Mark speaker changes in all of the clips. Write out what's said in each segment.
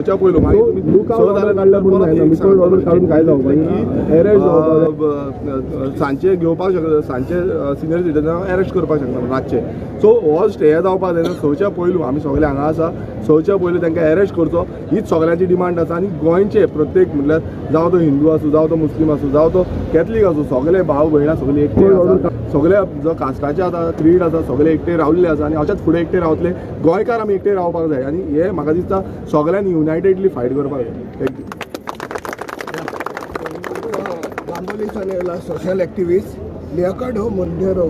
Speaker 1: पयलो मागीर तुमी
Speaker 2: लुकआउट ऑर्डर काडल्या म्हणून जायना, लुकआउट ऑर्डर काडून काय जावपाक ना, अरेस्ट जावपाक.
Speaker 1: सांजचे घेवपाक शकता, सांजचे सिनियर सिटीजनाक अरेस्ट करपाक शकना रातचे. सो हो स्टे जावपाक जायना. सवच्या पयलू आमी सगळे हांगा आसा, सवच्या पयलू तांकां अरेस्ट करचो हीच सगळ्यांची डिमांड आसा. आनी गोंयचे प्रत्येक म्हटल्यार जावं तो हिंदू आसूं, जावं तो मुस्लीम आसूं, जावं तो कॅथलीक आसूं, सगळे भाव भयणां सगळे एकटे आसा. सगळे जो कास्टाचे आसा, क्रीड आसा, सगळे एकटे रावल्ले आसा आनी अशेंच फुडें एकटे रावतले. गोंयकार आमी एकटे रावपाक जाय आनी हे म्हाका दिसता सगळ्यांनी युनायटेडली फायट करपाक जाय. Thank you.
Speaker 3: बांबोलीच्यान येयला सोशल एक्टिविस्ट लियाकाडो मोंटेरो.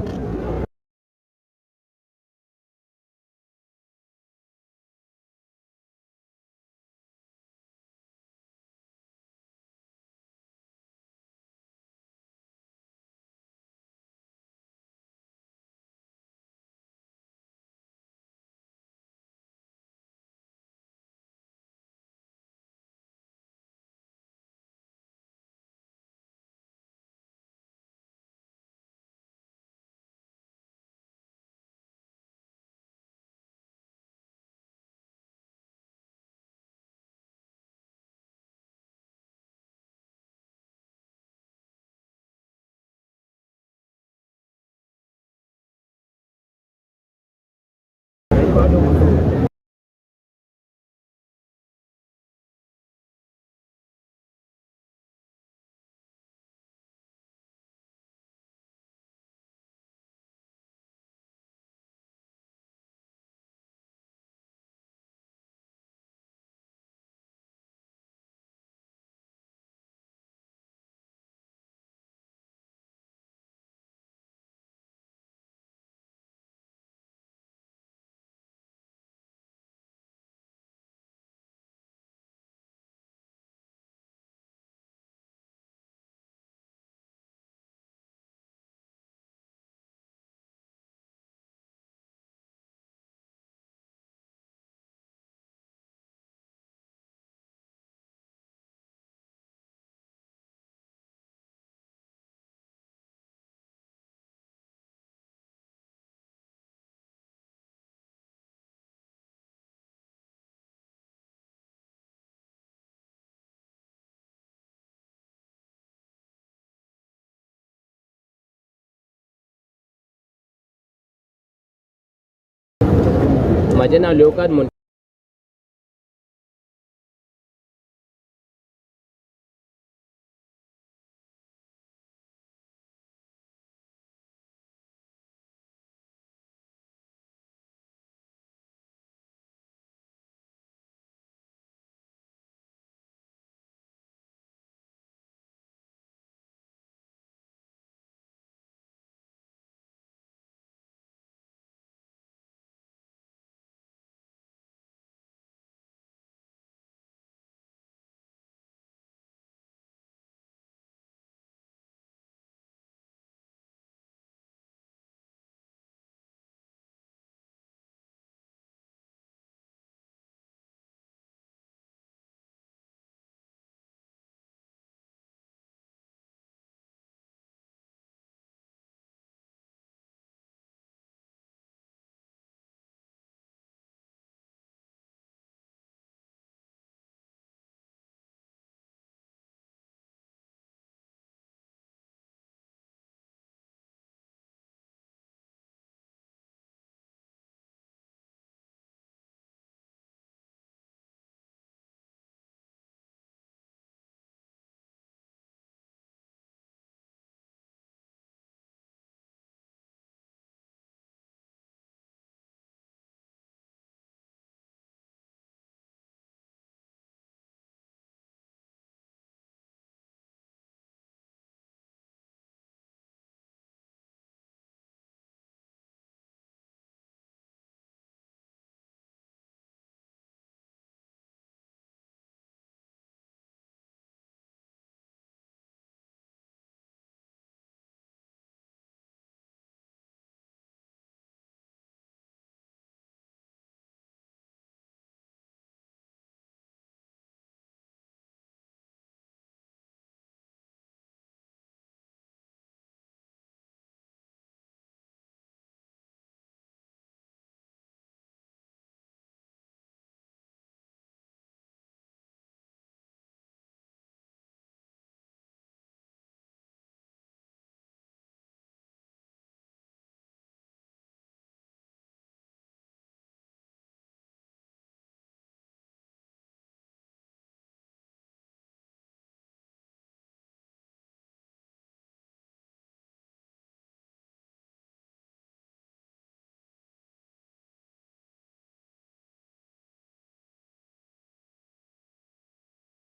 Speaker 4: म्हजें नांव लियोकाद मोंटेरो.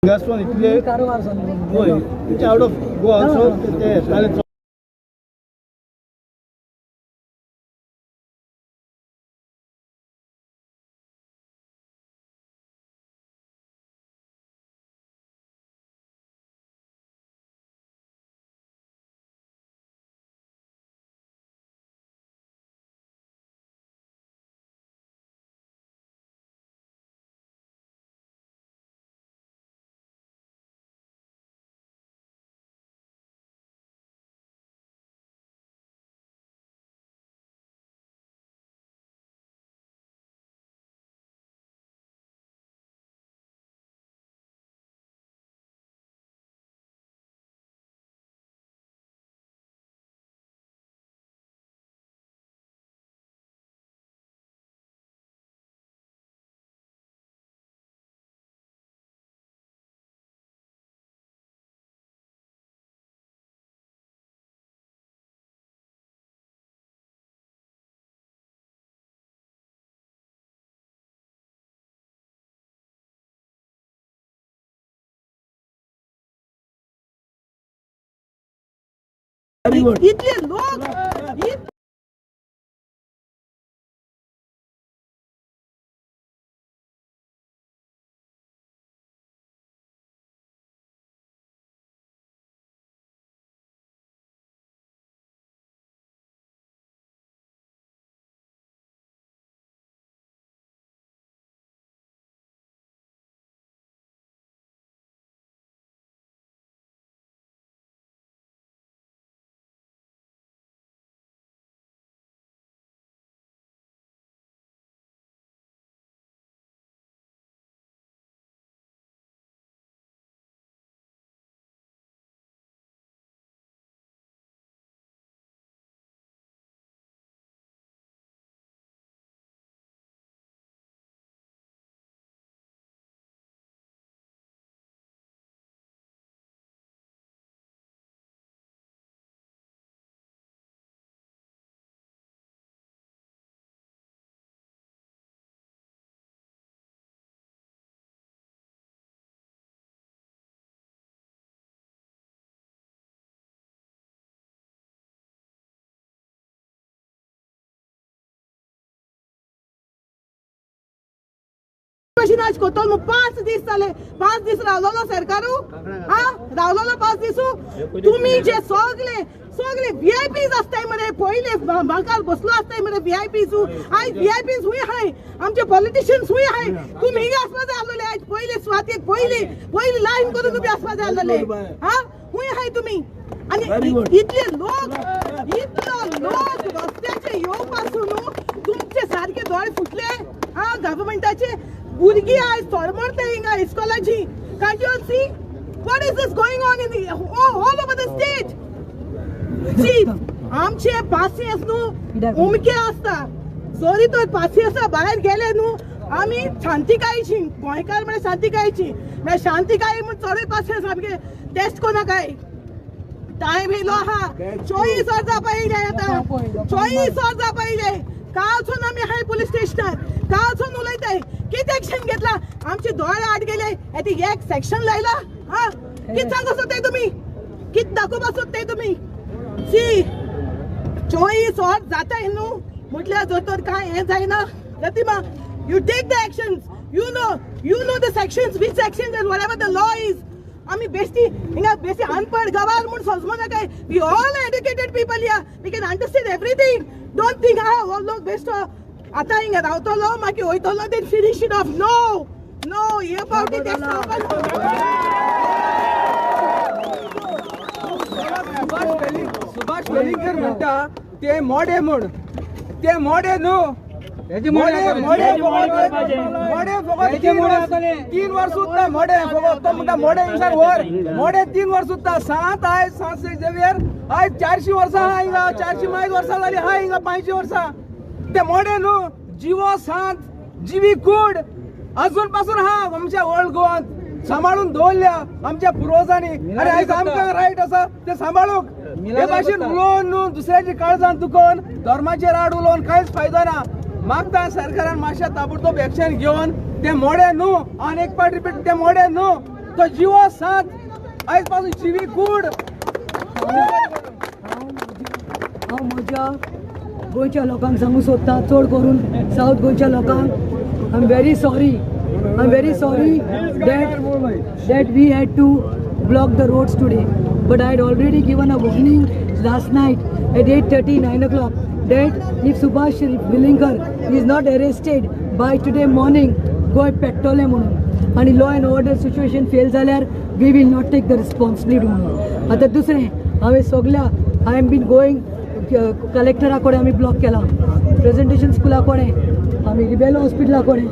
Speaker 2: हिंगासून इतले आउट ऑफ गोवा सो ते
Speaker 5: इतले लोक आज कोतोल 5 दीस जाले, 5 दीस रावलोलो सरकारू, हा रावलोलो 5 दीस. तुम्ही जे सगळे सगळे व्हीआयपीज असताय मरे, पयले बांकार बसलो असताय मरे व्हीआयपीज. आयज व्हीआयपीज हुंय आहाय, आमचे पॉलिटिशियन्स हुंय आहाय. तुम्ही हिंगा आसपा जाय आसलेले आयज पयले सुवातेक पयले पयली लायन करून तुम्ही आसपा जाय आसलेले. हा हुंय आहाय तुम्ही. आनी इतले लोक, इतलो लोक रस्त्याचे येवपासून तुमचे सारके दोळे फुटले. हा गव्हर्मेंटाचे भुरगीं आयज तळमळता हिंगा इस्कॉलाची. Can't you all see what is this going on in the all over the state? See, आमचे पासियेंस न्हू उमके आसता. सॉरी तर पासियेंसा भायर गेले न्हू आमी शांतिकायेची, गोंयकार म्हळ्यार शांतिकायेची, म्हळ्यार शांतिकाय म्हूण चडूय पासियेंस सामकें टेस्ट कोणाकाय. टायम येयलो आहा, 24 वर्सां पयलें आतां, 24 वर्सां पयलें कालसून आमी आहाय पुलीस स्टेशनार, कालसून उलयताय. कितें एक्शन घेतला? आमचे दोळे आड गेले. येते एक सेक्शन लायला. हा कितें सांगू सोदताय तुमी? कितें दाखोवपा सोदताय तुमी? सी 24 वर जाताय न्हू म्हटल्यार जर तर कांय हें जायना Pratima, you take the actions. You know the sections, which sections and whatever the law is. आमी बेश्टी हिंगा बेश्टी अनपड गवार म्हूण समजूं नाकाय. We all educated people here, we can understand everything. Don't think हा हो लोक बेश्टो आतां हिंगा रावतलो मागीर वयतलो then finish it off. No no, हे फावटी तें
Speaker 6: सुभाष वेलिंगकर म्हणटा ते मोडे म्हूण, ते मोडे न्हू. मोडे फकत 3 वर्स उरता. मोडे फकत तो म्हणटा मोडे हिंगसर व्हर. मोडे 3 वर्स उरता. 7 आयज 7 झेवियर आयज 400 वर्सां आहा हिंगा, 400 मायज वर्सां जाली आहा हिंगा, 500 वर्सां. ते मोडे न्हू, जिवो सांत जिवी कूड अजून पासून आहा आमच्या ओल्ड गोवांत सांबाळून दवरल्या आमच्या पुर्वजांनी. आनी आयज आमकां रायट आसा ते सांबाळूंक. हे भाशेन उलोवन न्हू दुसऱ्याची काळजान दुखोवन धर्माचेर आड उलोवन कांयच फायदो ना. मागता सरकारान मातशें ताबडतोब एक्शन घेवन ते मोडे न्हू, आनी एक पाट रिपीट, ते मोडे न्हू. तो जिवो सात आयज पासून जिवी कूड.
Speaker 7: हांव म्हज्या गोंयच्या लोकांक सांगूंक सोदता, चड करून सावथ गोंयच्या लोकांक, I am very sorry, I am very sorry that we had to block the roads today, but I had already given a warning last night at 8:30, 9 o'clock that if Subhash Velingkar is not arrested by today morning, Goa पेट्टोलें म्हणून आनी law and order situation fail जाल्यार we will not take the responsibility म्हणून. आतां दुसरें हांवें सगल्या I am been going कलेक्टरा कडेन आमी ब्लॉक केला, प्रेजेंटेशन स्कुला कडेन, आमी रिबेलो हॉस्पिटला कडेन,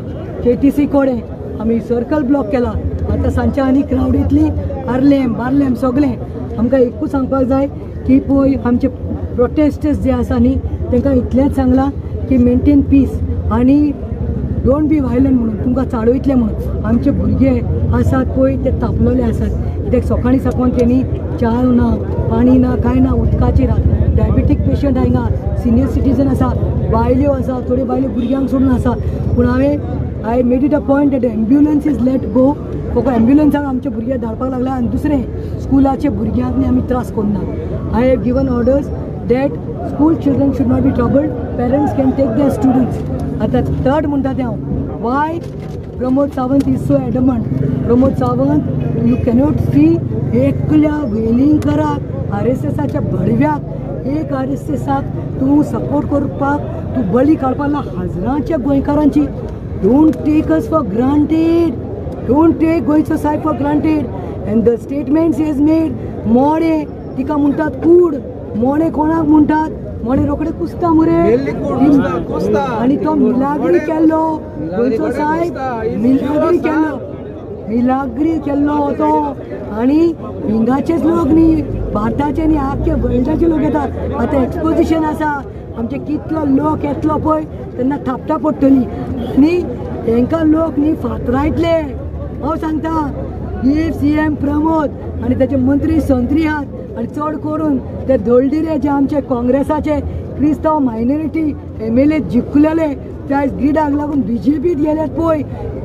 Speaker 7: KTC कडेन आमी सर्कल ब्लॉक केला. आतां सांजच्या आनी क्रावड येतली, आर्लेम बार्लेम सगळें. आमकां एकूच सांगपाक जाय की पळय आमचे प्रोटेस्टर्स जे आसा न्ही तांकां इतलेंच सांगलां की मेंटेन पीस आनी don't be violent म्हणून, तुमकां चाळयतले म्हणून. आमचे भुरगे आसात पळय ते तापलेले आसात, कित्याक सकाळीं साकून तेणी च्या ना, पाणी ना, कांय ना, उदकाची रात. डायबेटीक पेशंट हांगा, सिनियर सिटीजन आसा, बायल्यो आसा, थोड्यो बायल्यो भुरग्यांक सोडून आसा. पूण हांवें I made it a point that ambulance is let go. फक्त एम्ब्युलन्साक आमचे भुरगे धाडपाक लागला. आनी दुसरें स्कुलाचे भुरग्यांक न्ही आमी त्रास करुना. I have given orders that school children should not be troubled, parents can take their students. आतां थर्ड म्हणटा तें हांव, why Pramod Sawant is so adamant. Pramod Sawant you cannot see एकल्या वेलिंगकराक RSSाच्या भडव्याक एक RSSाक तूं सपोर्ट करपाक तूं बळी काडपाक हजरांच्या गोंयकारांची. Don't take us for granted, don't take गोंयचो सायब for granted. And the statements is made, mode तिका म्हणटात कूड, मोडे कोणाक म्हणटात, मोडे रोखडे कुसता मुरे. आनी तो मिलाग्री केल्लो गोंयचो सायब, मिलाग्री केल्लो, मिलाग्री केल्लो तो. आनी हिंगाचेच लोक न्ही, भारताचे न्ही, आख्खे वर्ल्डाचे लोक येतात. आतां एक्सपोजिशन आसा, आमचे कितलो लोक येतलो पळय तेन्ना थापटा पडटली आनी तांकां लोक न्ही फातरायतले. हांव सांगता, if CM Pramod आनी ताचे मंत्री संत्री आहात आनी चड करून ते दळडिरे जे आमचे काँग्रेसाचे क्रिस्तांव मायनॉरिटी MLA जिखलेले ते आयज ग्रिडाक लागून BJPत गेल्यात पळय,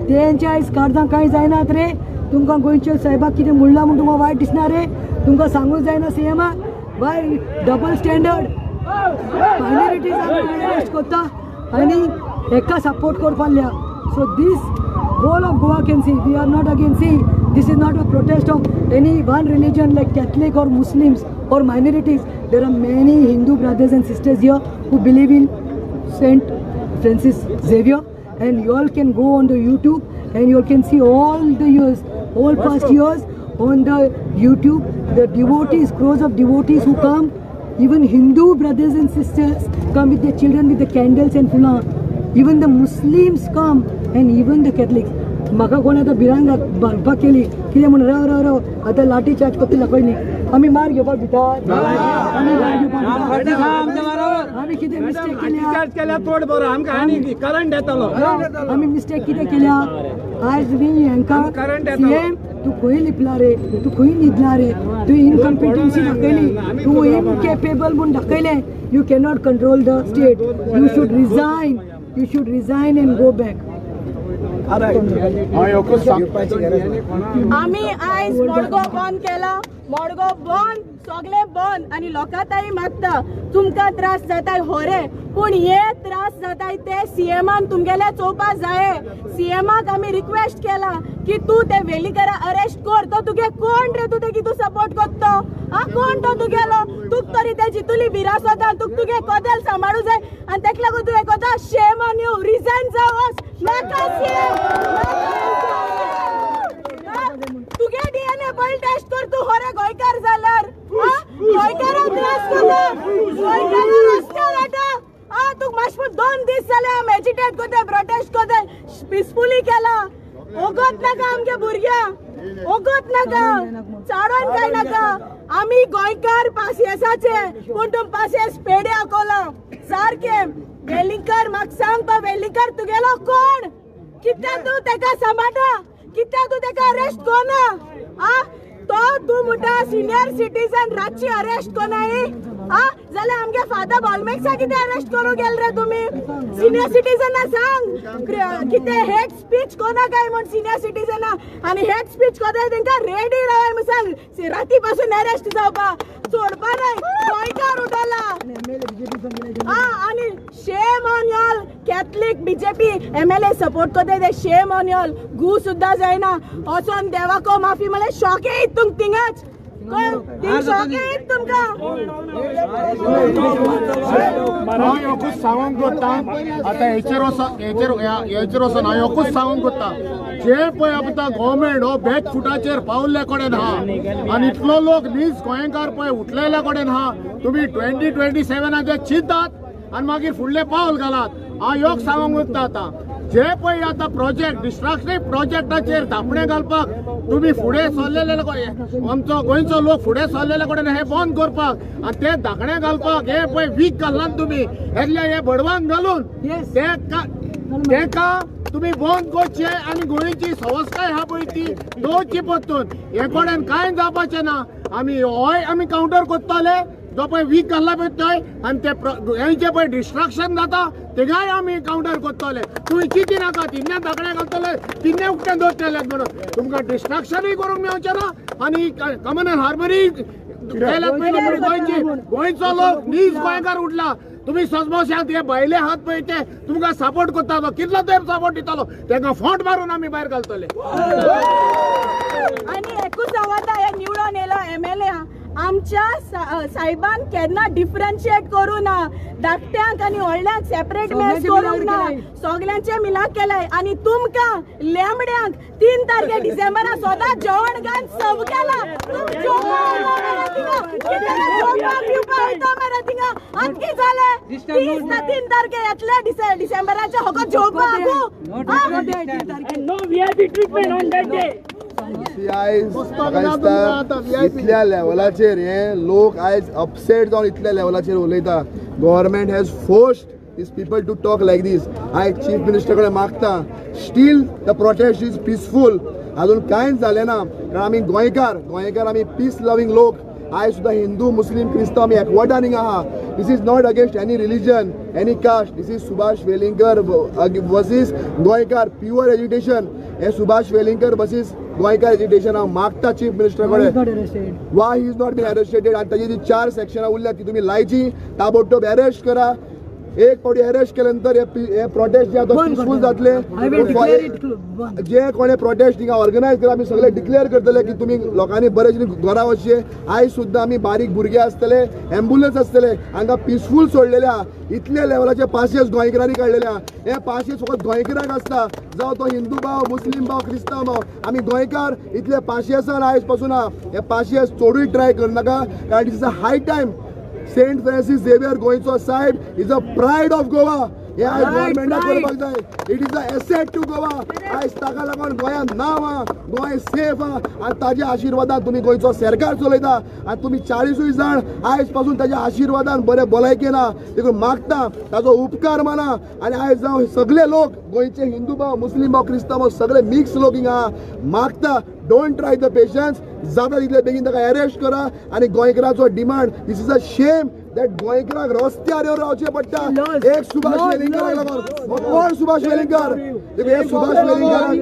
Speaker 7: तेंच्या आयज काळजां कांय जायनात रे. तुमकां गोंयच्या सायबाक कितें म्हणलां म्हूण तुमकां वायट दिसना रे? तुमकां सांगूंक जायना CMाक? Why double standard? Minorities arrest करता आनी हेका सपोर्ट करपाक लागल्या. So this whole of Goa can see, we are not against. See, this is not a protest of any one religion like Catholic or Muslims or minorities. There are many Hindu brothers and sisters here who believe in Saint Francis Xavier, and you all can go on the YouTube and you all can see all the years, all past years on the YouTube, the devotees, crores of devotees who come, even Hindu brothers and sisters come with their children with the candles and fulan. Even the Muslims come and even the Catholics. म्हाका कोण आतां भिरांत बांदपाक केली कितें म्हण, राव राव राव आतां लाठी चार्ज करतले दाखय न्ही. आमी मार घेवपाक भितर, आमी मार घेवपाक भितर, आमी कितें मिस्टेक केल्या, आमी मिस्टेक कितें केल्या आयज न्ही हांकां CM तूं खंय लिपला रे, तूं खंय न्हिदला रे, तूं इनकम्पिटन्सी दाखयली, तूं इनकेपेबल म्हूण दाखयलें. You cannot control the state, you should resign, you should resign and go back.
Speaker 5: आमी आयज मडगांव बंद केला, मडगांव बंद, सगळें बंद. आनी लोकांताई मागता तुमकां त्रास जाताय होरे, पूण हे त्रास जाताय ते CMान तुमगेले चोवपा जाय. CMाक आमी रिक्वेस्ट केला की तूं ते वेलीकरा अरेस्ट कर, तो तुगे कोण रे, तूं ते कितू सपोर्ट करतो आ, कोण तो तुगेलो, तुक तरी ते जितुली विरासतान तुक तुगे कदेल सांबाळू जाय आनी तेका लागून तुवें करता. शेम ऑन you, resign जाव, नाका CM, तुगे DNA पयलीं टेस्ट कर, तूं खरें गोंयकार जाल्यार. गोंयकारांक त्रास करता, गोंयकारांक रस्त्यार हाडटा. आ तुका मातशें 2 दीस जाले आमी एजिटेट करताय, प्रोटेस्ट करताय, पिसफुली केला. ओगत नाका आमगे भुरग्यांक, ओगत नाका, चाडोन काय नाका. आमी गोंयकार पासियेसाचे, पूण तुम पासियेस पेडे आकोला सारकें. वेलिंगकर म्हाका सांग पा, वेलिंगकर तुगेलो कोण? कित्याक तूं तेका सांबाळटा, कित्याक तूं तेका अरेस्ट कोना? आ तो तूं म्हणटा सिनियर सिटीजन, रातची अरेस्ट कोनाय. आ जाल्यार आमगे फादर बॉलमेक्सा कितें अरेस्ट करूंक गेले रे तुमी? सिनियर सिटीजना सांग कितें हेट स्पीच कोना काय म्हूण सिनियर सिटीजना, आनी हेट स्पीच कोताय तेंकां रेडी रावाय म्हूण सांग. राती पासून अरेस्ट जावपा सोडपा न्हय. गोंयकार उठला. आनी shame on y'all Catholic BJP MLA support कोताय ते, शेम ऑन यॉल. गू सुद्दां जायना वचोन देवाको माफी म्हळ्यार शॉक येयत तुमकां थिंगाच.
Speaker 8: हांव एकूच सांगूंक कोत्ता आतां हेचेर वचोन हांव एकूच सांगूंक कोत्ता, जे पळय आतां गव्हर्मेंट हो बॅक फुटाचेर पावल्ले कडेन आहा आनी इतलो लोक नीज गोंयकार पळय उठलेल्या कडेन आहा. तुमी 2027 चिंतात आनी मागीर फुडलें पावल घालात. हांव एक सांगूंक कोत्ता आतां जे पळय आतां प्रोजेक्ट डिस्ट्रक्टीव प्रोजेक्टाचेर धापणे घालपाक तुमी फुडें सरलेले, आमचो गोंयचो लोक फुडें सरलेले कडेन हे बंद करपाक आनी ते धाकणे घालपाक हे पळय वीक घालना तुमी एकल्या हे बडवांक घालून तेका तुमी बंद करचे आनी गोंयची संस्काय आहा पळय ती दवरची परतून. हे कडेन कांय जावपाचें ना. आमी होय आमी कावंटर करतले जो पळय वीक घालला पळय थंय, आनी ते हेंचे पळय डिस्ट्रक्शन जाता थिंगाय आमी कावंटर करतले. तुमी चिंती नाका, तिन्ने धाकणे घालतले तिन्ने उक्तें दवरतले म्हणून तुमकां डिस्ट्रक्शनूय करूंक मेळचें ना आनी कॉमन हार्मनी केल्यात पळय गोंयची. गोंयचो लोक नीज गोंयकार उठला. तुमी सजमोशात हे भायले हात पळय ते तुमकां सपोर्ट करता, तो कितलो तेंप सपोर्ट दितालो तांकां फोंट मारून आमी भायर घालतले.
Speaker 5: आनी एकूच सांगता, हे निवडून येयलो MLA आमच्या साहेबान केन्ना डिफरन्शिएट करूं ना, धाकट्यांक आनी व्हडल्यांक सेपरेट मॅच करूंक ना, सगल्यांचे मिलाक केलाय. आनी तुमकां लेंबड्यांक 3 तारखे डिसेंबरा सदां जेवण घालून सर्व केला. जेवपाक पिवपाक वयता मरे थिंगा. आनी कितें जालें 3 तारखे येतले डिसेंबराचे फकत जेवपाक.
Speaker 4: No VIP treatment on that day.
Speaker 1: आयज म्हाका दिसता इतल्या लेवलाचेर हे लोक आयज अपसेट जावन इतल्या लेवलाचेर उलयता. Government has forced these people to talk like this. आयज चीफ मिनिस्टर कडेन मागता, still the protest is peaceful, अजून कांयच जालें ना. कारण आमी गोंयकार, गोंयकार आमी पीस लवींग लोक. आयज सुद्दां हिंदू मुस्लीम क्रिस्तांव आमी एकवटान हिंगा आहा. This is not against any religion, any caste. This is Subhash Welingkar versus Goenkar, pure agitation. हे सुभाष वेलिंगकर वर्सीस गोंयकार एजिटेशन. हांव मागता चीफ मिनिस्टर कडेन, why he is not been arrested. आनी ताजी जी 4 सेक्शनां उरल्या ती तुमी लायची, ताबडतोब अरेस्ट करा. एक फावटी अरेस्ट केले नंतर हे प्रोटेस्ट जे आतां पिसफूल जातले. जे कोणे प्रोटेस्ट हिंगा ऑर्गनायज केला आमी सगळे डिक्लेअर करतले की तुमी लोकांनी बरे घरा वचचे. आयज सुद्दां आमी बारीक भुरगे आसतले, एम्बुलन्स आसतले, हांगा पिसफूल सोडलेले आहा. इतले लेवलाचे पाशेस गोंयकारांनी काडलेले आहा. हे पाशेस फकत गोंयकारांक आसता, जावं तो हिंदू भाव, मुस्लीम भाव, क्रिस्तांव भाव. आमी गोंयकार इतले पाशेसान आयज पासून आहा. हे पाशेस चडूय ट्राय करनाका, कारण it is a high time. Saint Francis Xavier गोंयचो साहेब is a pride of Goa. हे आयज गव्हर्मेंटाक करपाक जाय. It is a asset to Goa. आयज ताका लागून गोंयांत नांव आहा, गोंय सेफ आहा आनी ताज्या आशिर्वादान तुमी गोंयचो सरकार चलयता. आनी तुमी 40 जाण आयज पासून ताज्या आशिर्वादान बरे भलायकेन आहा. देखून मागता ताजो उपकार माना. आनी आयज जावं सगळे लोक गोंयचे हिंदू भाव, मुस्लीम भाव, क्रिस्तांव भाव, सगळे मिक्स लोक हिंगा आहा. मागता don't try the patience, जाता तितले बेगीन ताका अरेस्ट करा. आनी गोंयकाराचो demand, this is a shame that गोंयकारांक रस्त्यार येवन रावचें पडटा. एक सुभाष वेलिंगकराक लागून. कोण सुभाष वेलिंगकर? हे Subhash Welingkar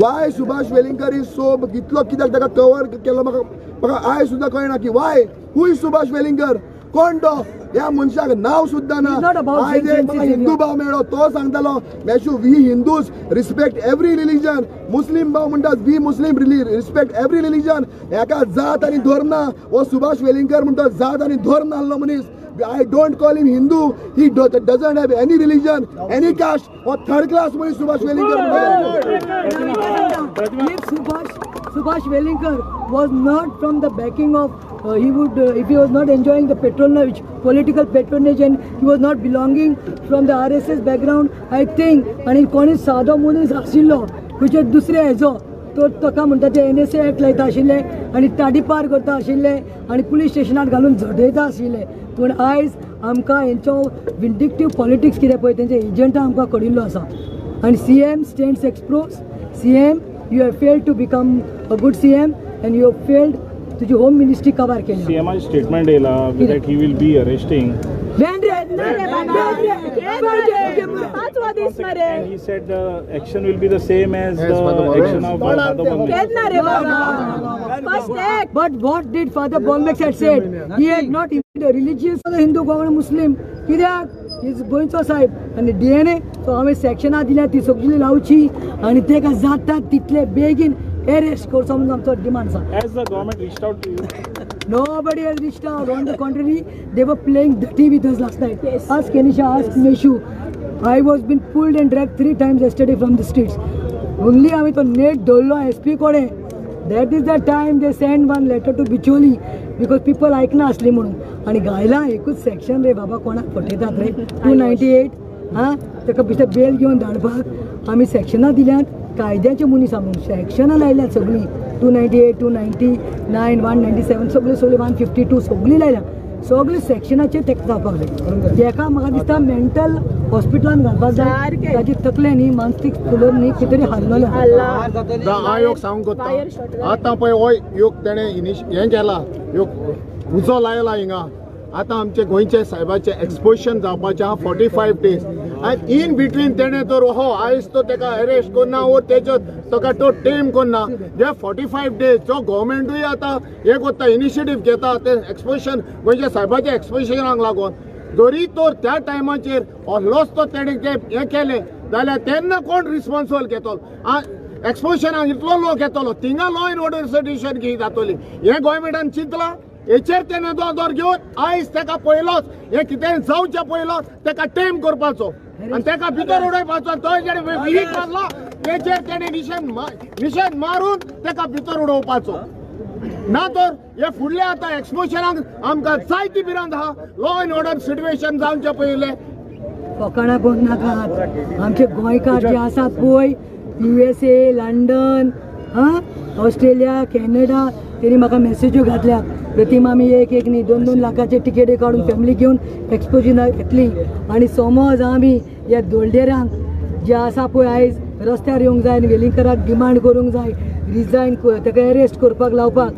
Speaker 1: why Subhash Welingkar is so इतलो कित्याक ताका कवर केलो म्हाका म्हाका आयज सुद्दां कळना की why who is Subhash Welingkar? कोण तो? ह्या मनशाक नांव सुद्दां ना. आयज एक म्हाका हिंदू भाव मेळ्ळो, तो सांगतालो Meshu we Hindus respect every religion. Muslim भाव म्हणटा we Muslim respect every religion. हेका जात आनी धर्म ना. हो सुभाष वेलिंगकर म्हणटा जात आनी धर्म नासलो मनीस. I don't call him Hindu. He doesn't have any religion, any caste. Or third class मनीस Subhash Welingkar.
Speaker 7: If Subhash Welingkar was not from the backing of he would if he was not enjoying the patronage, political patronage, and he was not belonging from the RSS background, I think आणि कोणी सादो मनीस आशिल्लो खंयचे दुसरे हेजो तो ताका म्हणटा ते NSA act लायता आशिल्ले आनी ताडीपार करता आशिल्ले आनी पुलीस स्टेशनार घालून झडयता आशिल्ले. पूण आयज आमकां हेंचो विंडिक्टीव पॉलिटिक्स कितें पळय तेंचे एजंटा आमकां कळिल्लो आसा. आनी CM stands expose. CM, you have failed to become a good CM and you have failed तुजी होम मिनिस्ट्री कबार केली.
Speaker 9: सीएमआय स्टेटमेंट येयला that he will be arresting. And he said the action will be the same as the action of Father Bonvex.
Speaker 7: But what did Father Bonvex had said? He had not even a religious Hindu, Goan Muslim. कित्याक is गोंयचो साहेब आनी DNA so हांवें सेक्शनां दिल्या ती सगळी लावची आनी तेका जाता तितले बेगीन अरेस्ट करचो म्हणून आमचो डिमांड आसा.
Speaker 9: Has the government reached out to you?
Speaker 7: Nobody has reached out. On the contrary, they were playing dirty with us last night.
Speaker 5: Yes.
Speaker 7: Ask Kenisha, ask Meshu. I was been pulled and dragged 3 times yesterday from the streets. Only आमी तो नेट दवरलो SP कडेन. That is the time they send one letter to Bicholim because people आयकना आसली म्हणून. आनी गायला एकूच सेक्शन रे बाबा, कोणाक फटयतात रे 298. हां, ताका भितर बेल घेवन धाडपाक आमी सेक्शनां दिल्यात. कायद्याचे मनीस आमी सेक्शनां लायल्यात सगळीं 298, 299, 197 सगळीं सगळीं 152 सगळीं लायल्या. सगळे सेक्शनाचेर ताका जावपाक जाय. तेका म्हाका दिसता मेंटल हॉस्पिटलान घालपाक जाय. ताची तकले न्ही मानसीक फुलोर न्ही कितें तरी हाल्लोलें.
Speaker 8: हांव एक सांगूंक कोत्ता, आतां पळय हो योग तेणें हें केला, योग उजो लायला हिंगा. आतां आमचे गोंयचे सायबाचें एक्सपोजन जावपाचें आहा 45 days आनी इन बिटवीन तेणें तर हो आयज तो तेका अरेस्ट करना वो तेजो ताका तो टेम करना. जे 45 days जो गव्हर्मेंटूय आतां हें करता, इनिशिएटीव घेता ते एक्सपोजन गोंयच्या सायबाच्या एक्सपोजनाक लागून जरी तर त्या टायमाचेर असलोच तो तेणें हें केलें जाल्यार तेन्ना कोण रिस्पोन्सिबल घेतलो? एक्सपोजनाक इतलो लोक येतलो, थिंगा लॉ एंड ऑर्डर सिट्युएशन कितें जातली हें गव्हर्मेंटान चिंतलां. हेचेर तेणें नदर घेवन आयज तेका पयलोच हें कितें जावचें पयलो तेका टेम करपाचो आनी तेका भितर उडोवपाचो. तो जेणे विहीत मारलो तेचेर तेणें निशेध मारून तेका भितर उडोवपाचो. ना तर हे फुडले आतां एक्सपोजनाक आमकां जायती भिरांत आहा. लॉ एंड ऑर्डर सिट्युएशन जावचें पयलें.
Speaker 7: फकाणां करूं नाकात. आमचे गोंयकार जे आसात पळय USA, London, हां, ऑस्ट्रेलिया, कॅनडा, तेणी म्हाका मॅसेज्यो घातल्यात. प्रतिमा आमी एक एक न्ही 2-2 लाखाचे टिकेटी काडून फॅमिली घेवन एक्सपोजनाक येतली. आनी समज आमी ह्या दोलडेरांक जे आसा पळय आयज रस्त्यार येवंक जाय आनी वेलिंगकराक डिमांड करूंक जाय रिजायन, ताका अरेस्ट करपाक लावपाक.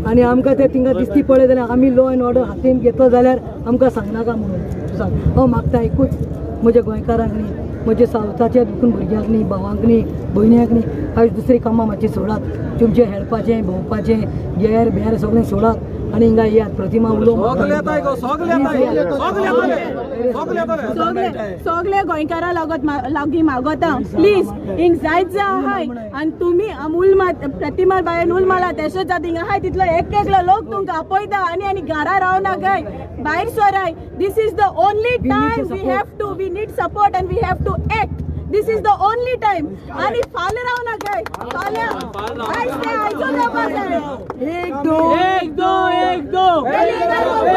Speaker 7: आनी आमकां ते थिंगा दिसती पळय जाल्यार आमी लॉ एंड ऑर्डर हातीन घेतलो जाल्यार आमकां सांगनाका म्हणून सांग. हांव मागता एकूच म्हज्या गोंयकारांक न्ही, म्हज्या सावथाच्या देखून भुरग्यांक न्ही, भावांक न्ही, भयण्यांक न्ही, आयज दुसरीं कामां मातशीं सोडात. तुमचें हेडपाचें, भोंवपाचें, गेर बेर सगळें सोडात आनी हिंगा येयात. प्रतिमा उलोवंक
Speaker 5: सगळे गोंयकारां लागीं मागोता प्लीज हिंग जायत जा आहाय. आनी तुमी उल प्रतिमा बायन उल मारला तशेंच जाता हिंगा आहाय तितलो एक एकलो लोक तुमकां आपयता. आनी आनी घरा रावनाकाय, भायर सराय. This is the only time we have to, we need support and we have to act. This is the only time. आनी फाल्यां रावनाकाय, फाल्यां आयज तें आयजूच जावपाक जाय.
Speaker 7: 1 2
Speaker 4: 1 2 1 2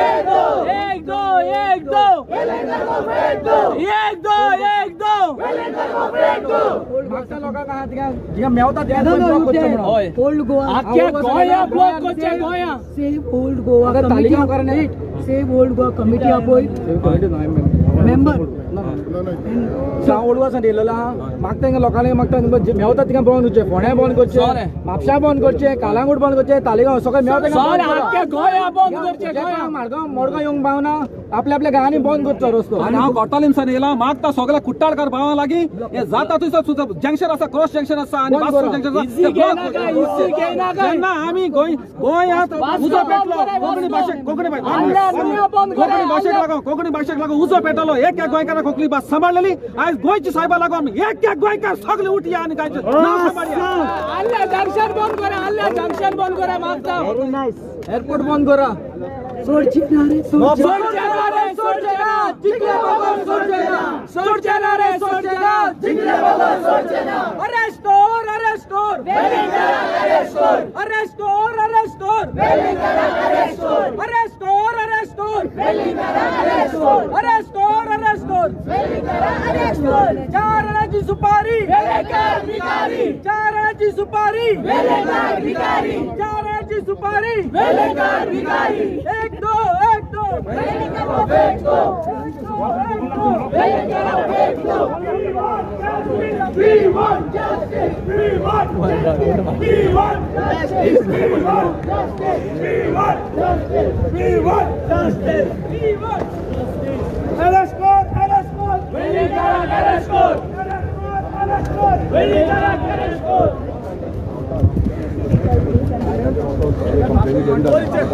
Speaker 4: 1 2 1 2 1 2 1 2.
Speaker 7: Old Goa, save old Goa committee, save old Goa committee आपय member
Speaker 6: old Goa सान येयलेलो आहा. मागता हिंगा लोकांक मागता मेवता तिंगा बंद करचें, फोंड्या बंद करचें, म्हापशा बंद करचें, कालांगूट बंद करचें, तालिगांव सगळें मेवता.
Speaker 4: बंद करचें,
Speaker 6: माडगांव मडगांव येवंक पावना, आपल्या आपल्या गांवांनी बंद करचो रस्तो.
Speaker 10: आनी हांव कोटालिमसान येयला मागता सगळ्या कुट्टाळकार भावां लागीं हें जाता थंयसर सुद्दां जंक्शन आसा, क्रॉस जंक्शन आसा आनी वास्को जंक्शन आसा. जेन्ना आमी गोंयांत उजो पेटलो कोंकणी भाशेक, कोंकणी भाशेक लागून, कोंकणी भाशेक लागून उजो पेटलो. एक एक गोंयकाराक कोंकणी भास सांबाळलेली. आयज गोंयची सायबा लागून एक एक गोंयकार सगळे उठया आनी गोंयचें नांव सांबाळया.
Speaker 4: जंक्शन बंद करा, जंक्शन बंद करा, मागता
Speaker 6: एअरपोर्ट बंद करा.
Speaker 7: सोडची ना रे,
Speaker 6: सोडचे ना रे, सोडचे ना, जिंकले बगर सोडचे ना, सोडचे ना रे, सोडचे ना, जिंकले बगर सोडचे ना.
Speaker 4: अरेस्ट कर, अरेस्ट कर, अरेस्ट कर, अरेस्ट कर, अरेस्ट कर, अरेस्ट कर, अरेस्ट कर, अरेस्ट कर, अरेस्ट कर, अरेस्ट कर. 4 आणाची सुपारी, 4 आणाची सुपारी, 4 आणाची सुपारी, 1 2 1 2. We want justice. We want justice. We want justice. We want justice. We want justice. We want justice. We want justice. Arrest kor, arrest kor. Welingkarak arrest kor. Arrest kor, arrest kor. Welingkarak arrest kor.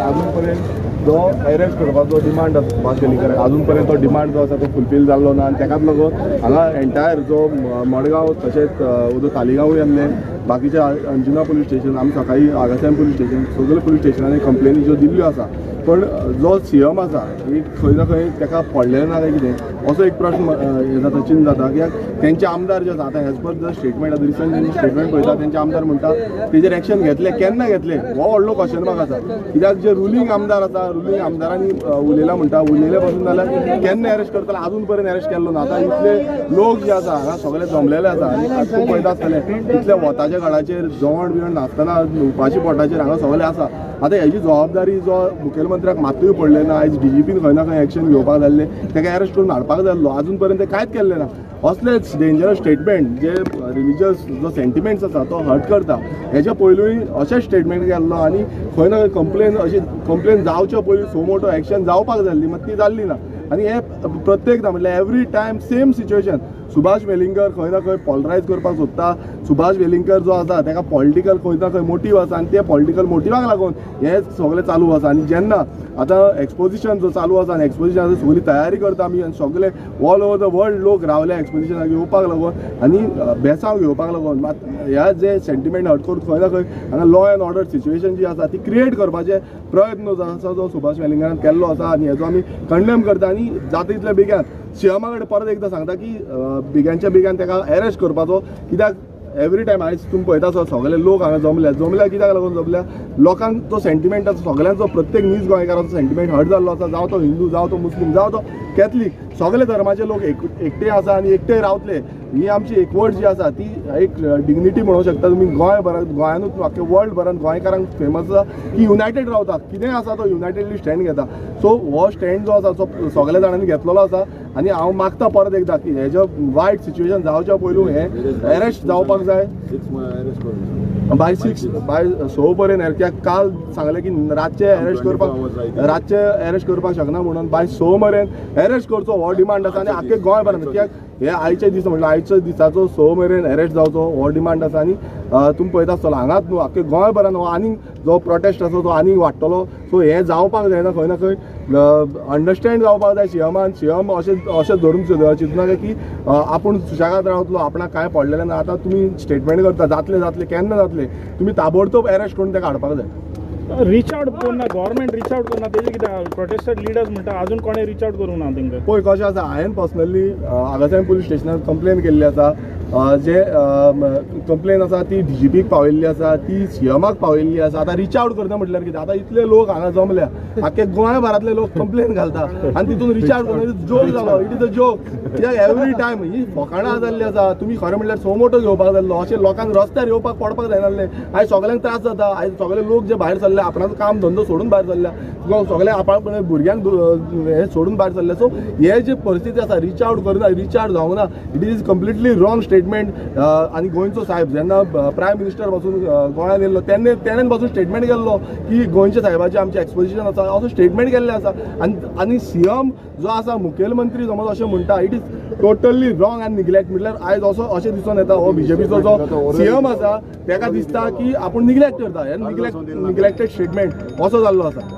Speaker 1: अजूनपर्यंत जो arrest करपाचो demand आसा सुभाष वेलिंगकराक अजून पर्यंत तो demand जो आसा तो फुलफील जाल्लो ना आनी तेकाच लागून हांगा एंटायर जो मडगांव तशेंच जो तालिगांवूय आसले बाकीचे अंजुना पुलीस स्टेशन आमी सकाळी आगासायम पुलीस स्टेशन सगळे पुलीस स्टेशनांनी कंप्लेनी ज्यो दिल्ल्यो आसा पण जो सीएम आसा एक खंय ना खंय ताका पडलें ना काय कितें असो एक प्रश्न हे जाता चिंत जाता कित्याक तेंचे आमदार जे आसा आतां एज पर the statement आतां रिसंट तेंचे स्टेटमेंट पळयता तेंचे आमदार म्हणटा तेजेर एक्शन घेतले केन्ना घेतले हो व्हडलो क्वेश्चन मार्क आसा कित्याक जे रुलींग आमदार आसा रुलींग आमदारांनी उलयला म्हणटा उलयले पासून जाल्यार केन्ना अरेस्ट करतले अजून पर्यंत अरेस्ट केल्लो ना. आतां इतले लोक जे आसा हांगा सगळे जमलेले आसा आनी खूब पळयता आसतले इतल्या वताच्या काळाचेर जेवण बिवण नासतना उपाशी पोटाचेर हांगा सगळे आसा. आतां हेजी जबाबदारी जो मुखेलमंत्र्याक मात्तूय पडलें ना आयज डीजीपीन खंय ना खंय एक्शन घेवपाक जाल्लें ताका अरेस्ट करून हाडपाक जाल्लो अजून पर्यंत कांयच केल्लें ना. असलेच डेंजरस स्टेटमेंट जे रिलिजियस जो सेंटिमेंट्स आसा तो हर्ट करता हेच्या पयलूय अशेंच स्टेटमेंट केल्लो आनी खंय ना खंय कंप्लेन अशी कंप्लेन जावच्या पयलीं सो मोटो एक्शन जावपाक जाल्ली मात ती जाल्ली ना. आनी हे प्रत्येकदां म्हटल्यार every time same situation Subhash Welingkar खंय ना खंय पॉलरायज करपाक सोदता. सुभाष वेलिंगकर जो आसा ताका पॉलिटिकल खंय ना खंय मोटीव आसा आनी ते पॉलिटिकल मोटिवाक लागून हें सगळें चालू आसा. आनी जेन्ना आतां एक्सपोजिशन जो चालू आसा आनी एक्सपोजिशनाची सगळी तयारी करता आमी आनी सगळे ऑल ओवर the world लोक रावले एक्सपोजिशनाक येवपाक लागून आनी बेसांव घेवपाक लागून मात ह्या जे सेंटिमेंट हर्ट करून खंय ना खंय हांगा लॉ एंड ऑर्डर सिच्युएशन जी आसा ती क्रिएट करपाचे प्रयत्न जो आसा जो सुभाष वेलिंगकरान केल्लो आसा आनी हेजो आमी कंडेम करता. आनी जाता तितल्या बेगीन सीएमा कडेन परत एकदां सांगता की बेगानच्या बेगान ताका अरेस्ट करपाचो कित्याक एवरी टायम आयज तुमी पळयता सगळे लोक हांगा जमल्या जमल्या कित्याक लागून जमल्या लोकांक तो सेंटिमेंट आसा सगळ्यांचो प्रत्येक नीज गोंयकाराचो सेंटिमेंट हर्ट जाल्लो आसा जावं तो हिंदू जावं तो मुस्लीम जावं तो कॅथलीक सगळे धर्माचे लोक एकटे आसा आनी एकटे रावतले. ही आमची एकवट जी आसा ती एक डिग्निटी म्हणूंक शकता तुमी गोंयभरात गोंयानूच आख्खे वर्ल्ड भरान गोंयकारांक फेमस आसा की युनायटेड रावता कितेंय आसा तो युनायटेडली स्टँड घेता. सो हो स्टँड जो आसा तो सगळ्या जाणांनी घेतलेलो आसा आनी हांव मागता परत एकदां की हेजे वायट सिच्युएशन जावच्या पयलू हें अरेस्ट जावपाक जाय बाय 6 बाय 6 पर्यंत कित्याक काल सांगलें की रातचे अरेस्ट करपाक रातचे अरेस्ट करपाक शकना म्हणून बाय 6 मेरेन अरेस्ट करचो हो डिमांड आसा आनी आख्खे गोंयभरान कित्याक हे आयचे दीस म्हटल्यार आयच्या दिसाचो 6 मेरेन अरेस्ट जावचो हो डिमांड आसा. आनी तुमी पळयता आसतलो हांगाच न्हू आख्खे गोंयभरान हो आनीक जो प्रोटेस्ट आसा तो आनीक वाडटलो. सो हें जावपाक जायना खंय ना खंय अंडरस्टँड जावपाक जाय सीएमान सीएम अशें अशें धरून चिंतनाका की आपूण सुशेगाद रावतलो आपणाक कांय पडलेलें ना. आतां तुमी स्टेटमेंट करता जातलें जातलें केन्ना जातलें तुमी ताबडतोब अरेस्ट करून ताका हाडपाक जाय.
Speaker 9: रीच आउट करना गव्हर्मेंट रीच आउट करना तेजे कितें प्रोटेस्टर लिडर्स म्हणटा अजून कोणें रीच आउट करूंक ना तेंकां.
Speaker 1: पळय कशें आसा हांवें पर्सनली आगासायम पुलीस स्टेशनार कंप्लेन केल्ली आसा जे कंप्लेन आसा ती डीजीपीक पावयल्ली आसा ती सीएमाक पावयल्ली आसा. आतां रीच आउट करता म्हटल्यार कितें आतां इतले लोक हांगा जमल्या आख्खे गोंयभरांतले लोक कंप्लेन घालता आनी तितून रीच आउट करता जोक जालो it is a joke कित्याक एवरी टायम ही फकाणां जाल्ली आसा. तुमी खरें म्हटल्यार सो मोटो घेवपाक जाल्लो अशें लोकांक रस्त्यार येवपाक पडपाक जायनासलें. आयज सगळ्यांक त्रास जाता आयज सगळे लोक जे भायर सरले आपणाचो काम धंदो सोडून भायर सरल्या सगळे आपण भुरग्यांक हे सोडून भायर सरले. सो हे जे परिस्थिती आसा रीच आउट करना रीच आउट जावंक ना it is completely wrong statement. आनी गोंयचो साहेब जेन्ना प्रायम मिनिस्टर पासून गोंयांत येयल्लो तेन्ना तेणेन पासून स्टेटमेंट केल्लो की गोंयच्या साहेबाचें आमचें एक्सपोजिशन आसा असो स्टेटमेंट केल्लें आसा. आनी आनी सीएम जो आसा मुखेलमंत्री समज अशें म्हणटा it is totally wrong आनी निग्लेक्ट म्हटल्यार आयज असो अशें दिसून येता हो बीजेपीचो जो सीएम आसा ताका दिसता की आपूण निग्लेक्ट करता हें निग्लेक्टेड स्टेटमेंट असो जाल्लो आसा.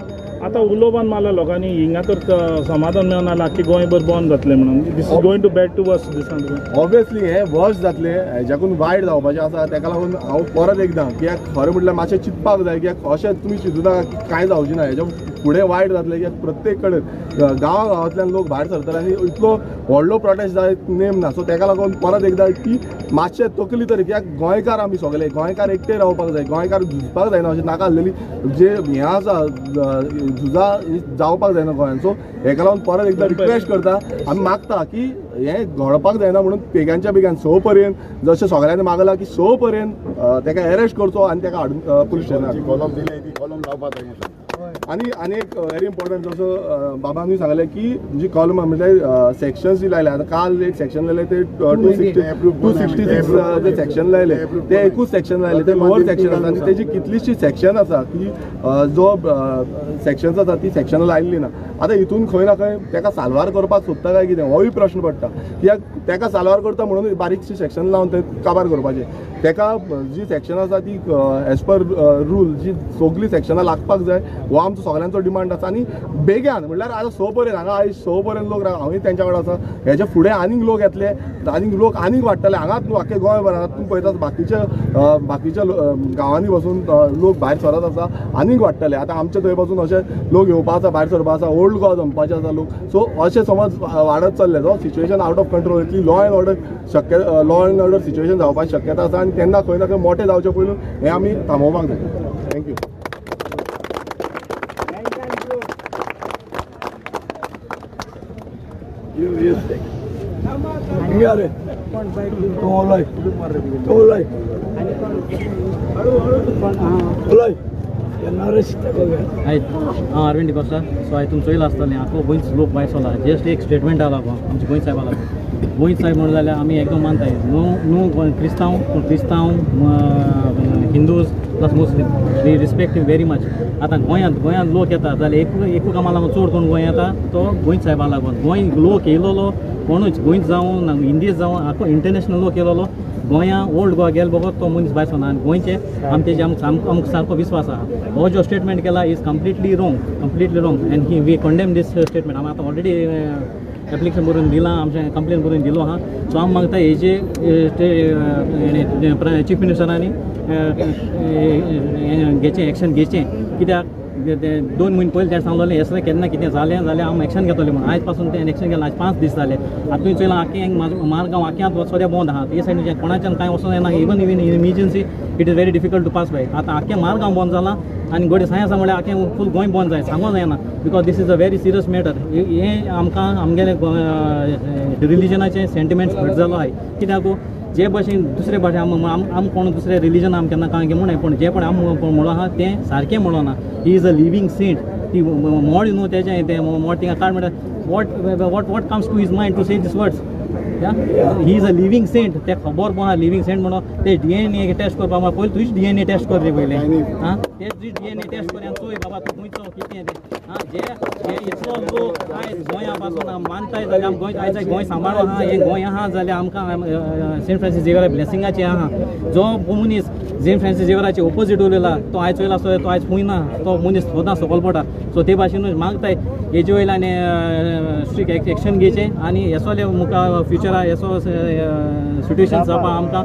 Speaker 9: आतां उलोवपान मारला लोकांनी हिंगा तर समाधान मेळना आख्खे गोंयभर बंद जातलें म्हणून this is going to bad to worse दिसान.
Speaker 1: ऑब्वियसली हें वर्स जातलें हेज्याकून वायट जावपाचें आसा ताका लागून हांव परत एकदां कित्याक खरें म्हटल्यार मातशें चिंतपाक जाय कित्याक अशें तुमी चिंतू नाका की कांय जावचें ना हेज्या फुडें वायट जातलें कित्याक प्रत्येक कडेन गांवा गांवांतल्यान लोक भायर सरतले आनी इतलो व्हडलो प्रोटेस्ट जायत नेम ना. सो ताका लागून परत एकदां की मातशें तकली तरी कित्याक गोंयकार आमी सगळे गोंयकार एकटे रावपाक जाय गोंयकार झुजपाक जायना अशें नाका आसलेली जे हें आसा झुजां जावपाक जायना गोंयांत. सो हेका लागून परत एकदां रिक्वेस्ट करता आमी मागता की हें घडपाक जायना म्हणून बेगानच्या बेगान 6 पर्यंत जशें सगळ्यांनी मागलां की 6 पर्यंत ताका अरेस्ट करचो आनी ताका हाडून पुलीस स्टेशनार.
Speaker 8: कॉलम दिले ती कॉलम लावपाक जाय.
Speaker 1: आनी आनी एक व्हेरी इम्पॉर्टंट जसो बाबानूय सांगलें की जी कॉलम म्हळ्यार सेक्शन्स जी लायले, आतां काल एक सेक्शन लायले ते 266 जे सेक्शन लायले ते एकूच सेक्शन लायले, ते लोअर सेक्शन आसा आनी तेजी कितलीशी सेक्शन आसा की जो सेक्शन्स आसा ती सेक्शनां लायल्ली ना. आतां हितून खंय ना खंय तेका साल्वार करपाक सोदता काय कितें होय प्रश्न पडटा, कित्याक तेका साल्वार करता म्हणून बारीकशी सेक्शन लावन ते काबार करपाचें. तेका जी सेक्शन आसा ती एज पर रूल जी सगळीं सेक्शनां लागपाक जाय हो आमचो सगळ्यांचो डिमांड आसा. आनी बेग्यान म्हणल्यार आतां 6 पर्यंत हांगा आयज 6 पर्यंत लोक राव, हांवूय तेंच्या वांगडा आसा, हेच्या फुडें आनीक लोक येतले, आनीक लोक आनीक वाडटले. हांगाच न्हू आख्खे गोंयभर हांगा तूं पळयता बाकीच्या बाकीच्या गांवांनी बसून लोक भायर सरत आसा, आनीक वाडटले. आतां आमच्या थंय पासून अशे लोक येवपा आसा, भायर सरपा आसा, ओल्ड गोवा जमपाचे आसा लोक. सो अशें समज वाडत चल्लें जो सिच्युएशन आवट ऑफ कंट्रोल येतली, लॉ एंड ऑर्डर शक्य लॉ एंड ऑर्डर सिच्युएशन जावपाची शक्यता आसा आनी तेन्ना खंय ना खंय मोठें जावचें पयलू हें आमी थांबोवपाक जाय. Thank you.
Speaker 11: हांव अरविंद डिकोस्ता. सो हांवें तुमचो चोयला आसतलें आखो गोंयच लोक भायर सरला. जस्ट एक स्टेटमेंट आला आमच्या गोंय साहेबा लागून. गोंय साहेब म्हणून जाल्यार आमी एकदम मानताय न्हू न्हू क्रिस्तांव, पूण क्रिस्तांव Hindus plus Muslim we respect him very much. आतां गोंयांत गोंयांत लोक येता जाल्यार एक एकू कामा लागून चड कोण गोंय येता तो गोंय साहेबा लागून. गोंय लोक येयलोलो कोणूच गोंयच जावं हिंदीच जावं आखो इंटरनॅशनल लोक येयलोलो गोंया ओल्ड गोवा गेल बगर तो मनीस भायर सरना. आनी गोंयचे आम तेजे आमकां सारको विस्वास आहा. हो जो स्टेटमेंट केला is completely wrong, completely wrong and he we condemn this statement. आमी आतां ऑलरेडी एप्लिकेशन बरोवन दिलां, आमचें कंप्लेन बरोवन दिलो आहा. सो आमी मागता हेजे चीफ मिनिस्टरांनी घेचें एक्शन घेचें, कित्याक 2 म्हयने पयलीं तेणें सांगलेलें हें केन्ना कितें जालें जाल्यार आमी एक्शन घेतलें म्हणून. आयज पासून तें एक्शन घेतलें, आयज 5 दीस जाले. आतां तुवें चोयलां आख्खें मारगांव आख्यांत सद्या बंद आहा. ते सायडीन कोणाच्यान कांय वचोंक जायना, even even emergency it is very difficult to pass by. आतां आख्खें मारगांव बंद जालां आनी गोडे साय आसा म्हणल्यार आख्खें फूल गोंय बंद जाय, सांगोंक जायना because this is a very serious matter. हें आमकां आमगेले रिलिजनाचे सेंटिमेंट्स हर्ट जालो आहाय. कित्याक जे भाशेन दुसरे भाशेन आम कोण दुसरे रिलीजन आम केन्ना कांय म्हणून, पूण जे पण आम म्हणलो आहा तें सारकें म्हणलो ना. He is a living saint. ती मोड न्हू तेजें तें मोड थिंगा काड म्हणल्यार what what what comes to his mind to say this words. He is a living saint. ते खबर पळोवना लिव्हींग सेंट म्हणून ते DNA test करपा म्हणल्यार पयलीं तुजीच DNA test कर रे पयलें. आं ते तुजी DNA test कर आनी चोय बाबा तूं खंयचो कितें तें. आं जे जे इतलो लोक आयज गोंया पासून मानताय जाल्यार आम गोंय आयज गोंय सांबाळो आहा, हें गोंय आहा जाल्यार आमकां सेंट फ्रांसीस झेवियरा ब्लेसिंगाचें आहा. जो मनीस सेंट फ्रांसीस झेवियराचे ओपोजीट उलयला तो आयज चोयला आसतो तो आयज खूंय ना, तो मनीस सदां सकयल पडटा. सो ते भाशेनूच मागताय हेजे वयल्यान स्ट्रिक्ट एक्शन घेवचें आनी हेसोले मुखार फ्युचरा हेसो सिट्युएशन जावपा आमकां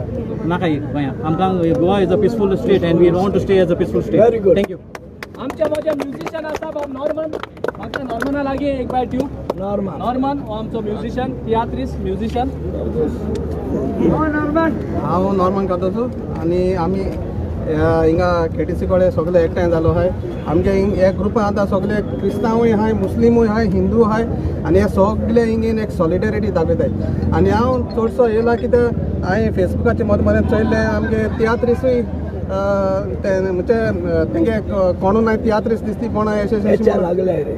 Speaker 11: नाका गोंया. आमकां Goa is a peaceful state and we want to stay as a peaceful state. Thank you.
Speaker 6: आमच्या म्हजे म्युझिशियन आसा बाब नॉर्मन, म्हाका नॉर्मना लागीं एक बाय ट्यूब नॉर्मन नॉर्मन हो आमचो म्युझिशियन, तियात्रीस म्युझिशियन.
Speaker 12: हांव नॉर्मन कार्दोजो आनी आमी हिंगा केटीसी कडेन सगळे एकठांय जालो आहाय. आमगे हिंग एक ग्रुपान आतां सगळे क्रिस्तांवूय आहाय, मुस्लिमूय आहाय, हिंदू आहाय आनी हे सगळे हिंगेन एक सॉलिडेरिटी दाखयताय. आनी हांव चडसो येयला कित्याक हांवें फेसबुकाचेर मदीं मदीं चोयल्लें आमगे तियात्रिसूय ते म्हणजे तेंगे कोणू नाय तियात्रीस दिसती कोण अशें
Speaker 3: लागले रे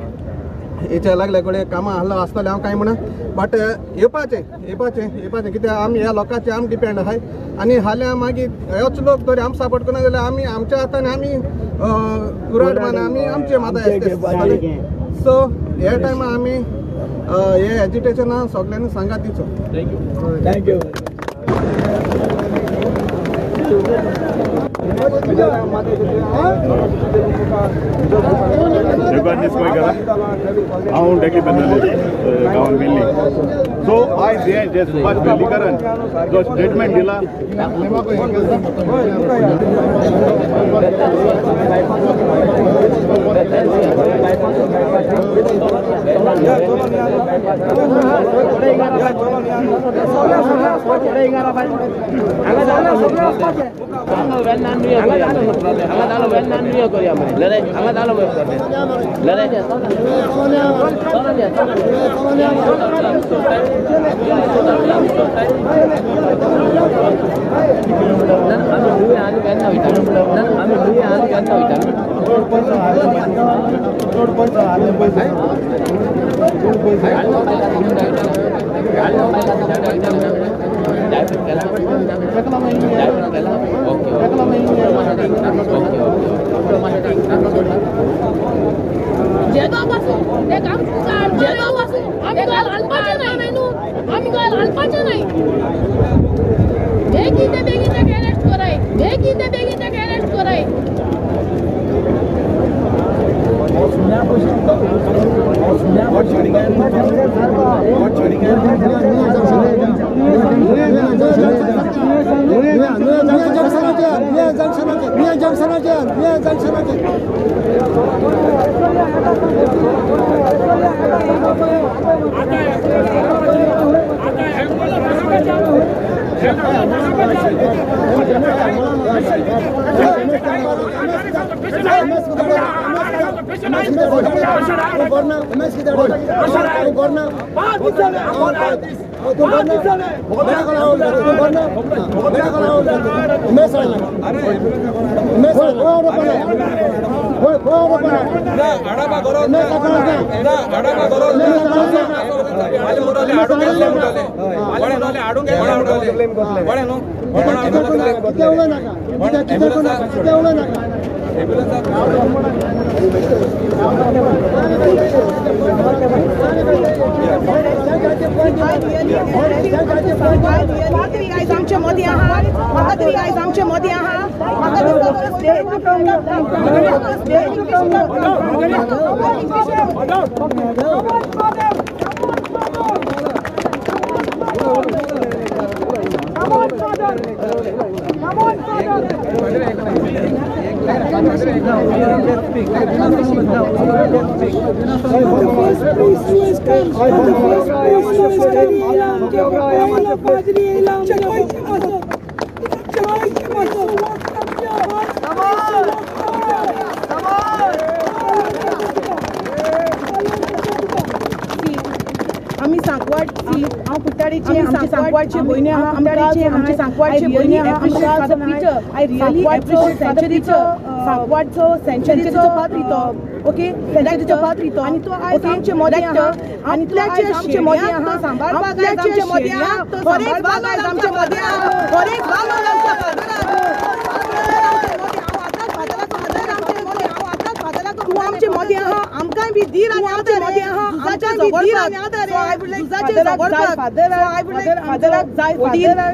Speaker 12: हेच्या लागले कडेन कामां आहलो आसतलें हांव कांय म्हणा, बट येवपाचें येवपाचें येवपाचें कित्याक आमी ह्या लोकांचे आमी डिपेंड आहाय. आनी हाल्यां मागीर हेच लोक जर आम सपोर्ट करना जाल्यार आमी आमच्या हातान आमी कुराड मान आमी आमचे माता आसतले. सो ह्या टायमार आमी हे एजिटेशना सगल्यांनी सांगात दिवचो.
Speaker 6: Thank you.
Speaker 3: Thank you.
Speaker 13: हांव डेकी बेर्नालीस गांवान मेल्ली. सो आयज हें जें सुभाष वेर्लीकरान जो स्टेटमेंट दिला
Speaker 6: आमी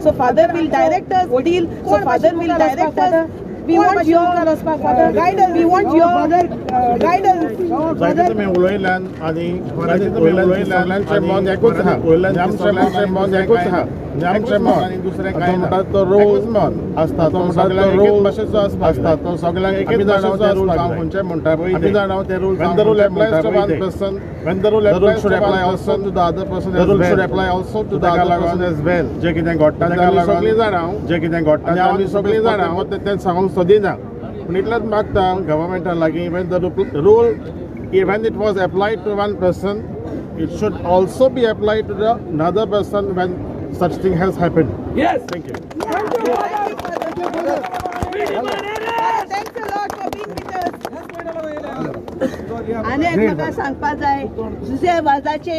Speaker 5: So father will direct us. So father will direct us. We want your guidance. We want your guidance.
Speaker 8: जायते उलयल्यान आनी सगळ्यांचे मन एकूच आहा. आमचें मन आनी दुसरें कांय म्हणटा तो रोज मन आसता, तो सगळ्यांक एकेच भाशेचो आसता, तो सगळ्यांक एकेच भाशेचो आसता. खंयचे म्हणटा पळय आमी जाणा ते rule when the rule applies to one person, when the rule applies should apply also to the other person, the rule should apply also to the other person as well. जें कितें घडटा तें सगळीं जाणा, जें कितें घडटा आमी सगळीं जाणा, तें सांगूंक सोदिना. पूण इतलेंच मागता गव्हर्मेंटा लागीं, when the rule when it was applied to one person, it should also be applied to the another person when such thing has happened.
Speaker 4: Yes.
Speaker 8: Thank you.
Speaker 5: Thank you, Father. Thanks a lot for being with us.
Speaker 14: आनी म्हाका सांगपा जाय, जुजे वाजाचे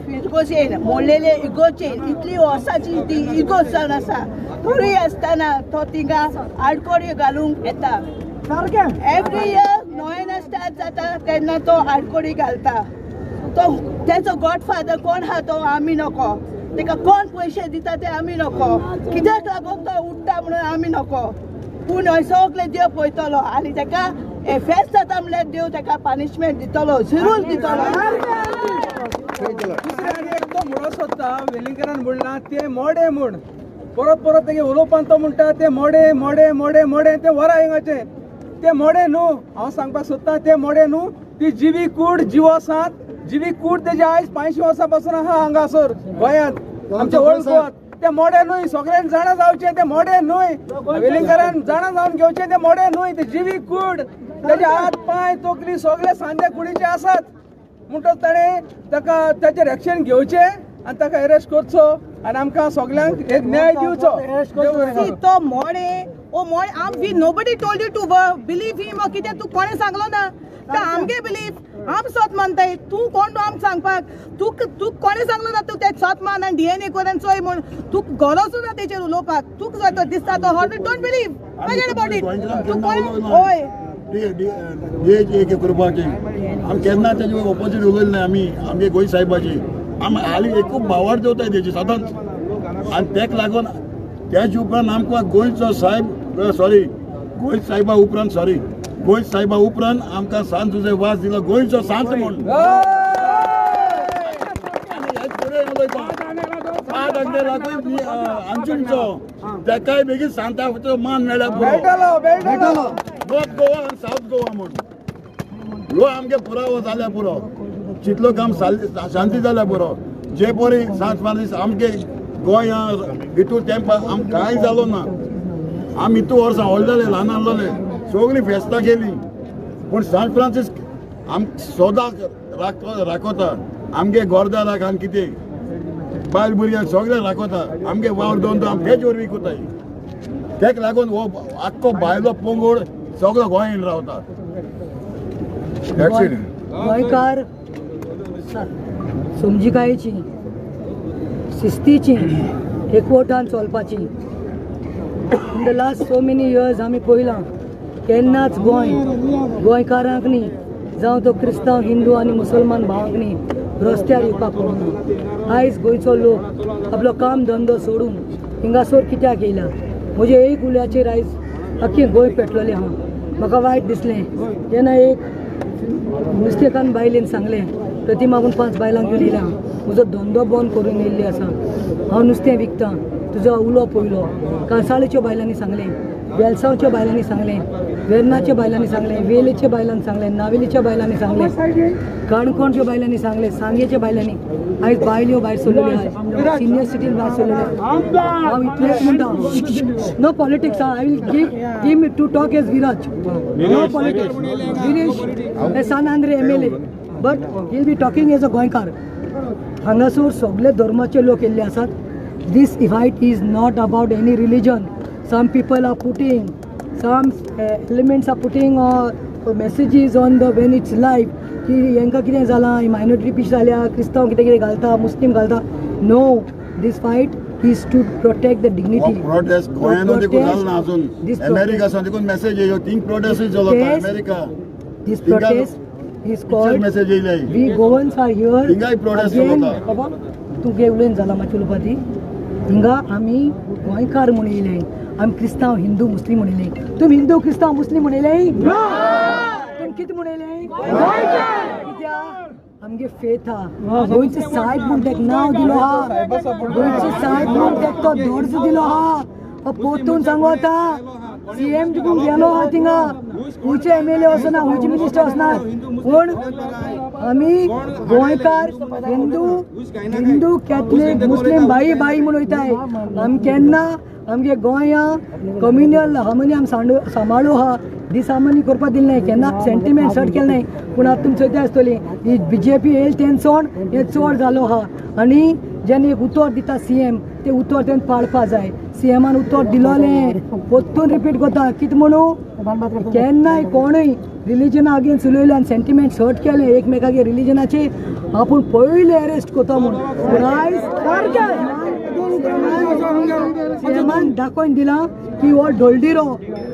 Speaker 14: फिरगोजेन मोडलेले इगोचेन इतली वर्सांची ती इगोज जावन आसा, तरी आसतना तो तिंगा आडकोडी घालूंक येता. एवरी इयर नोवेना स्टार्ट जाता तेन्ना तो आडकोडी घालता. तो तेचो गॉडफादर कोण आहा तो आमी नको, ताका कोण पयशे दिता ते आमी नको, कित्याक लागून तो उठ्ठा म्हणून आमी नको. पूण हय सगळे देव पळयतलो आनी ताका फेस्त जाता म्हणल्यार देव ताका पनिशमेंट दितलो, जरूर दितलो.
Speaker 6: दुसरें आनी एक तो म्हणूंक सोदता, वेलिंगकारान म्हणलां तें मोडें म्हूण, परत परत तेगे उलोवपान तो म्हणटा तें मोडें मोडें मोडें मोडें, तें वरा हिंगाचें तें मोडें न्हू. हांव सांगपाक सोदता तें मोडें न्हू, ती जिवी कूड जिवो आसात, जिवी कूड तेजी आयज 500 वर्सां पासून आहा हांगासर गोंयांत आमच्या ओल्ड गोवात. ते मोडें न्हय, सगळ्यांक जाणा जावचें तें मोडें न्हय, वेलिंगकारान जाणा जावन घेवचें तें मोडें न्हय, तें जिवी कूड, तेजे हात पांय तकली सगळे सांदे कुडीचे आसात. म्हणटच ताणें ताका ताचेर एक्शन घेवचें आनी ताका अरेस्ट करचो आनी आमकां सगळ्यांक एक न्याय दिवचो.
Speaker 5: तो मोडें ओ मोय आम we nobody told you to believe him or कितें तूं कोणें सांगलो ना तर आमगे बिलीव आम सत मानताय. तूं कोण आमकां सांगपाक? तूं तूं कोणें सांगलो ना तूं तें सत मान आनी DNA करून चोय म्हूण? तूं गरजूच ना तेचेर उलोवपाक. तुका जाय तो दिसता तो hot don't believe, forget about it. तूं कोण? हय
Speaker 13: एक करपाचें आमी केन्ना तेजे ऑपोजीट उलयले ना. आमी आमगे गोंय साहेबाची आमी हालीं एकूच भावार्थ दवरताय तेजी सदांच. आनी तेका लागून त्याच उपरांत आमकां गोंयचो साहेब सॉरी गोंय साहेबा उपरांत सॉरी गोंय साहेबा उपरांत आमकां सांत जुझे वास दिलो गोंयचो सांत म्हूण. पाद आंगेलाकूय अंजुमचो तेकाय बेगीन सांताचो मान मेळ्ळ्यार पुरो. नॉर्थ गोवा आनी सावथ गोवा म्हूण ह्यो आमगे पुरावो जाल्यार पुरो. जितलो काम शांती जाल्यार पुरो. जे परी सांत फ्रांसीस आमगे गोंया हितूर तेंपार आमकां कांय जालो ना. आमी हितू वर्सां व्हडले जाले, ल्हान आसलेले सगळीं फेस्तां केली. पूण सांत फ्रांसीस आम सदां राखता आमगे गोरदाराक आनी कितें बायल भुरग्यांक सगळें राखता. आमगे वावर दोन आम तेच वरवीं कोताय. तेका लागून हो आख्खो भायलो पंगड सगळो गोंयान रावता.
Speaker 7: गोंयकार समजिकायेची, शिस्तीची, एकवटान चलपाची. In the last so many years आमी पळयलां केन्नाच गोंय गोंयकारांक न्ही, जावं तो क्रिस्तांव, हिंदू आनी मुसलमान भावांक न्ही, रस्त्यार येवपाक पडना. आयज गोंयचो लोक आपलो काम धंदो सोडून हिंगासर कित्याक येयला? म्हजे एक उल्याचेर आयज आख्खें गोंय पेटलोलें आहा. म्हाका वायट दिसलें जेन्ना एक नुस्तेकान्न बायलेन सांगलें, प्रतिमा म्हूण 5 बायलांक घेवन येयला, म्हजो धंदो बंद करून येयल्ली आसा, हांव नुस्तें विकतां, तुजो उलो पयलो. कांसाळेच्या बायलांनी सांगलें, वेलसांवच्या बायलांनी सांगलें, वेर्नाच्या बायलांनी सांगलें, वेलेच्या बायलांनी सांगलें, नावेलीच्या बायलांनी सांगलें, काणकोणच्या बायलांनी सांगलें, सांगेच्या बायलांनी. आयज बायल्यो भायर सरलेल्यो आहात, सिनियर सिटीजन भायर सरलेले. हांव इतलेंच म्हणटा, no politics. I will give him to talk as Viraj. No politics. Viresh San Andre MLA, but he will be talking as a गोंयकार. हांगासर सगळे धर्माचे लोक येयल्ले आसात. This fight is not about any religion. Some people are putting, some elements are putting messages on the when it's live की हेंकां कितें जालां, मायनॉरिटी पीस जाल्या, क्रिस्तांव कितें कितें घालता, मुस्लीम घालता. No, this fight is to protect the dignity.
Speaker 13: Protest गोंयांत देखून जालो ना अजून. अमेरिका सावन देखून मॅसेज येयलो, थिंग प्रोटेस्टूय चलता America.
Speaker 7: This protest is called
Speaker 13: message येयले.
Speaker 7: We Goans are here.
Speaker 13: थिंगाय प्रोटेस्ट चलता.
Speaker 7: बाबा तुगे उलोवन जाला मातशें उलोवपा ती. हिंगा आमी गोंयकार म्हूण येयले, आमी क्रिस्तांव, हिंदू, मुस्लीम म्हूण येयले. तुमी हिंदू, क्रिस्तांव, मुस्लीम म्हूण येयले? तुमी कितें म्हूण येयले? कित्याक आमगे फेथ आहा. गोंयचे सायब म्हूण तेका नांव दिलो आहा, गोंयचे सायब म्हूण तेका तो दर्जो दिलो आहा. पोतून सांगू आतां CM तुका गेलो आहा थिंगा, खंयचे MLA वचना, खंयचे मिनिस्टर वचना, पूण आमी गोंयकार हिंदू, हिंदू, कॅथलीक, मुस्लीम भाई भाई म्हूण वयताय. आमी केन्ना आमगे गोंया कम्युनल हार्मोनी आमी सांबाळू आहा. दिसामानी करपाक दिलें नाय, केन्ना सेंटिमेंट सट केलें नाय. पूण आतां तुमी चोयता आसतली ही BJP येयली तेन्ना सोड हें चड जालो आहा. आनी जेन्ना एक उतर दिता CM, तें उतर तेणें पाळपा जाय. CMान उतर दिलोलें परतून रिपीट करता कितें म्हणू, केन्नाय कोणूय रिलिजना अगेन्स्ट उलयलें आनी सेंटिमेंट हर्ट केलें एकमेकागे रिलिजनाचे, आपूण पयलें अरेस्ट करता म्हूण. पूण आयज CMान दाखोवन दिलां की हो डोलडिरो,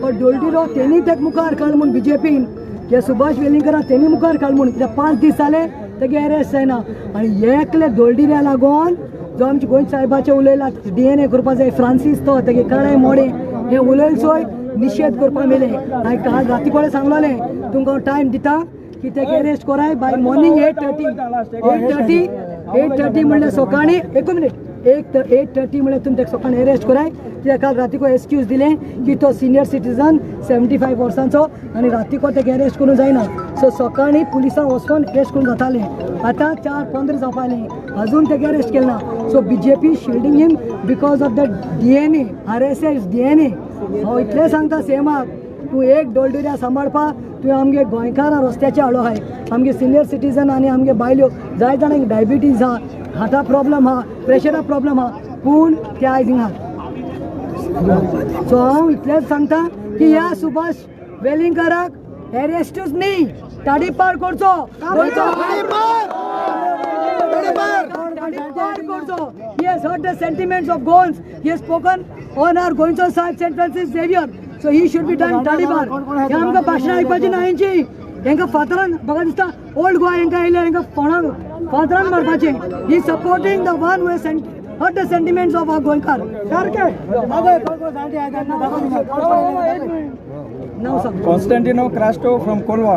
Speaker 7: हो डोलडिरो तेणी तेका मुखार काड म्हूण BJPन, हे सुभाष वेलिंगकरान तेणी मुखार काड म्हूण. कित्याक 5 दीस जाले तेगे अरेस्ट जायना. आनी एकले डोलडिऱ्या लागून जो आमच्या गोंय साहेबाचें उलयला, DNA करपा जाय, फ्रांसीस तो तेगे काळे मोडे हें उलयलें चोय निशेध करपाक मेलें. हांवें काल राती कडेन सांगलोलें तुमकां हांव टायम दिता की तेका अरेस्ट कराय बाय मॉर्निंग 8:30. 8:30 म्हणल्यार सकाळीं, एक मिनीट, 8:30 म्हणल्यार तुमी तेका सकाळीं अरेस्ट कराय. कित्याक काल रातीको एक्सक्यूज दिलें की तो सिनियर सिटीजन 75 वर्सांचो आनी रातीको तेका अरेस्ट करूंक जायना. सो सकाळीं पुलिसांक वचोन अरेस्ट करूंक जातालें. आतां 4:15 जावपा आयलें, अजून तेका अरेस्ट केलें ना. So BJP shielding him because of the DNA, RSS DNA. हांव इतलें सांगता CMाक, तूं एक डोलडिऱ्या सांबाळपा, तुवें आमगे गोंयकारां रस्त्याचे हाडलो आहाय. आमगे सिनियर सिटीजन आनी आमगे बायल्यो जाय जाणांक डायबिटीज आहा, हार्टा प्रॉब्लम आहा, प्रेशरा प्रॉब्लम आहा, पूण ते आयज हिंगा सो हांव इतलेंच सांगता की ह्या सुभाष वेलिंगकाराक एरेस्टूच न्ही, ताडीपार करचो, ताडीपार करचो. He has hurt the sentiments of Goans. He has spoken on our गोंयचो साहेब Saint Francis Xavier, so he should be done ताडीपार. हे आमकां भाशणां आयकपाची ना हेंची. हेंकां फातरान म्हाका दिसता ओल्ड गोवा हेंकां येयल्यार हेंकां फोणाक फातरान मारपाचें. He supporting the one who hurt the sentiments of our गोंयकार.
Speaker 6: कॉन्स्टंटिनो क्रास्टो फ्रॉम कोलवा,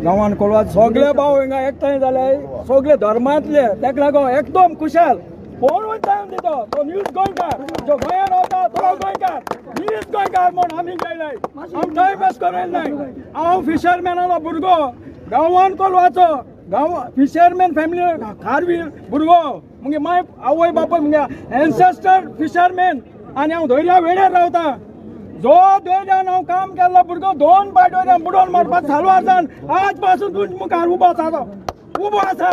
Speaker 6: गांवान कोलवा. सगळे भाव हिंगा एकठांय जाले, सगळे धर्मांतले, तेका लागून एकदम खुशाल. कोण टायम दिता तो न्यूज गोंयकार, जो गोंयान रावता तो गोंयकार, न्यूज गोंयकार म्हूण आमी गेले. आम टायम पास करूं नाय. हांव फिशरमॅनालो भुरगो, गांवान कोलवाचो, गांव फिशरमॅन फॅमिली खारवी भुरगो. मुगे माय आवय बापूय मुगे एन्सेस्टर फिशरमॅन आनी हांव दर्या वेळेर रावता. जो दर्यान हांव काम केल्लो भुरगो दोन पाट वयल्यान बुडोवन मारपाक सालवार जावन आज पासून तुमच्या मुखार उबो आसा, उबो आसा.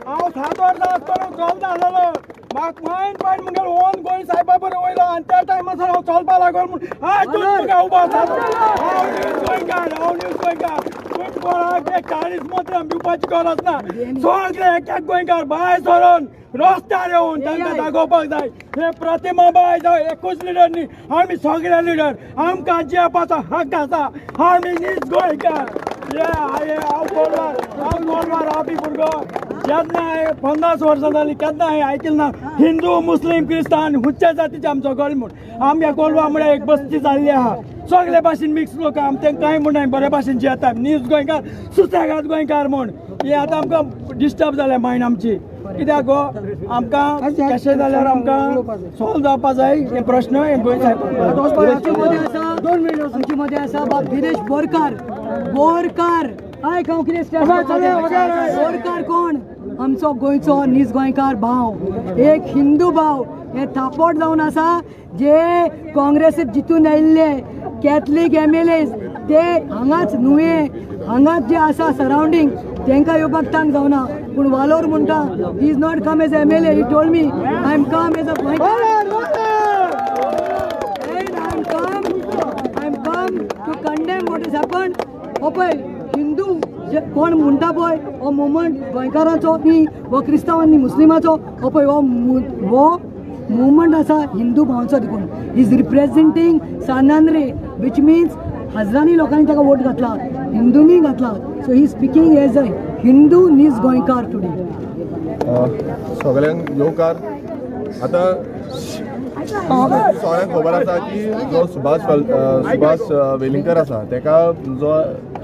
Speaker 6: हांव 7 वर्सां आसतना चलता आसलेलो. म्हाका मायन पायन मुगेलो ओन गोंय सायबा बरोबर वयलो आनी त्या टायमार हांव चलपाक लागलो म्हूण आज तुमच्या मुखार उबो आसा. हांव न्यूज गोंयकार, हांव न्यूज गोंयकार. तुमकां कोणाक एक 40 मतां दिवपाची गरज ना. सगळे एक एक गोंयकार भायर सरून रस्त्यार येवन तांकां दाखोवपाक जाय. हे प्रतिमा बाय जावं एकूच लिडर न्ही, आमी सगळे लिडर. आमकां जियेवपाचो हक्क आसा. आमी नीज गोंयकार. हे हांव कोलवार, हांव कोलवार रावपी भुरगो. जेन्ना हांवें 50 वर्सां जालीं केन्ना हांवें आयकलें ना हिंदू मुस्लीम क्रिस्तान हुच्च्या जातीचे आमचो गल म्हूण. आमगे कोलवा म्हळ्यार एक बस्ती जाल्ली आहा, सगळे भाशेन मिक्स लोक. आम तेंकां कांय म्हणना, बरे भाशेन जियेता. नीज गोंयकार, सुसेगाद गोंयकार म्हूण हे आतां आमकां डिस्टर्ब जाल्या मायंड आमची. कित्याक गो आमकां कशें जाल्यार आमकां सॉल्व जावपा जाय हे प्रश्न. हे गोंय सायब
Speaker 7: आमचे मदें आसा बाब दिनेश बोरकार. बोरकार आयक हांव कितें बोरकार कोण? आमचो गोंयचो नीज गोंयकार भाव, एक हिंदू भाव. हे थापोट जावन आसा जे काँग्रेसीत जितून आयिल्ले कॅथलीक MLAs ते हांगाच नुवें हांगाच जे आसा सरावंडींग तांकां येवपाक तांक जावना. पूण वालोर म्हणटा he is not come as MLA, he told me I am come as a गोंयकार and I am come to condemn what is happen. हो पळय हिंदू जे कोण म्हणटा पळय हो मुवमेंट गोंयकारांचो न्ही, हो क्रिस्तांव न्ही मुस्लिमाचो, हो पळय हो मुवमेंट आसा हिंदू भावांचो. देखून is representing San Andre which means हजारांनी लोकांनी ताका वोट घातला, हिंदूंनी घातला. So he speaking as a Hindu नीज गोंयकार टुडे.
Speaker 1: सगळ्यांक येवकार. आतां सगळ्यांक खबर आसा की जो सुभाष वेलिंगकर आसा तेका जो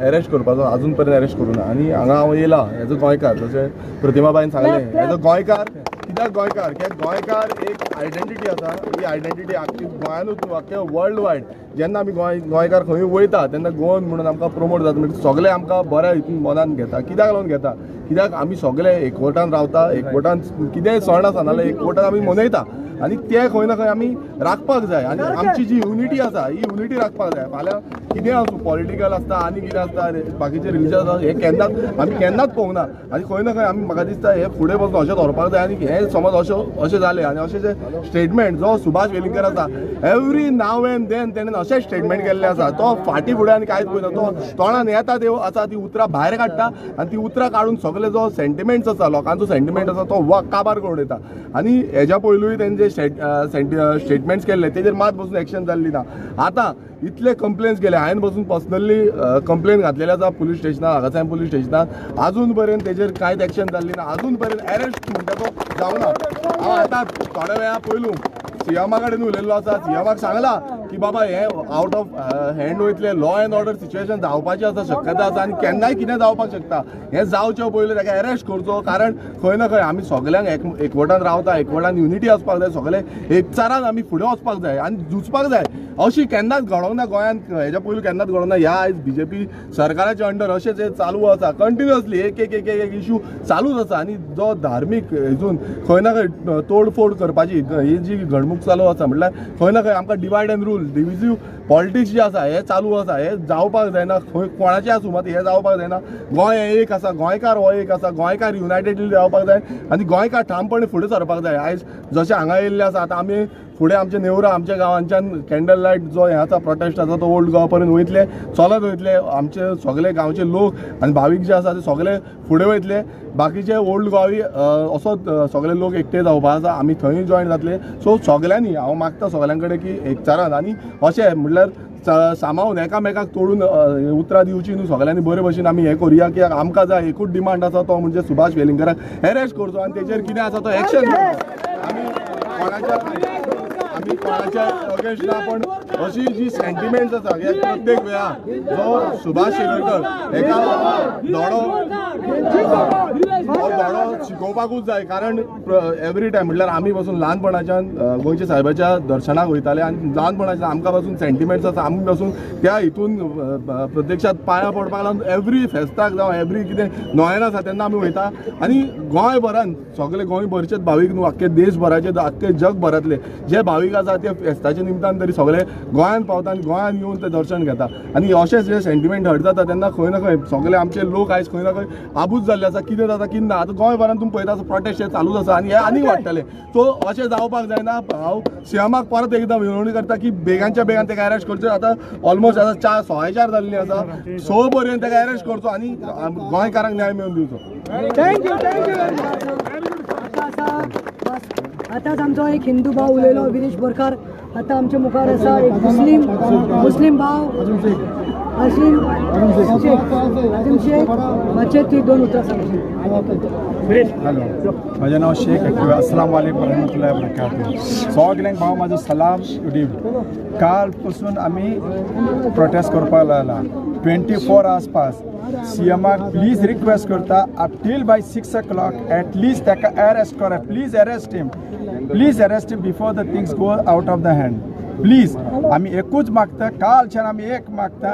Speaker 1: एरेस्ट करपाचो अजून पर्यंत एरेस्ट करूं ना. आनी हांगा हांव येयला एज अ गोंयकार, जशें प्रतिमाबायन सांगलें एज अ गोंयकार. कित्याक गोंयकार? कित्याक गोंयकार एक आयडेंटिटी आसा. ही आयडेंटिटी आख्खी गोंयानूच न्हू, आख्खे वर्ल्ड वायड. जेन्ना आमी गोंयकार खंय वयता तेन्ना गोवन म्हणून आमकां प्रमोट जाता. म्हणजे सगळे आमकां बऱ्या हितून मनान घेता. कित्याक लागून घेता? कित्याक आमी सगळे एकवटान रावता, एकवटान कितेंय सण आसा नाजाल्यार एकवटान आमी मनयता आनी ते खंय ना खंय आमी राखपाक जाय. आनी आमची जी युनिटी आसा ही युनिटी राखपाक जाय. फाल्यां कितें आसूं, पॉलिटिकल आसता आनी कितें आसता, बाकीचे रिलिजन आसता, हें केन्नाच आमी केन्नाच पळोवंक ना. आनी खंय ना खंय आमी म्हाका दिसता हे फुडें वचून अशें दवरपाक जाय. आनी हें समज अशें जालें आनी अशें जे स्टेटमेंट जो सुभाष वेलिंगकर आसा एवरी now and then तेणें अशें स्टेटमेंट केल्लें आसा. तो फाटीं फुडें आनी कांयच पळयना, तो तोंडान येता ते आसा ती उतरां भायर काडटा आनी ती उतरां काडून सगळे जो सेंटिमेंट्स आसा लोकांचो सेंटिमेंट आसा तो काबार करून वयता. आनी हेज्या पयलूय तेंचे स्टेटमेंट्स केल्ले तेजेर मात बसून एक्शन जाल्ली ना. आतां इतले कंप्लेन्स केले, हांवें बसून पर्सनली कंप्लेन घातलेले आसा पुलीस स्टेशनार, हांगासावन पुलीस स्टेशनार, आजून पर्यंत तेजेर कांयच एक्शन जाल्ली ना. आजून पर्यंत एरेस्ट म्हणटा तो जावना. हांव आतां थोड्या वेळा पयलू सीएमा कडेन उलयल्लो आसा. सीएमाक सांगला की बाबा हे आवट ऑफ हँड वयतले, लॉ एंड ऑर्डर सिच्युएशन जावपाची आसा, शक्यता आसा आनी केन्नाय कितें जावपाक शकता. हें जावचें पयलीं ताका एरेस्ट करचो. कारण खंय ना खंय आमी सगल्यांक एकवटान रावता, एकवटान युनिटी आसपाक जाय, सगळे एकचारान आमी फुडें वचपाक जाय आनी झुजपाक जाय. अशी केन्नाच घडोवंक ना गोंयांत, हेज्या पयलीं केन्नाच घडोवंक ना. ह्या आयज बीजेपी सरकाराच्या अंडर अशें जें चालू आसा कंटिन्युअसली एक एक एक एक इशू चालूच आसा. आनी जो धार्मीक हितून खंय ना खंय तोडफोड करपाची ही जी घडणूक चालू आसा, म्हटल्यार खंय ना खंय आमकां divide and rule, divisive politics जी आसा हे चालू आसा. हे जावपाक जायना, खंय कोणाचें आसूं मात हें जावपाक जायना. गोंय हें एक आसा, गोंयकार हो एक आसा, गोंयकार युनायटेडली रावपाक जाय आनी गोंयकार ठामपणे फुडें सरपाक जाय. आयज जशें हांगा येयल्ले आसा आतां आमी फुडें आमचे नेवरा आमच्या गांवांच्यान कॅन्डल लायट जो हें आसा प्रोटेस्ट आसा तो ओल्ड गोवा पर्यंत वयतले, चलत वयतले. आमचे सगळे गांवचे लोक आनी भावीक जे आसा ते सगळे फुडें वयतले. बाकीचे ओल्ड गोवाय असोच सगळे लोक एकटे जावपा आसा, आमी थंय जॉयन जातले. सो सगळ्यांनी हांव मागता सगळ्यां कडेन की एकचारान आनी अशें म्हणल्यार सामावून एकामेकाक तोडून उतरां दिवची न्हू. सगळ्यांनी बरे भशेन आमी हें करुया की आमकां जाय एकूच डिमांड आसा तो म्हणजे सुभाष वेलिंगकराक एरेस्ट करचो आनी तेचेर कितें आसा तो एक्शन. आमी कोणाच्या अगेन्स्ट ना, पण अशी जी सेंटिमेंट्स आसा हे प्रत्येक वेळा जो सुभाष वेलिंगकर एका धडो हो धडो शिकोवपाकूच जाय. कारण एवरी टायम म्हटल्यार आमी पासून ल्हानपणाच्यान गोंयच्या साहेबाच्या दर्शनाक वयताले आनी ल्हानपणाच्यान आमकां पासून सेंटिमेंट्स आसा. आमी पासून त्या हितून प्रत्यक्षात पांयां पडपाक लागून एवरी फेस्ताक जावं एवरी कितें नोयेन आसा तेन्ना आमी वयता. आनी गोंयभरान सगळे गोंयभरचेच भावीक न्हू, आख्खे देशभराचे आख्खे जगभरांतले जे भावीक आसा ते फेस्ताच्या निमतान तरी सगळे गोंयांत पावता आनी गोंयांत येवन ते दर्शन घेता. आनी अशेंच जे सेंटिमेंट हर्ट जाता तेन्ना खंय ना खंय सगळे आमचे लोक आयज खंय ना खंय आबूज जाल्ले आसा. कितें जाता कितें ना, आतां गोंयभरान तुमी पळयता प्रोटेस्ट हे चालूच आसा आनी हे आनीक वाडटले. सो अशें जावपाक जायना. हांव सीएमाक परत एकदां विनवणी करता की बेगानच्या बेगान ताका अरेस्ट करचो. आतां ऑलमोस्ट आतां 4:15 जाल्ली आसा, 6 पर्यंत ताका अरेस्ट करचो आनी गोंयकारांक न्याय मेळोवन दिवचो.
Speaker 7: Thank you thank you. आतांच आमचो एक हिंदू भाव उलयलो विरेश बोरकार. आतां आमच्या मुखार आसा एक मुस्लीम भाव आसिम शेख. मातशें ती दोन उतरां सांगची.
Speaker 15: हॅलो, म्हजें नांव शेख. अस्सलाम वालेकुम वरहमतुल्लाहि वबरकातुहू. सगल्यांक भाव म्हाजो सलाम. Good evening. काल पसून आमी प्रोटेस्ट करपाक लागला 24 आवर्स पास. सीएमाक प्लीज रिक्वेस्ट करता till by 6 o'clock at least ताका अरेस्ट करा. Please arrest him, please arrest him before the things go out of the hand. Please आमी एकूच मागता, कालच्यान आमी एक मागता,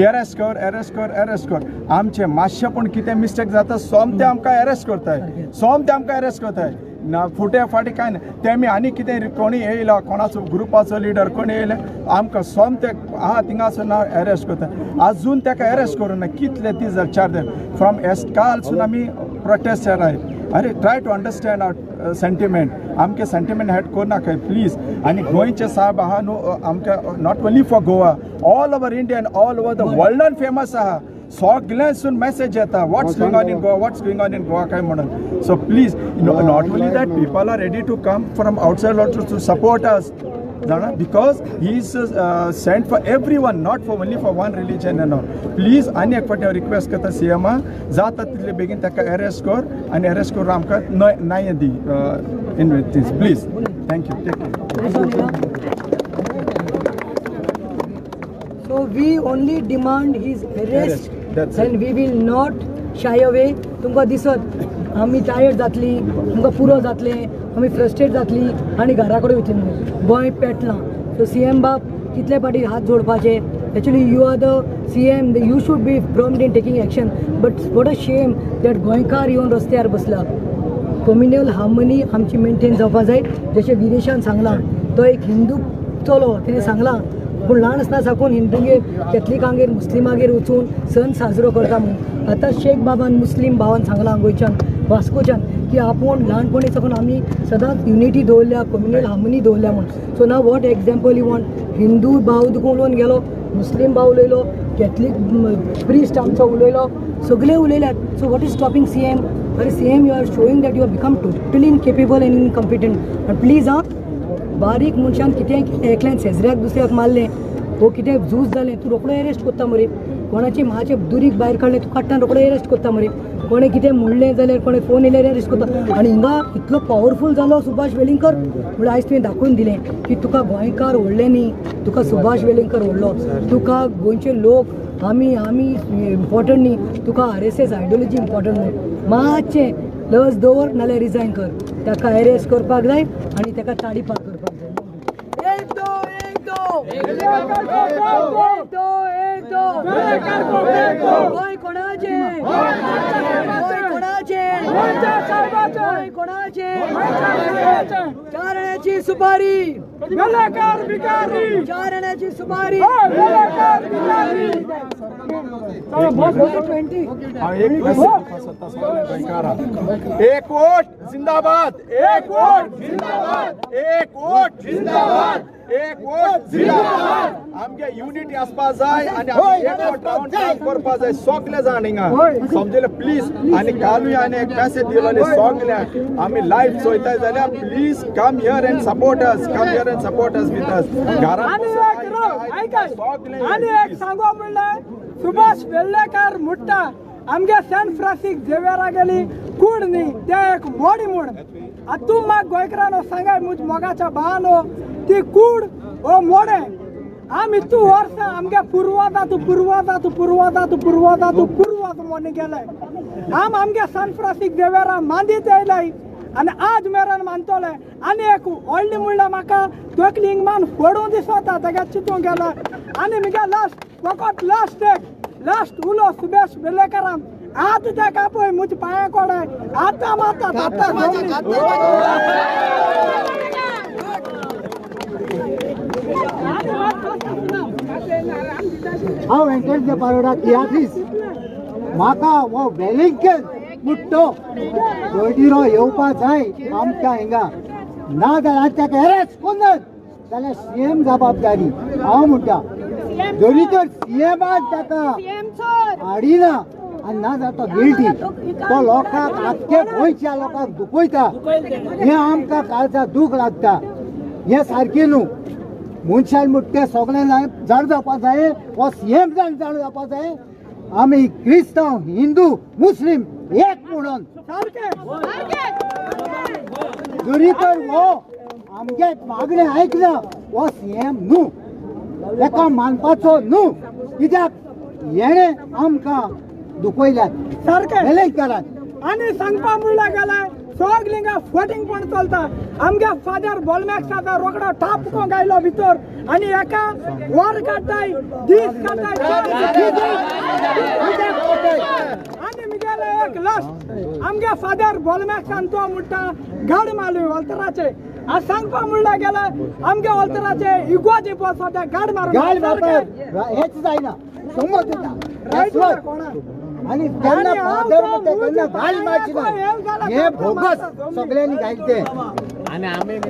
Speaker 15: अरेस्ट कर, अरेस्ट कर, अरेस्ट कर. आमचें मातशें पूण कितें मिस्टेक जाता सोमतें आमकां अरेस्ट करताय, सोमतें आमकां अरेस्ट करताय. ना फुटे फाटी कांय ना. तेमी आनी कितें कोणी येयला, कोणाचो ग्रुपाचो लिडर कोणी येयले आमकां सोमते आहा थिंगासर ना अरेस्ट करता. आजून ताका अरेस्ट करूं ना. कितले दीस जाले, 4 दीस फ्रॉम एस कालसून आमी प्रोटेस्ट आहाय. अरे try to understand our sentiment. आमचे सेंटिमेंट हर्ट करनाकाय प्लीज. आनी गोंयचे साहेब आहा न्हू आमकां not only for Goa, all over India and all over the वर्ल्डान famous आहा. सगल्यांसून मॅसेज येता what's going on in Goa, what's going on in Goa काय म्हणून. So please, not only that, people are ready to come from outside also to support us जाणा, because he is sent for every one, not for only for one religion and all. Please आनी एक फावटी हांव request करता सीएमाक, जाता तितले बेगीन ताका अरेस्ट कर आनी अरेस्ट करून आमकां न्याय दी in with things please. Thank you, take care.
Speaker 7: So we only demand his arrest and we will not shy away. तुमकां दिसत आमी टायर्ड जातली, तुमकां पुरो जातलें, आमी फ्रस्ट्रेट जातली आनी घरा कडेन वयतली म्हणून. गोंय पेटलां. सो सी एम बाब कितले फावटी हात जोडपाचे. Actually you are the C M, you should be prompt in taking action. But what a shame that गोंयकार येवन रस्त्यार बसला. कम्युनल हार्मनी आमची मेनटेन जावपा जाय. जशें विरेशान सांगलां, तो एक हिंदू चलो, तेणें सांगलां पूण ल्हान आसतना साकून हिंदूगेर कॅथलिकांगेर मुस्लिमागेर वचून सण साजरो करता म्हणून. आतां शेख बाबान मुस्लीम भावान सांगलां गोंयच्यान वास्कोच्यान की आपूण ल्हानपणी साकून आमी सदांच युनिटी दवरल्या, कम्युनल हार्मनी दवरल्या म्हणून. So now what example you want? Hindu भाव तुका उलोवन गेलो, मुस्लीम भाव उलयलो, कॅथलीक प्रिस्ट आमचो उलयलो, सगळे उलयल्यात. So what is stopping C M? अरे C M, you are showing that you are become totally incapable and incompetent. आनी प्लीज आं, बारीक मनशान कितें एकल्यान शेजऱ्याक दुसऱ्याक मारलें वो कितें झूज जालें, तूं रोकडो एरेस्ट करता मरे. कोणाची मातशें दुरीग भायर काडलें तूं काडटा रोकडो एरेस्ट करता मरे. कोणें कितें म्हणलें जाल्यार कोणें फोन येयल्यार एरेस्ट करता. आनी हिंगा इतलो पावरफूल जालो सुभाष वेलिंगकर म्हणल्यार आयज तुवें दाखोवन दिलें की तुका गोंयकार व्हडले न्ही, तुका सुभाष वेलिंगकर व्हडलो, तुका गोंयचे लोक आमी आमी इम्पॉर्टंट न्ही, तुका RSS ideology important न्ही. मातशें लज दवर नाल्यार रिजायन कर. ताका एरेस्ट करपाक जाय आनी ताका ताडी पार करपाक जाय. एक दो एक दो एक दो एक दो. गोंय कोणाचें? गोंय कोणाचें? गोंय कोणाचें? 4 आण्याची सुपारी, 4 आण्याची सुपारी.
Speaker 15: एक वोट जिंदाबाद, एक वोट जिंदाबाद, एक वोट जिंदाबाद, एक वोट जिंदाबाद। आमगे युनिटी आसपा जाय आनी आमी एक वोट रावन काम करपा जाय सगळे जाण हिंगा समजले प्लीज। आनी कालूय आनी एक मॅसेज दिलोली सगळ्यांक, आमी लायव्ह चोयताय जाल्यार please come here and support us, come here and support us with us. घरांत
Speaker 6: आनी एक सांगो म्हणल्यार सुभाष वेर्लेकर म्हणटा आमगे सॅन फ्रांसीस झेवियरा गेली कूड न्ही ते एक मोडी म्हूण। आतां तूं म्हाका गोंयकारानो सांगाय म्हज मोगाच्या भावानो ती कूड ओ मोडें आमी तूं वर्सां आमगे पुर्वजा तूं पुर्वजा तूं पुर्वजा तूं पुर्वजा तूं पुर्वज म्हूण गेले। आम आमगे सॅन फ्रांसीस झेवियरा मांदीत येयलाय आनी आज मेरेन मानतले। आनी एक व्हडली म्हणल्यार म्हाका तकली हिंग मान फोडूं दिसता तेगे चितूंक गेल्यार। आनी मुगे लास्ट फकत लास्ट एक लास्ट उलो सुभाष वेर्लेकरान आतां तेका पळय म्हज्या पांया कडेन आतां मारता आतां।
Speaker 16: हांव वेंकटेश पारोडा तियात्रीस, म्हाका हो वेलिंगटन मुट्टो दोडिरो येवपा जाय आमकां हिंगा, ना जाल्यार ताका एरेस्ट कोन्नात जाल्यार सीएम जबाबदारी हांव म्हणटा। जरी तर सीएमान ताका हाडिना आनी ना जाल्यार तो गिल्टी, तो लोकांक आख्खे गोंयच्या लोकांक दुखयता, हें आमकां काळजा दूख लागता। हें सारकें न्हू, मनशान म्हणटा तें सगळें जाण जावपा जाय, हो सीएम जाण जाण जावपा जाय। आमी क्रिस्तांव हिंदू मुस्लीम एक म्हणून जरी तर हो आमगे मागणें आयकना हो सीएम न्हू, ताका मानपाचो न्हू, कित्याक हेणें आमकां दुखयल्यात
Speaker 6: सारकें
Speaker 16: वेलेंकारान।
Speaker 6: आनी सांगपा म्हणल्यार गेल्यार सगळीं हिंगा फटींगपण चलता। आमगे फादर बोलमॅक्स आतां रोकडो ठाप कोंक आयलो भितर आनी एका वर काडटाय दीस काडटाय। आनी मुगेले एक लास्ट आमगे फादर बोलमॅक्सान तो म्हणटा गाड मारली वल्तराचे। आज सांगपा म्हणल्यार गेल्यार आमगे वल्तराचे इगोजी बसो ते गाड मारून
Speaker 16: गाड मारप हेच जायना समज येता आनी जेन्ना फादर म्हणटा तेन्ना गाल मारची ना, हें भोगस सगळ्यांनी घायलें तें। आनी आमी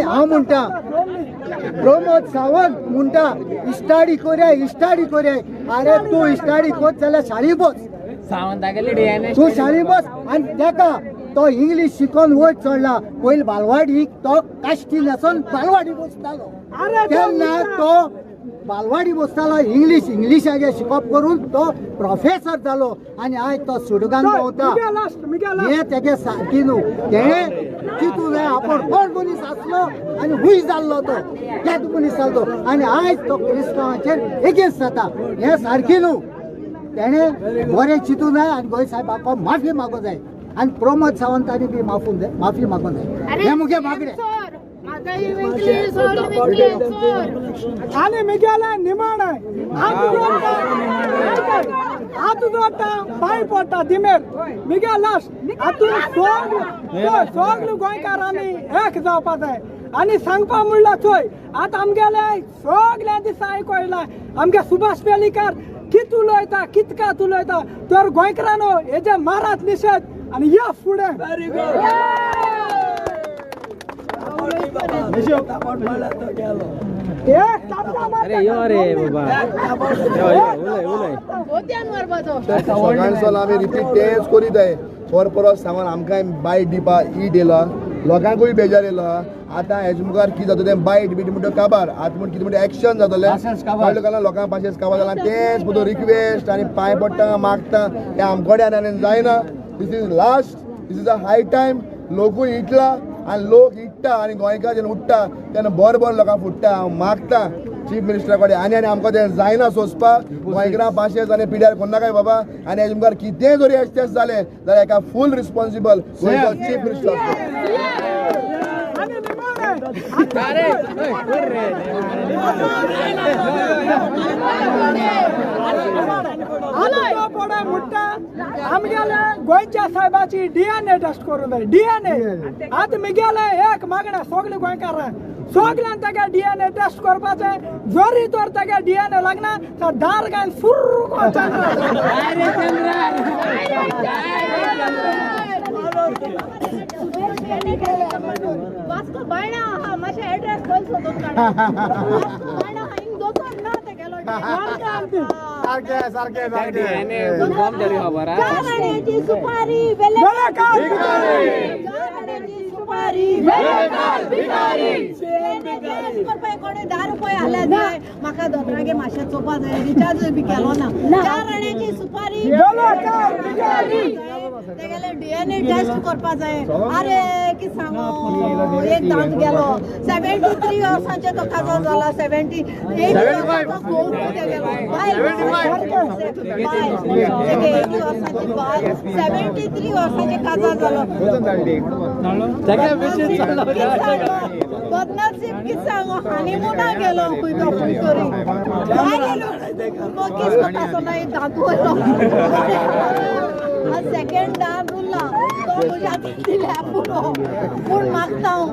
Speaker 16: हांव म्हणटा प्रमोद सावंत म्हणटा इश्टाडी कोरया इश्टाडी कोरया, अरे तूं इश्टाडी कोत जाल्यार शाळी बस, तूं शाळी बस। आनी तेका तो इंग्लीश शिकोन वयर चडला, पयलीं बालवाडीक तो काश्टी न्हेसोन बालवाडी बसतालो, तेन्ना तो बालवाडी बसतालो इंग्लीश इंग्लिशाचें शिकप करून तो प्रोफेसर जालो आनी आयज तो सुडगान भोंवता। हें तेगे सारकें न्हू, तेणें चितूं जाय आपूण कोण मनीस आसलो आनी खूंय जाल्लो तो तेच मनीस जालो आनी आयज तो क्रिस्तांवाचेर एगेन्स्ट जाता, हें सारकें न्हू। तेणें बरें चितूं जाय आनी गोंय साहेबाक माफी मागूंक जाय आनी प्रमोद सावंतांनी बी माफी मागूंक जाय, हें मुगे मागणें।
Speaker 6: आनी मुगेलें निमाणें हात जोडटा पांय पडटा दिमेर मुगे लास्ट हातून सगळे गोंयकार आमी एक जावपा जाय। आनी सांगपा म्हणल्यार चोय आतां आमगेले सगळ्या दिसा आयको येयला आमगे सुभाष वेर्लेकर कित उलयता कितकात उलयता तर गोंयकारानो हेजे मारात निशेध आनी या फुडें।
Speaker 1: सगळ्यांचो आमी रिपीट तेच करीत आहे, पर परत सांगून आमकां बायट दिवपा ईट येयला, लोकांकूय बेजार येयला। आतां हेजे मुखार कितें जाता तें बायट बीट म्हणटा काबार, आतां म्हण कितें म्हणटा एक्शन जातलें, कळ्ळें कारण लोकांक पाशेंस काबार जाला। तेंच म्हजो रिक्वेस्ट आनी पांय पडटा मागता तें आमचे कडेन आनी जायना। This is last, this is a high time. लोकूय इटला आनी लोक इट्टा आनी गोंयकार जेन्ना उठ्ठा तेन्ना बरें बरें लोकांक फुट्टा। हांव मागता चीफ मिनिस्टरा कडेन आनी आनी आमकां तें जायना सोंसपाक, गोंयकारां पाशेंस आनी पिड्यार कोन्नाकाय बाबा। आनी हेजे मुखार कितेंय जरी एक्सेस जालें जाल्यार एका फूल रिस्पोन्सिबल गोंयचो चीफ मिनिस्टर आसतलो।
Speaker 6: आतां पडय म्हणटा आमगेले गोंयच्या साहेबाची डीएनए टेस्ट करूं जाय डीएनए. आतां मिगेले एक मागणें सगळे गोंयकारांक सगळ्यान ताका डीएनए टेस्ट करपाचें. जरी तर ताका डीएनए लागना तर दार घालून सुर्र
Speaker 5: वास्को बायणा आहा मातशें एड्रेस खंय सोदून काड. वास्को बायणा आहा हिंग दोतोर ना तेगेलो.
Speaker 8: सारकें सारकें सारकें.
Speaker 5: चार आण्याची सुपारी वेलेकार भिकारी. चार आण्याची सुपारी वेलेकार भिकारी. करपाक कोणे 10 रुपये हाले जाय म्हाका दोतोरागे मातशें चोवपा जाय रिचार्ज बी केलो ना. चार आण्याची सुपारी
Speaker 6: वेलेकार भिकारी.
Speaker 5: तेगेले डीएनए टेस्ट करपा जाय. अरे की सांगू एक दांत गेलो 73 वर्सांचे तो काजार जाला 78 वर्सांचो तेगेलो बायल 80 वर्सांची बायल 73 वर्सांचे काजार जालो. बदनसीब की सांगू हनीमुना गेलो खंय तो खंय तरी किस करता आसतना एक दांत वयलो सेकेंड दांत उरला तो म्हज्या दिल्या पुरो. पूण मागता हांव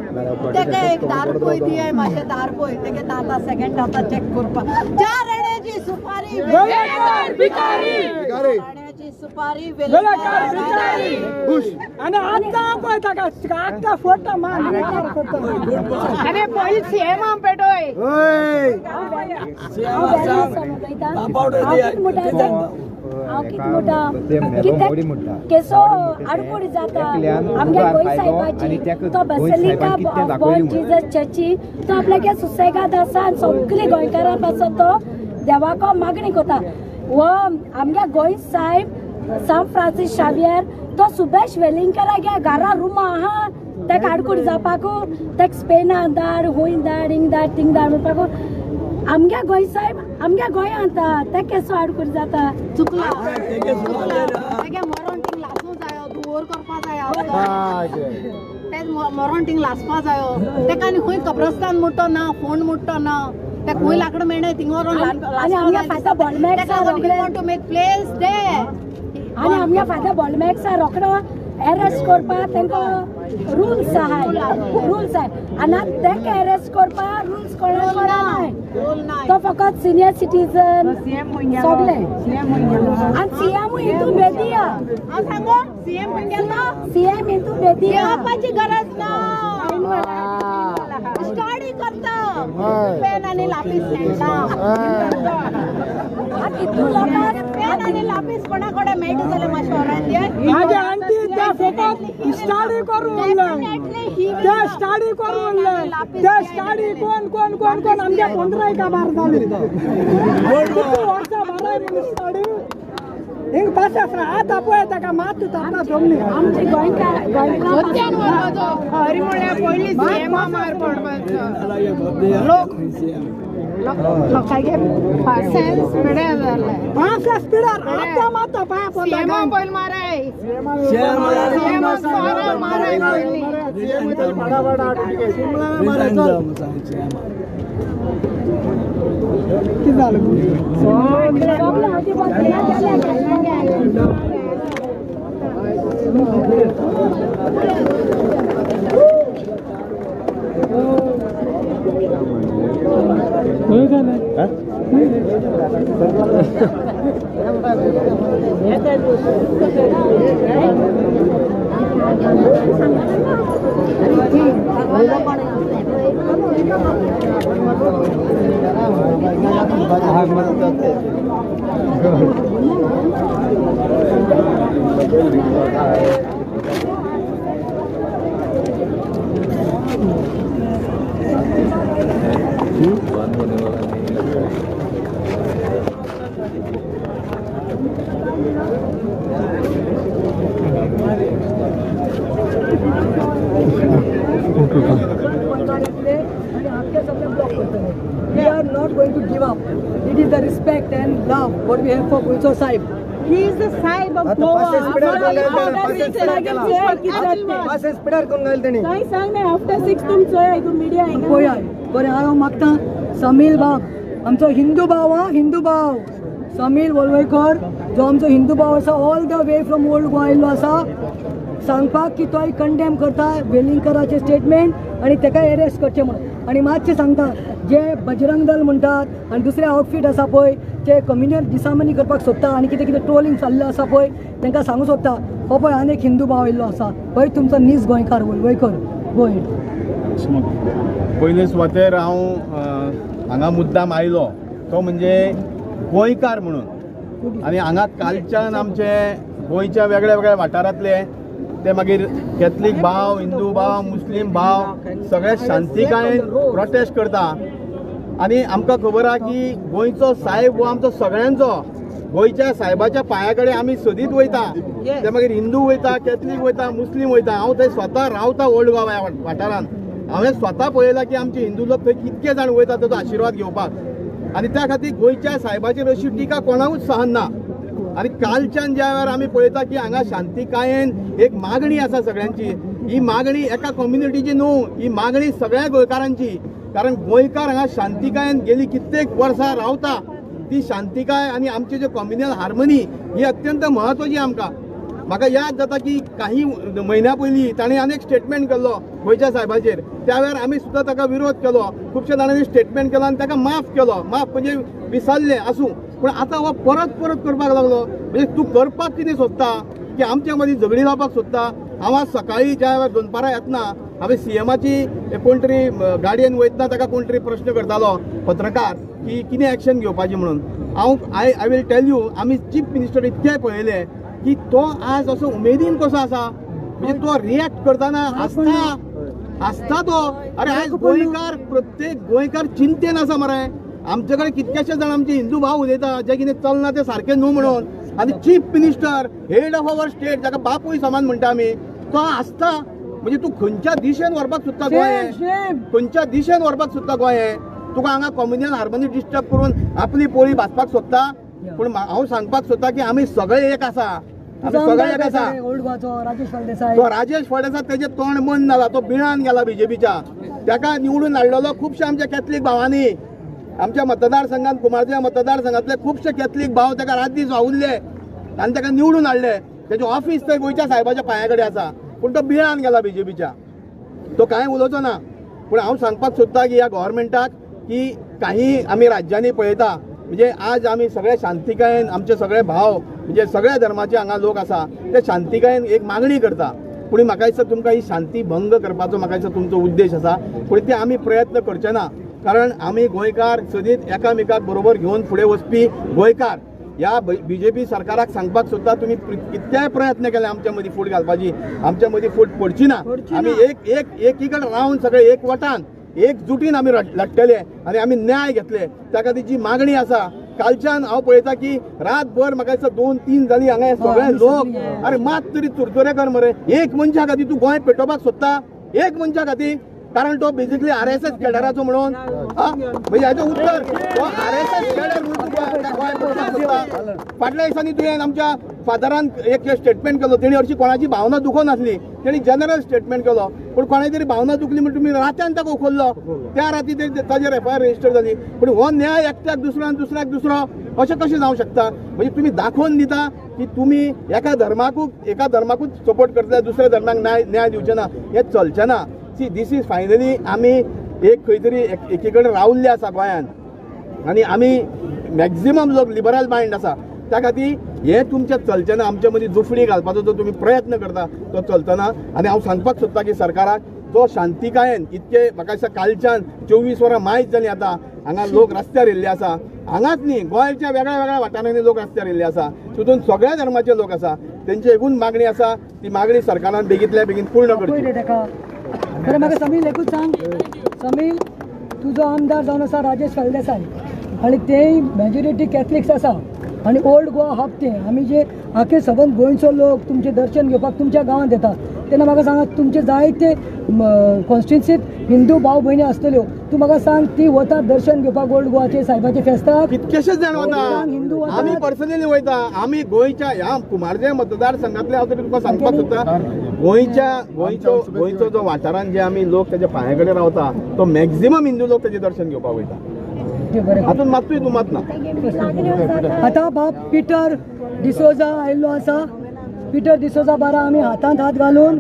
Speaker 5: तेका एक 10 रुपये दियाय मातशें 10 रुपये तेगे दांता सेकेंड दांता चॅक करपाक. चार आण्याची सुपारी
Speaker 6: वेलेकार भिकारी.
Speaker 5: आण्याची सुपारी वेलेकार भिकारी.
Speaker 6: आनी आतां पळय ताका आतां फोडटा मान.
Speaker 5: अरे पयलीं सीएम पेटोय.
Speaker 7: हांव कितें म्हणटा कित्याक केसो आडकोड जाता आमगे गोंय साहेबाची. तो बसलिका ऑफ बॉर्न जीजस चर्ची तो आपल्यागे सुसेगाद आसा आनी सगळी गोंयकारां पासत तो देवाको मागणी करता. हो आमगे गोंय साहेब सांत फ्रांसीस शावियर तो सुबेश वेलिंगकरागे घरा रुमा आहा ताका आडकोड जावपाकू ताका स्पेना धाड हुंय धाड हिंग धाड थिंग धाड म्हणपाकू. आमगे गोंय साहेब आमगे गोंयांत ते केसो आडकोड जाता.
Speaker 5: चुकला तेगे मरण थिंग लासूं जायो धुंवर करपा जायो ते मरण थिंग लासपा जायो तेका आनी खंय कब्रस्तान मुट्टो ना फोंड मुट्टो ना ते खंय लाकडां मेळनाय थिंग व्हरोन
Speaker 7: आनी आमगे फादर बोलमॅक्सा
Speaker 5: टू मेक प्लेस दे.
Speaker 7: आनी आमगे फादर बोलमॅक्सा रोखडो एरेस्ट करपाक तांकां रुल्स आहाय रुल्स आहाय आनी आतां तांकां एरेस्ट करपाक रुल्स कोणाक कळनाय. तो फकत सिनियर सिटीजन सगळे आनी सीएमूय हितून बेदिया.
Speaker 5: हांव सांगू सीएम खंय गेलो
Speaker 7: सीएम हितून बेदिया
Speaker 5: घेवपाची गरज ना. स्टडी करता पेन आनी लापीस मेळटा.
Speaker 7: इतू लोकांक
Speaker 5: पेन आनी लापीस कोणा कडेन मेळटा जाल्यार मातशें व्हरान दियात.
Speaker 6: माझे आंटी त्या फकत स्टडी करून उरले ते स्टडी करून उरले ते स्टडी कोण कोण कोण कोण आमगे 15 काबार जाली कितली वर्सां बाराय म्हणून स्टडी हिंग पास आसना. आतां पळय ताका मात ताका जमली
Speaker 7: आमचे गोंयकार
Speaker 5: हरी म्हणल्यार पयलीं सीएम मार पडपाचो लोक लोकांगे पासेंस पिड्यार जालें.
Speaker 6: पासेंस पिड्यार आतां माता पांय पडटा.
Speaker 5: सीएम पयलीं माराय सीएम सोरा माराय पयलीं.
Speaker 6: कितें जालें
Speaker 7: We are not going to give up. It is the respect and love what we have for Goicho Sahib.
Speaker 5: He is the Sahib of Goa. काय सांग ना, आफ्टर 6 तुम चोय तूं मिडिया
Speaker 7: पळय बरें. हांव मागता समील बाब, आमचो हिंदू भाव, हा हिंदू भाव समील वळवयकर जो आमचो हिंदू भाव आसा, all the way from old Goa आयिल्लो आसा सांगपाक की तोय कंडेम करता वेलिंगकराचें स्टेटमेंट आनी ताका एरेस्ट करचें म्हणून. आनी मातशें सांगता, जे बजरंग दल म्हणटात आनी दुसरे आउटफीट आसा पळय ते कम्युनल डिसामनी करपाक सोदता आनी कितें कितें ट्रोलिंग चाललें आसा पळय, तांकां सांगूंक सोदता हो पळय आनी एक हिंदू भाव आयिल्लो आसा, पळय तुमचो नीज गोंयकार वळवयकर. गोंय
Speaker 17: पयले सुवातेर हांव हांगा मुद्दाम आयलो तो म्हणजे गोंयकार म्हणून. आनी हांगा कालच्यान आमचे गोंयच्या वेगळ्या वेगळ्या वाठारांतले ते मागीर कॅथलीक भाव, हिंदू भाव, मुस्लीम भाव सगळे शांतिकायेन प्रोटेस्ट करता. आनी आमकां खबर आहा की गोंयचो सायब हो आमचो सगळ्यांचो, गोंयच्या सायबाच्या पांया कडेन आमी सदींच वयता. ते मागीर हिंदू वयता, कॅथलीक वयता, मुस्लीम वयता. हांव थंय स्वता रावता ओल्ड गोवा ह्या वाठारांत, हांवें स्वता पळयलां की आमचे हिंदू लोक थंय कितके जाण वयता ताचो आशिर्वाद घेवपाक. आनी त्या खातीर गोंयच्या सायबाचेर अशी टिका कोणाकूच सहन ना. आनी कालच्यान ज्या वेळार आमी पळयता की हांगा शांतिकायेन एक मागणी आसा सगळ्यांची, ही मागणी एका कम्युनिटीची न्हू, ही मागणी सगळ्या गोंयकारांची. कारण गोंयकार हांगा शांतिकायेन गेली कित्येक वर्सां रावता, ती शांतिकाय आनी आमची जे कम्युनल हार्मनी ही अत्यंत म्हत्वाची आमकां. म्हाका याद जाता की काही म्हयन्या पयलीं ताणें आनी एक स्टेटमेंट केल्लो गोंयच्या सायबाचेर, त्या वेळार आमी सुद्दां ताका विरोध केलो. खुबशे जाणांनी स्टेटमेंट केलो आनी ताका माफ केलो, माफ म्हणजे विसरले आसूं. पूण आतां हो परत परत करपाक लागलो. म्हणजे तूं करपाक कितें सोदता की आमच्या मदीं झगडी लावपाक सोदता. हांव आज सकाळीं ज्या वेळार दनपारां येतना हांवें सीएमाची कोण तरी गाडयेन वयतना ताका कोण तरी प्रश्न करतालो पत्रकार की कितें एक्शन घेवपाची म्हणून. हांव I will tell you, आमी चीफ मिनिस्टर इतकें पळयलें की तो आज असो उमेदीन कसो आसा, म्हणजे तो रिएक्ट करतना हांसता हांसता तो. अरे आज गोंयकार, प्रत्येक गोंयकार चिंतेन आसा मरे. आमचे कडेन कितकेशे जाण आमचे हिंदू भाव उलयता जे कितें चलना तें सारकें न्हू म्हणून. आनी chief minister, head of our state, जाका बापूय समान म्हणटा आमी, तो हांसता. म्हणजे तूं खंयच्या दिशेन व्हरपाक सोदता गोंय, खंयच्या दिशेन व्हरपाक सोदता गोंय? तुका हांगा कम्युनल हार्मनी डिस्टर्ब करून आपली पोळी भाजपाक सोदता. पूण हांव सांगपाक सोदता की आमी सगळे एक आसा, आमी सगळे एक आसा. तो राजेश फळदेसाय तेजें तोंड बंद जाला, तो बिळान गेला बीजेपीच्या. ताका निवडून हाडलेलो खुबशे आमच्या कॅथलीक भावांनी. आमच्या मतदारसंघात, कुमारजुंव्या मतदारसंघातले खुबशे कॅथलीक भाव ताका रात दीस वावुरले आनी ताका निवडून हाडले. तेजें ऑफिस थंय गोंयच्या सायबाच्या पांया कडेन आसा, पूण तो बिळान गेला बीजेपीच्या. तो कांय उलोवचो ना. पूण हांव सांगपाक सोदता की ह्या गव्हर्मेंटाक की काही आमी राज्यांनी पळयता, म्हणजे आज आमी सगळे शांतिकायेन आमचे सगळे भाव, म्हणजे सगळ्या धर्माचे हांगा लोक आसा, ते शांतिकायेन एक मागणी करता. पूण म्हाका दिसता तुमकां ही शांती भंग करपाचो म्हाका दिसता तुमचो उद्देश आसा. पूण ते आमी प्रयत्न करचे ना, कारण आमी गोंयकार सदींच एकामेकाक बरोबर घेवन फुडें वचपी गोंयकार. ह्या बीजेपी सरकाराक सांगपाक सोदता, तुमी कितलेय प्रयत्न केले आमच्या मदीं फूट घालपाची, आमच्या मदीं फूट पडची ना. आमी एक एक एकीकडेन रावन सगळे एकवटान एकजुटीन आमी लडटले आनी आमी न्याय घेतले. त्या खातीर जी मागणी आसा, कालच्यान हांव पळयता की रातभर म्हाका दिसता 2-3 जाली हांगा सगळे लोक. अरे मात तरी चुरचुरे कर मरे, एक मनशा खातीर तूं गोंय पेटोवपाक सोदता, एक मनशा खातीर. कारण तो बेसिकली RSS केडराचो म्हणून, म्हणजे हाचें उत्तर तो RSS cadre म्हणून गोंय पेटोवपाक सोदता. फाटल्या दिसांनी तुवें आमच्या फादरान एक स्टेटमेंट केलो, तेणी हरशीं कोणाची भावना दुखोवनासली, तेणी जनरल स्टेटमेंट केलो, पूण कोणाची तरी भावना दुखली म्हण तुमी रात्यान ताका उखल्लो, त्या राती ताजेर FIR register जाली. पूण हो न्याय एकट्याक दुसरो आनी दुसऱ्याक दुसरो अशें कशें जावंक शकता? म्हणजे तुमी दाखोवन दिता की तुमी एका धर्माकूच सपोर्ट करतले, दुसऱ्या धर्माक न्याय दिवचे ना. हें चलचें ना. सी, these is finally आमी एक खंय तरी एकी कडेन रावल्ले आसा गोंयान आनी आमी मॅक्झिमम लोक लिबरल मायंड आसा. त्या खातीर हें तुमचें चलचें ना. आमचे मदीं जुफणी घालपाचो जो तुमी प्रयत्न करता तो चलतना. आनी हांव सांगपाक सोदता की सरकाराक जो शांतिकायेन इतके म्हाका दिसता कालच्यान 24 वरां मायज जालीं आतां हांगा लोक रस्त्यार येयल्ले आसा. हांगाच न्ही, गोंयच्या वेगळ्या वेगळ्या वाठारांनी लोक रस्त्यार येयल्ले आसा. तितून सगळ्या धर्माचे लोक आसा. तेंची एकूण मागणी आसा, ती मागणी सरकारान बेगींतल्या बेगीन पूर्ण करची.
Speaker 7: बरें, म्हाका समील एकूच सांग, समील तुजो आमदार जावन आसा राजेश फळदेसाय आनी तेय मेजॉरिटी कॅथलिक्स आसा आनी ओल्ड गोवा हब ते आमी जे आखे सबंद गोंयचो लोक तुमचें दर्शन घेवपाक तुमच्या गांवांत येता, तेन्ना म्हाका सांगा तुमचे जायते कॉन्स्टिट्युन्सीत हिंदू भाव भयणी आसतल्यो, तूं म्हाका सांग, ती वता दर्शन घेवपाक ओल्ड गोवाचे सायबाचे फेस्ताक,
Speaker 17: कितकेशेच जाण वता,
Speaker 7: हिंदू
Speaker 17: आमी पर्सनली वयता. आमी गोंयच्या ह्या कुमारजे मतदारसंघातले हांव तरी तुका सांगपाक सोदता, गोंयच्या गोंयचो गोंयचो जो वाठारान जे आमी लोक तेच्या पांया कडेन रावता तो मॅक्झिमम हिंदू लोक तेजें दर्शन घेवपाक वयता, हातून मातूय दुमत ना.
Speaker 7: आतां बाब पिटर डिसोजा आयिल्लो आसा. पिटर डिसोजा बारा आमी हातांत हात घालून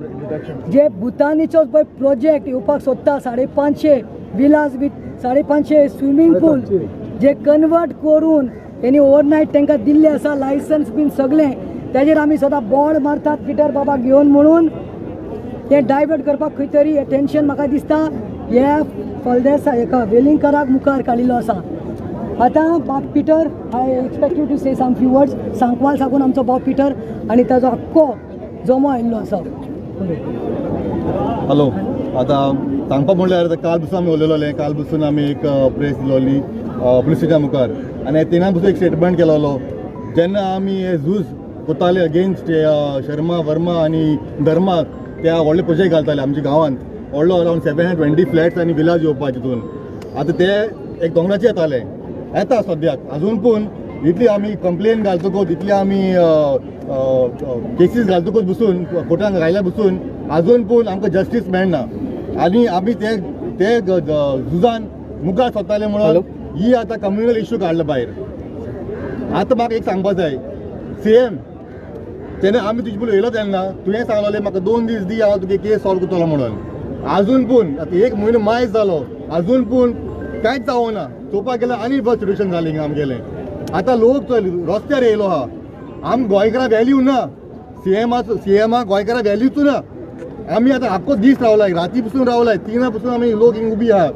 Speaker 7: जे भुतानीचो पळय प्रोजेक्ट येवपाक सोदता, 550 विलास विथ 550 स्विमींग पूल जे कन्वर्ट करून तेणी ओवरनायट तांकां दिल्ले आसा, लायसन्स बीन सगळें, तेजेर आमी सदां बोड मारतात पिटर बाबाक घेवन म्हणून तें डायवर्ट करपाक खंय तरी अटेन्शन म्हाका दिसता हे फलदेसा हेका वेलिंगकाराक मुखार काडिल्लो आसा. आतां बाब Peter, I expect you to say some few words. Sancoale साकून आमचो बाब पिटर आनी ताजो आख्खो जमो आयिल्लो आसा.
Speaker 18: हॅलो, आतां सांगपा म्हणल्यार काल बसून आमी उलयलोले, काल बसून आमी एक प्रेस दिलोली पुलीस स्टेशना मुखार आनी तेन्ना बसून एक स्टेटमेंट केलोलो. जेन्ना आमी हे झूज कोताले अगेन्स्ट शर्मा वर्मा आनी धर्माक, त्या व्हडले प्रोजेक्ट घालताले आमच्या गांवांत, व्हडलो अरावंड 720 फ्लॅट्स आनी विलाज येवपा तितून. आतां ते एक दोंगराचे येताले, येता सद्याक अजून पूण इतली आमी कंप्लेन घालतकूच, इतली आमी केसीस घालतकूच बसून कोर्टान घायल्या बसून अजून पूण आमकां जस्टीस मेळना. आनी आमी ते ते झुजान मुखार सरताले म्हणून ही आतां कम्युनल इश्यू काडला भायर. आतां म्हाका एक सांगपा जाय, सीएम तेन्ना आमी तुजे पयलीं येयलो तेन्ना तुवें सांगलेलें म्हाका 2 दीस दी, हांव तुगे केस सॉल्व करतलो म्हणून. अजून पूण आतां 1 म्हयनो मायज जालो, अजून पूण कांयच जावना. चोवपाक गेल्यार आनी बस सिट्युएशन जालें हिंगा आमगेलें. आतां लोक रस्त्यार येयलो आहा, आम गोंयकारां व्हॅल्यू ना, सीएमा गोंयकारां व्हॅल्यूच ना. आमी आतां आख्खो दीस रावलाय, राती पसून रावलाय, 3 पसून आमी लोक हिंग उबी आहा,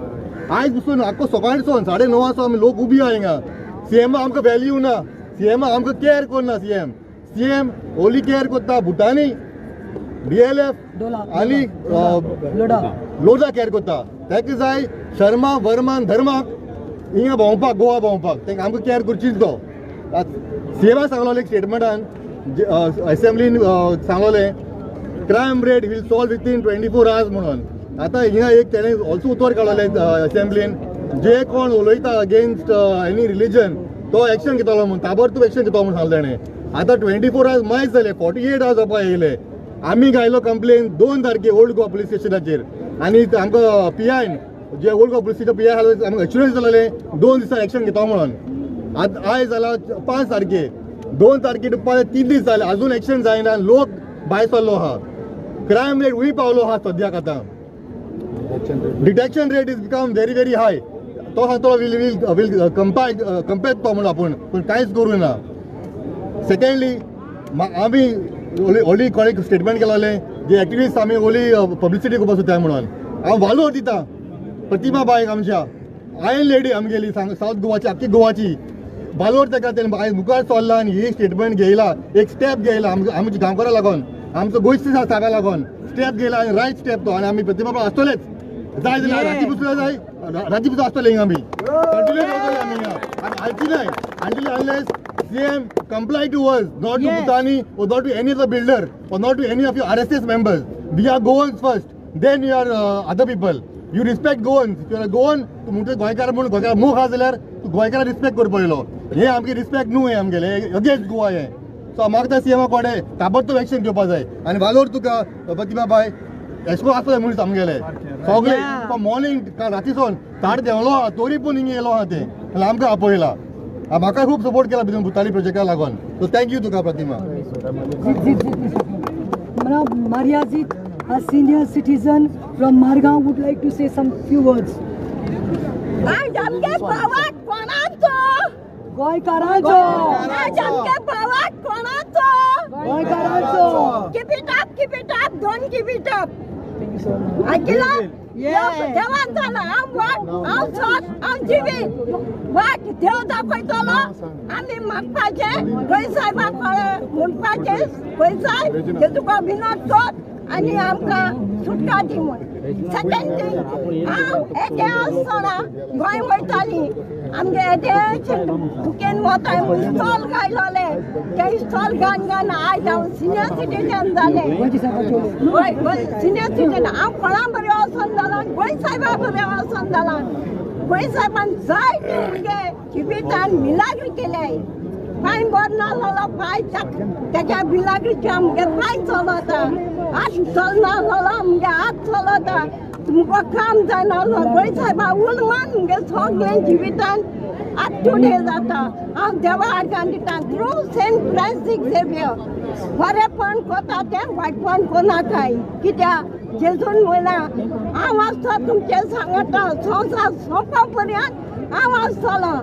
Speaker 18: आयज पसून आख्खो सकाळसून 9:30 आमी लोक उबी आहा हिंगा. सीएमा आमकां व्हॅल्यू ना, सीएमा आमकां कॅर करना. सीएम ओली कॅर करता भुटानी, DLF आनी लोढा कॅर करता. ताका जाय शर्मा वर्मा धर्माक हिंगा भोंवपाक, गोवा भोंवपाक, तांकां आमकां कॅर करचीच तो. सीएमा सांगलोलें एक स्टेटमेंटान एसेंब्लीन सांगलोलें crime rate will solve within 24 hours म्हणून. आतां हिंगा एक तेणें ऑल्सो उतर काडलें एसेंब्लीन, जे कोण उलयता अगेन्स्ट एनी रिलीजन तो एक्शन घेतलो म्हणून, ताबडतोब एक्शन घेतलो म्हणून सांगलें तेणें. आतां 24 आवर्स मायज जाले, 48 आवर्स जावपा येयले. आमी घायलो कंप्लेन 2 तारखे ओल्ड गोवा पुलीस स्टेशनाचेर आनी आमकां पीआयन जे old Goa police station PI आमकां एश्युरन्स जालें 2 दिसां एक्शन घेता म्हणून. आतां आयज जाला 5 तारखे, 2 तारखे 3 दीस जाले अजून एक्शन जायना. लोक भायर सरलो आहा, क्रायम रेट वयर पावलो आहा सद्याक. आतां detection rate is become very very high. तो सांगतलो will will will compare तो म्हणून आपूण, पूण कांयच करूं ना. सेकंडली आमी ओली कोणें स्टेटमेंट केलोलें जे एक्टिविस्ट आमी ओली पब्लिसिटी करपाक सोदता म्हणून. हांव वालोर दिता प्रतिमा बायक, आमच्या आयन लेडी आमगेली सावथ गोवाची, आख्खी गोवाची वालोर ताका. तेणें आयज मुखार सरला आनी ही स्टेटमेंट घेयला, एक स्टेप घेयला आमच्या गांवकारां लागून, आमचो गोंयच्या सायबा लागून स्टेप घेयला आनी रायट स्टेप तो. आनी आमी प्रतिमा बाय आसतलेच, जाय जाल्यार राती पसून जाय, राती पसून आसतले हिंगा आमी कंटिन्यू करतले आमी हिंगा. आनी हालची नाय until unless CM comply to us, not to Bhutani or not to any other builder or not to any of your RSS members. We are Goans first, then you are other people. You respect Goans. If you are a Goan, तूं म्हणटा गोंयकार म्हणून गोंयकार मोग आसा जाल्यार तूं गोंयकाराक रिस्पेक्ट करपा पयलो. हें आमगे रिस्पेक्ट न्हू, हें आमगेलें अगेन्स्ट गोवा हें. सो म्हाका त्या सीएमा कडेन ताबडतोब एक्शन घेवपा जाय. आनी वालोर तुका प्रतिमा बाय, एशको आसतले मनीस आमगेले सगळे मॉर्निंग रातीसून ताड देंवलो आहा तरी पूण हिंगा येयलो आहा तें आमकां आपयला. म्हाका खूब सपोर्ट केला भितर भुताली प्रोजेक्टा लागून. सो thank you तुका प्रतिमा.
Speaker 7: Mariazit, a senior citizen from Margao, would like to say some few words.
Speaker 14: आज आमगे भावाक कोणाचो,
Speaker 7: गोंयकारांचो.
Speaker 14: आज आमगे भावाक कोणाचो,
Speaker 7: गोंयकारांचो.
Speaker 14: Keep it up, keep it up, don't give it up. आयकिला? देवान जाला हांव वाट, हांव सत, हांव जिवीत. वाट देव दाखयतलो. आमी मागपाचें गोंय सायबाक म्हणपाचें, गोंय सायब ते तुका विनोद कर आनी आमकां सुटका दी म्हूण. सेकंड थिंग, हांव एके आसतना गोंय वयताली, आमगे येदेशें तुकेन वताय म्हूण स्टॉल घायलोले ते स्टॉल घान घान आयज हांव सिनियर सिटीजन जालें. हय सिनियर सिटीजन हांव कोणा बरें वचोन जालां, गोंय साहेबा बरें वचोन जालां. गोंय साहेबान जायते मुगे जिवितान मिलाग्री केले. पांय बरो नासलो पांय तेच्या मिलाग्रीचे आमगे पांय चलता, हात चलनासलो आमगे हात चलता. तुमकां काम जायनासलो गोंय साहेबा उलमान मुगे सगळें जिवितान आठवडे जाता. हांव देवा आडकान दिता थ्रू सेंट फ्रांसीस झेवियर. बरेंपण कोता तें वायटपण कोनाकाय, कित्याक जेजून म्हणलां हांव आसता तुमचें सांगता संवसार सोंपा पर्यंत हांव आसतलो.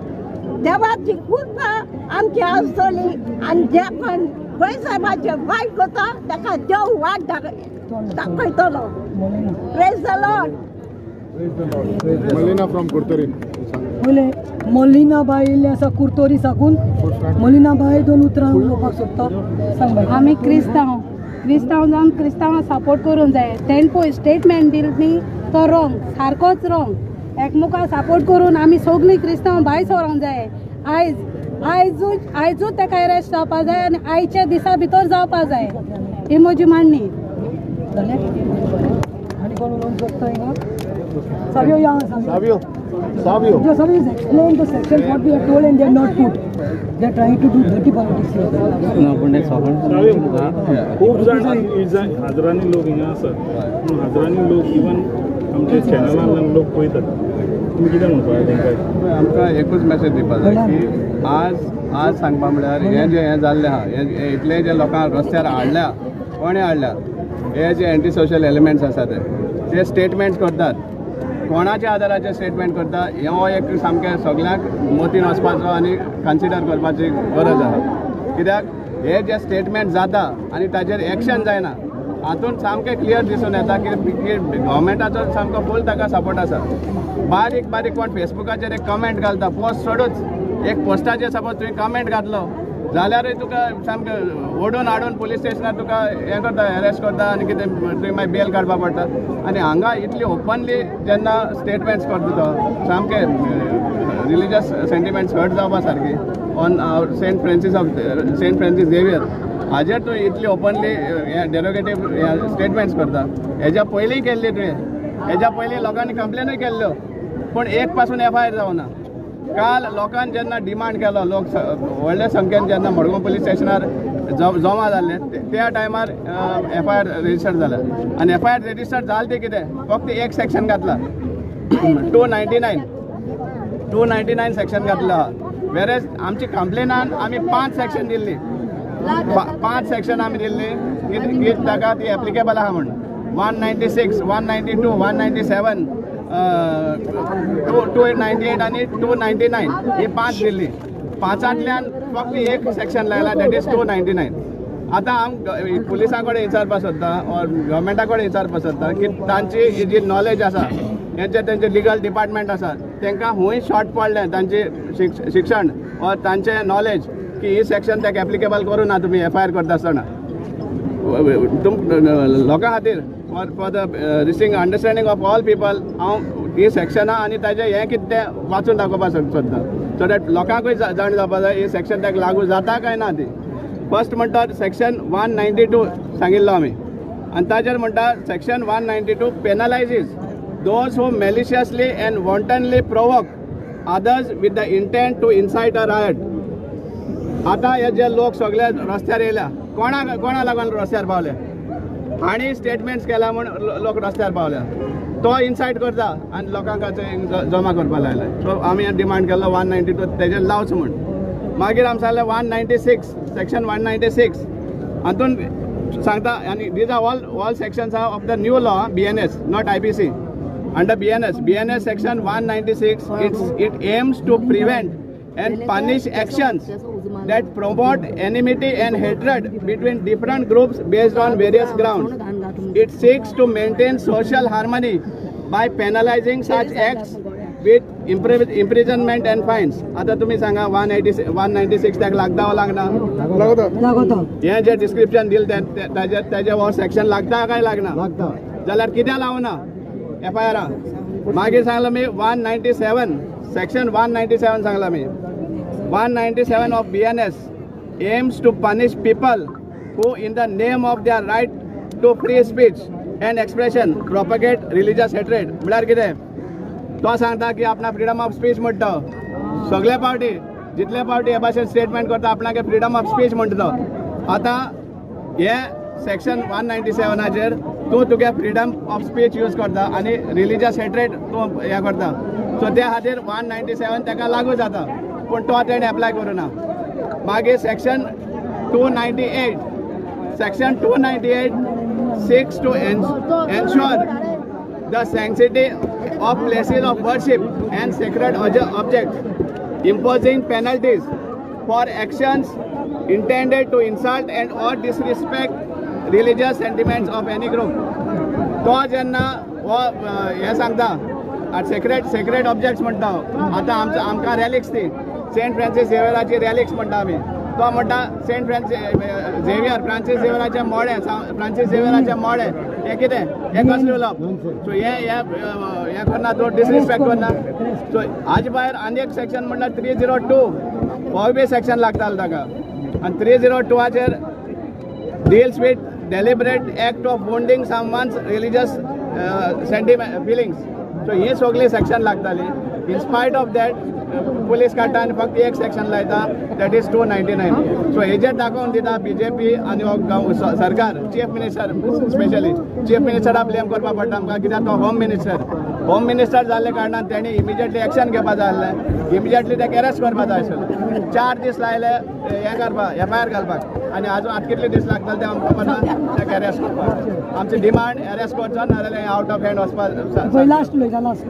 Speaker 14: देवाची कृपा आमची आसतली आनी जे कोण गोंय साहेबाचें वायट करता ताका देव वाट दाखयतलो. Praise the Lord.
Speaker 8: Malina from Curtorim.
Speaker 7: पयलें मोलिना बाय येयल्लें आसा कुर्तोरी साकून. मोलिना बाय दोन उतरां उलोवपाक सोदता, सांग बाय.
Speaker 19: आमी क्रिस्तांव, क्रिस्तांव जावन क्रिस्तांवांक सपोर्ट करूंक जाय. तेणें पळय स्टेटमेंट दिलें न्ही तो रोंग, सारकोच रोंग. एकमुखाक सपोर्ट करून आमी सगळीं क्रिस्तांव भायर सरोंक जाय. आयज आयजूच आयजूच ताका अरेस्ट जावपा जाय आनी आयच्या दिसा भितर जावपा जाय, ही म्हजी मांडणी.
Speaker 7: आनी कोण उलोवंक सोदता हिंगा? Savio, yeah, Savio.
Speaker 8: Savio.
Speaker 7: Yeah, Savio is explain the section what we have told and they are not put. They are trying to do dirty politics here.
Speaker 11: ना पण ते सगळे
Speaker 9: खूब जाण हजारांनी लोक हिंगा आसात, पूण हजारांनी लोक इवन आमच्या चॅनलांतल्यान लोक पळयतात. तुमी कितें म्हणपाक तांकां?
Speaker 12: आमकां एकूच मॅसेज दिवपाक जाय की आज आज सांगपा म्हळ्यार हें जें हें जाल्लें आहा, हें इतलें जें लोकांक रस्त्यार हाडल्या, कोणें हाडल्या, हे जे एंटी सोशल एलिमेंट्स आसा ते स्टेटमेंट्स करतात. कोणाच्या आदाराचेर स्टेटमेंट करता हो एक सामकें सगळ्यांक मतीन वचपाचो आनी कन्सिडर करपाची गरज आसा. कित्याक हे जे स्टेटमेंट जाता आनी ताजेर एक्शन जायना, हातून सामकें क्लियर दिसून येता की गव्हर्मेंटाचो सामको फूल ताका सपोर्ट आसा. बारीक बारीक कोण फेसबुकाचेर एक कमेंट घालता, पोस्ट सोडूच एक पोस्टाचेर सपोज तुवें कमेंट घातलो जाल्यारूय तुका सामकें ओडून हाडून पुलीस स्टेशनार तुका हें करता, अरेस्ट करता आनी कितें तुवें मागीर बेल काडपा पडटा. आनी हांगा इतली ओपनली जेन्ना स्टेटमेंट्स करता तो सामकें रिलीजियस सेंटिमेंट्स हर्ट जावपा सारकी on Saint Francis of Saint Francis Xavier हाजेर तूं इतली ओपनली डेरोगेटीव स्टेटमेंट्स करता. हेज्या पयलीं केल्ली तुवें, हेज्या पयलीं लोकांनी कंप्लेनूय केल्ल्यो, पूण एक पासून एफ I R जावना. काल लोकांनी जेन्ना डिमांड केलो, लोक व्हडल्या संख्येन जेन्ना मडगांव पुलीस स्टेशनार जमा जाल्ले त्या टायमार एफ I R register जाल्या. आनी एफ I R register जालें तें कितें, फक्त एक सेक्शन घातला, 299 सेक्शन घातला. वेरेज आमची कंप्लेनान आमी 5 सेक्शन दिल्ली, 5 सेक्शन आमी दिल्ली की ताका ती एप्लिकेबल आहा म्हूण. 196, 192, 197, 298 आनी 299 ही 5 दिल्ली. 5ांतल्यान फक्त एक सेक्शन लायला, that is 299. आतां हांव पुलिसां कडेन विचारपाक सोदता ऑर गव्हर्मेंटा कडेन विचारपाक सोदता की तांची जी नॉलेज आसा, हेंचे तेंचे लिगल डिपार्टमेंट आसा, तांकां खूंय शॉर्ट पडलें तांचे शिक्षण ऑर तांचें नॉलेज की ही सेक्शन ताका एप्लिकेबल करूं ना तुमी एफ I R करता आसतना तुम लोकां खातीर for the reaching understanding of all people. हांव ही सेक्शनां आनी ताजें हें कितें तें वाचून दाखोवपाक सोदता, सो that लोकांकूय जाण जावपाक जाय ही सेक्शन ताका लागू जाता काय ना ती. फर्स्ट म्हणटा सेक्शन 192 सांगिल्लो आमी, आनी ताजेर म्हणटा section 192 penalises those who maliciously and wantonly provoke others with the intent to incite a riot. आतां हे जे लोक सगळे रस्त्यार येयल्या, कोणा लागून रस्त्यार पावले, हांणी स्टेटमेंट्स केल्या म्हूण लोक रस्त्यार पावल्या, तो इन्सायट करता आनी लोकांक जमा करपाक लायले. सो आमी डिमांड केल्लो 192 तेजेर लावचो म्हूण. मागीर आमी सांगलें 196, सेक्शन 196 हातून सांगता, आनी these are all sections are of the new law BNS, not IPC. Under BNS section 196, it aims to prevent and punish actions that promote enmity and hatred between different groups based on various grounds. It seeks to maintain social harmony by penalizing such acts with imprisonment and fines. आता तुम्ही सांगा 196 ताका लागता वा लागना?
Speaker 7: लागता.
Speaker 12: हें जें डिस्क्रिप्शन दिलें ताजें हो सेक्शन लागता काय लागना? जाल्यार कित्याक लावना एफ I आरान? मागीर सांगलो मी 197, सेक्शन 197 सांगला मी. 197 of BNS aims to punish people who in the name of their right to free speech and expression propagate religious hatred. म्हळ्यार कितें तो सांगता की आपणा फ्रीडम ऑफ स्पीच म्हणटा. सगळे पावटी जितले पावटी हे भाशेन स्टेटमेंट करता आपणाक फ्रीडम ऑफ स्पीच म्हणटा तो. आतां हे सेक्शन 197 तूं तुगे फ्रीडम ऑफ स्पीच यूज करता आनी रिलीजियस हेट्रेड तूं हें करता. सो त्या खातीर 197 ताका लागू जाता, पूण तो तेणें एप्लाय करूं ना. मागीर section 298, section 298 seeks to ensure the sanctity of places of worship and sacred objects, imposing penalties for actions intended to insult and or disrespect religious sentiments of any group. तो जेन्ना हो हें सांगता सेक्रेड ऑब्जेक्ट्स म्हणटा. आतां आमकां रॅलिक्स ती Saint Francis झेवियराची रॅलिक्स म्हणटा आमी. तो म्हणटा सेंट फ्रांसीस झेवियराचें मोडें, फ्रांसीस झेवियराचें मोडें हें कितें, हें कसलें उलोवप. सो हें हें करना, तो डिसरिस्पेक्ट करना. सो हाजे भायर आनी एक सेक्शन म्हणल्यार 302, हो बी सेक्शन लागतालो ताका. आनी 302 deals with deliberate act of wounding someone's religious sentiment feelings. So ही सगळी सेक्शन लागताली. In spite of that police काडटा आनी फक्त एक सेक्शन लायता, that is 299. सो हेजेर दाखोवन दिता बीजेपी आनी हो सरकार, चीफ मिनिस्टर स्पेशली, चीफ मिनिस्टराक ब्लेम करपाक पडटा आमकां, कित्याक तो होम मिनिस्टर. होम मिनिस्टर जाल्ले कारणान तेणी इमिजिएटली एक्शन घेवपा जाय आसलें, इमिजिएटली ताका अरेस्ट करपा जाय आसलें. 4 दीस लायले हें करपाक, एफआयआर घालपाक, आनी आजून आतां कितले दीस लागतले ते आमकां खबर ना ताका अरेस्ट करपाक. आमची डिमांड अरेस्ट करचो, नाजाल्यार आवट ऑफ हँड वचपाक.
Speaker 7: लास्ट उलयता, लास्ट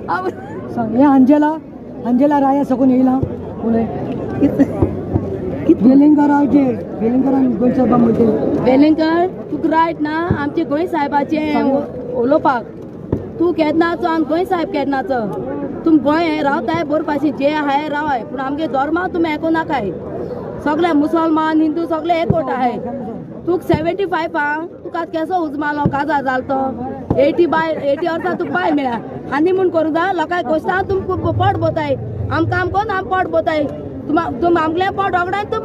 Speaker 7: सांग. हें अंजेला, अंजेला राया सकून येयला उलय. वेलिंगकराचेर, वेलिंगकरान गोंय साहेबा म्हणटे.
Speaker 20: वेलिंगकर तुका रायट ना आमचे गोंय साहेबाचें उलोवपाक. तूं केन्नाचो आनी गोंय साहेब केन्नाचो. तुम गोंय रावताय बरे भाशेन, जे आहाय रावाय, पूण आमगे धर्मा तुमी आयको नाकाय. सगळे मुसलमान हिंदू सगळे एकवट आहाय. तुका 75 आहा, तुका केसो उजमालो काजार जालो तो 80 वर्सां तुका बाय मेळ्ळा. आनी म्हूण करूं जाय लोकांक कोसता तुमकां पोट बोताय, आमकां आमकां आम पोट बोताय. तुम आमगेलें पोट ओगडाय, तुम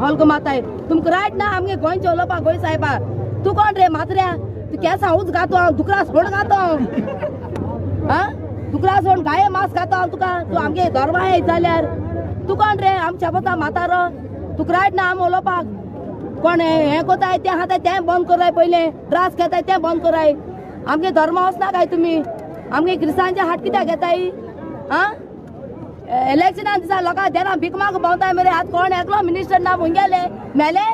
Speaker 20: हल्को मारताय. तुमकां रायट ना आमगे गोंयचें उलोवपाक. गोंय साहेबा तूं कोण रे मात्र्या, तूं केसां उच घातो हांव, दुकरा सोड घातो हांव, आं दुकरा सोड गाये मांस घातो हांव तुका. तूं आमगे धर्मा येत जाल्यार तूं कोण रे आमच्या पता म्हातारो. तुका रायट ना आम उलोवपाक. कोण हें कोताय तें आहा तें बंद कराय, पयलें ड्रास घेताय तें बंद कराय. आमगे धर्मा वचना काय तुमी, आमगे क्रिस्तांचे हाट कित्याक घेताय? आं इलेक्शना दिसा लोकांक देना भीक मागूंक भोंवताय मरे. आतां कोण एकलो मिनिस्टर ना मुंगेले मेले.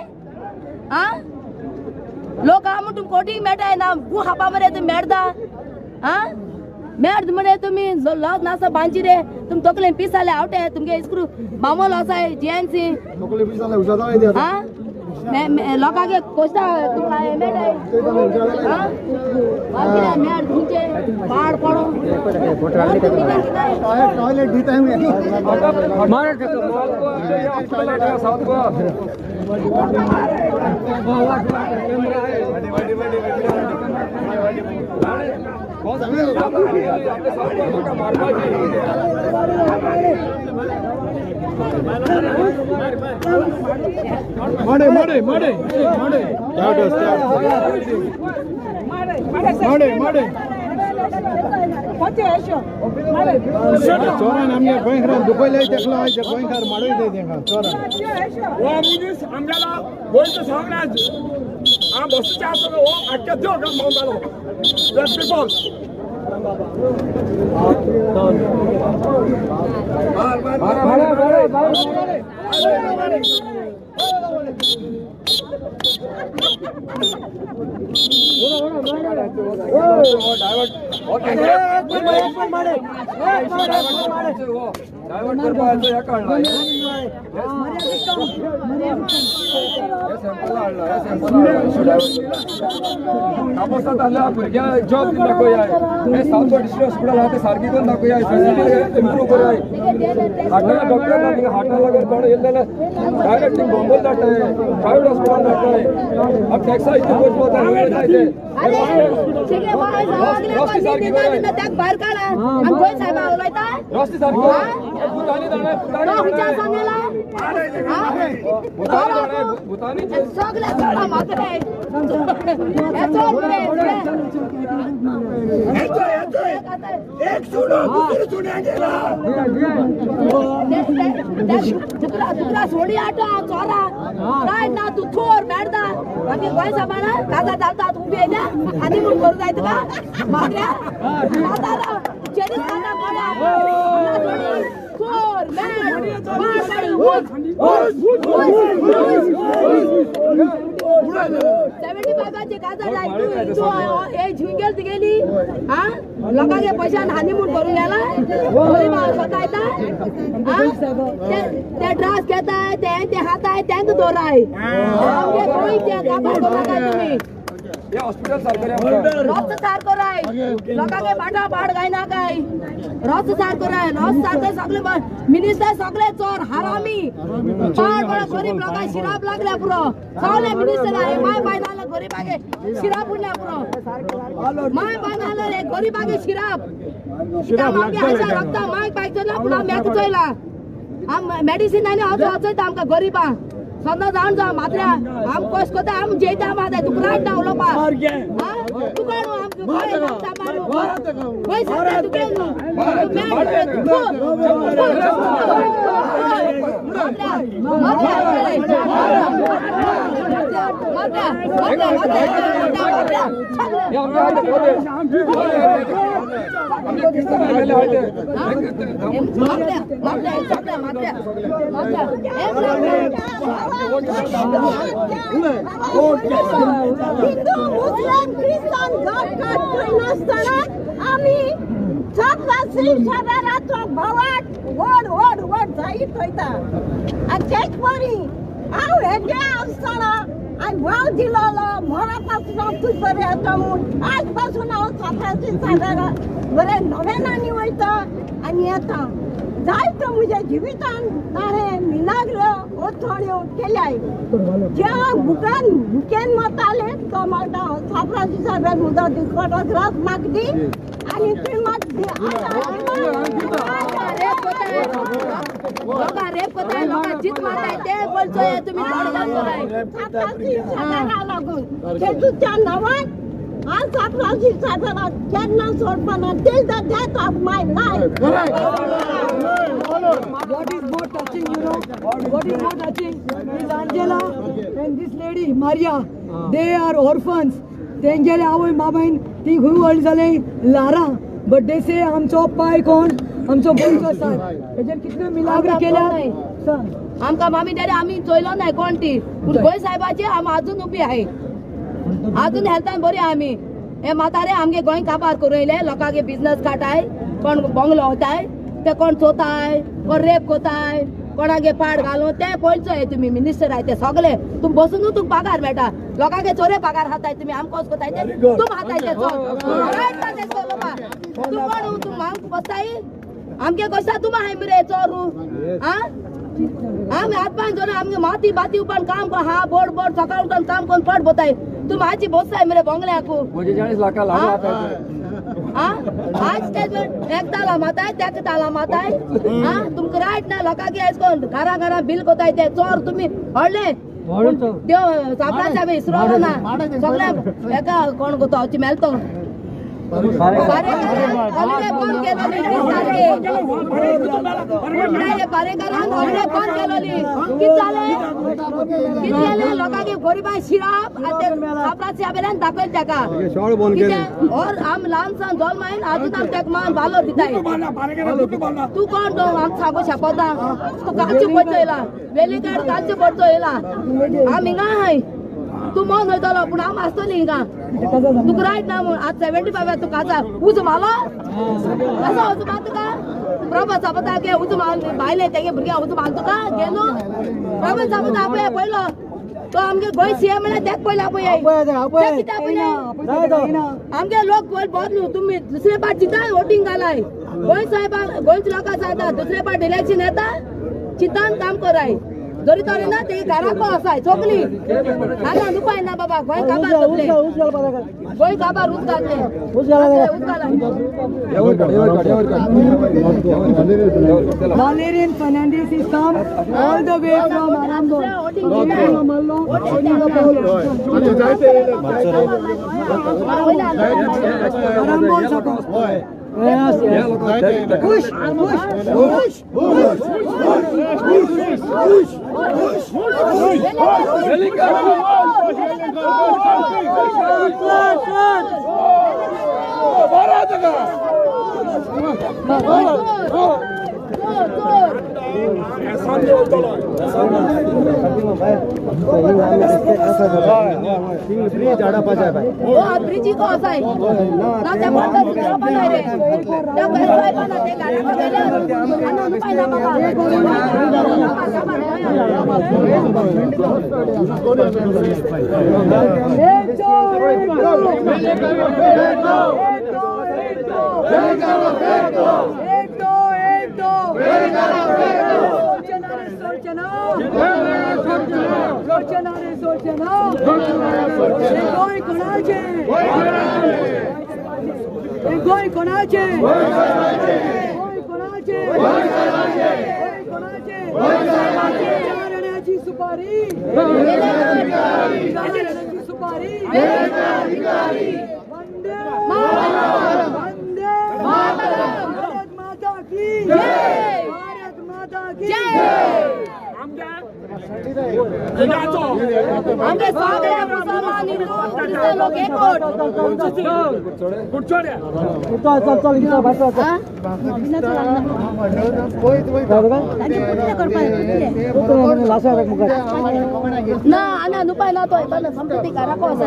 Speaker 20: आं लोक आहा म्हूण तुमी कोटींक मेळटाय ना, गू खापा मरे तुमी मेळटा. आं मेळ मरे तुमी लॉज नासता बांदची रे. तुमी तकलेन पीस जाले आवटे तुमगे इस्क्रू बामोल आसाय GNC. आं लोकांक कोसता तुमकां मेळटाय. मेळ तुमचे पाड पडो.
Speaker 16: टॉयलेट दिता.
Speaker 15: माडे माडे माडे माडे माडे माडे चोरान आमगे गोंयकारान दुखयले तेकलो आयचे गोंयकार माडय तेंकां चोरान.
Speaker 4: हो मनीस आमगेलो गोंयचो साम्राज्य हांव बसूचे आसलो हो आख्ख्या देव भोंवतालो.
Speaker 6: डायवर्ट करपाचो हे काडला, हे सॅम्पल हाडला, हे सॅम्पल हाडला इशू डायवर्ट कापोसांत हाडल्या भुरग्यांक जॉब दाखोवया. हे सावथ गोवा डिस्ट्रिक्ट हॉस्पिटल आहा ते सारकी करून दाखोवया, फॅसिलिटी इम्प्रूव करूया. हार्टाक डॉक्टर ना थिंगा, हार्टा लागून कोण येयले जाल्यार डायरेक्ट थिंग बोंबोल धाडटाय, प्रायवेट हॉस्पिटल धाडटाय. आतां टॅक्सा इतले पयशे वता जाय ते.
Speaker 20: भायर काडा आनी गोंय साहेबा उलयता
Speaker 6: रस्ते सारके भुतानी दाणे भुतानी
Speaker 20: सगळे चोरा मात्रे
Speaker 13: एक सुनो दुसरी सुन्या गेला
Speaker 20: तुका सोडी आटो चोरा काय ना तू थोर मेळटा आमी गोंय साहेबाना काजा चालता उबी येयल्या आनी म्हूण करूं जाय तुका मात्र्या म्हातारा चेरीच खाता कोणा चोर मेळ मार 75 काजा जाय तूं हे झुंगेल तुगेली आ लोकांचे पैशान हानी म्हूण करूं गेला स्वता येता ते ड्रग्स घेताय ते ते खाताय तेंका दवराय आमगे गोंयचे काबार करूं तुमी.
Speaker 6: हॉस्पिटल सारकें
Speaker 20: रोस सारको राय लोकांके बाटा पाड गायना काय रोस सारको राय रोस सारके सगळे मिनिस्टर सगळे चोर हरामी पाड बडो गरीब लोकांक शिराप लागल्या पुरो. सगळे मिनिस्टर आहे my पाय नाले गरीबागे शिराप उरल्या पुरो. My पाय नाले रे गरीबागे शिराप आमगे आशा रक्ता my पाय चोयला पूण आमी मेक चोयला आम मेडिसीन आनी वचयता आमकां गरीबां सदां जावन जावं मात्र्या आम कश कोता आम जेयता माताय तुका रायट ना उलोवपाक. तूं कोण गोंय सांगता तुगे न्हू
Speaker 14: हिंदू मुस्लिम क्रिस्तान जात कात नासतना आमी सातवासी सादाराचो भवाट व्हड व्हड व्हड जायत वयता. आनी तेच परी हांव हेजे आसतना आनी भाव दिलोलो मरा पासून तूं बरें येता म्हूण आज पासून हांव सातवासी सादारा बरें नव्यानांनी वयता आनी येता. जायतो म्हज्या जिवितान ताणें मिनाग्र ओथोड्यो केल्याय. ज्या बुकान बुकेन मताले तो म्हाका सापराची साहेबान म्हजो दिसपटो ग्रास म्हाका दी आनी तुवें म्हाका दी.
Speaker 20: लोकां रेप कोताय लोकां जीत मारताय ते बोलचोय तुमी
Speaker 14: सापराची सादारा लागून जेजूच्या नांवान हांव सापराची सादारा केन्ना सोडपाना till the death of my life.
Speaker 7: What is more touching, you know? What is more touching is Angela and this lady Maria. They are orphans. तेंगेले आवय बाबायन ती खंय व्हडली जाले लारा. बट they से आमचो पाय कोण आमचो गोंयचो सायब. हेजेर कितल्यो मिलाग्र केल्या सांग.
Speaker 20: आमकां मामी डॅडी आमी चोयलो नाय कोण ती पूण गोंय साहेबाची आमी आजून उबी आहाय. आजून हेल्थान बरी आमी. हे म्हातारे आमगे गोंय काबार करून येयले लोकांगे बिजनस काटाय कोण बंगलो वताय ते कोण चोताय कोण रेप कोताय कोणागे पाड घालून ते पळचो तुमी मिनिस्टर आय ते सगळे तुमी बसून तुमकां पगार मेळटा लोकांगे चोरे पगार हाताय तुमी आमकां कोताय ते तुम हाताय ते चोर तूं कोण तूं आमकां बसताय आमगे कशा तुम आहाय मरे चोरू आं आमी हात पांय जोडून आमगे माती बाती उपान काम हा बोड बोड सकाळ उठून काम करून पट बोताय तूं आजी बसताय मरे बंगल्याकू
Speaker 6: 45 लाखां लागला.
Speaker 20: आज ते एक ताला माताय तेका ताला माताय तुमकां रायट ना लोकांक आयज कोण घरां घरां बील कोताय ते चोर तुमी व्हडले देव सापळाच्या विसरोलो ना सगळे एका कोण कोता मेलतो लोकांक गरीबां शिराप सापळाच्या दाखयल ताका और आम ल्हान सान जल्मायन आजून आम तेका मान वालोर दिताय. तूं कोण तो आमकां सांगू शकता तूं कालचे पडचो येयला वेलीकाड कालचे पडचो येयला आम हिंगा आहाय. तूं मोन वयतलो पूण हांव आसतली हिंगा. तुका रायट ना म्हूण आज 75 तुका आसा उजो मारलो कसो उजो मार तुका प्रभात सापता गे उजो मार भायले तेगे भुरग्यां उजो मार तुका गेलो प्रभात सापता आपय पयलो तो आमगे गोंय सीएम म्हळ्यार तेक पयलो आपय कित्याक पयले आमगे लोक बहुत न्हू तुमी दुसरे पाट चिंता वोटींग घालाय गोंय साहेबांक गोंयच्या लोकांक सांगता दुसरे पाट इलेक्शन येता चिंतान काम कराय जरी तरी ना ते घराक आसाय चोकली आतां उपाय ना बाबा गोंय काबार जातले गोंय काबार उज घातले उज घालाय.
Speaker 7: Valerian Fernandez is come all the way from Arambol. Arambol sako. Yes, yes. Push, push, push, push, push, push, push. Goy कोणाचे गोय कोणाचे गोय कोणाचे चारण्याची सुपारी चारण्याची सुपारी. वंदे वंदे भारत माता की जय भारत माता की जय.
Speaker 20: आमगे सगळे मुसलमान हिंदू क्रिस्तांव लोक एकवट. ना आनी उपाय ना तो सामको ती घराको आसा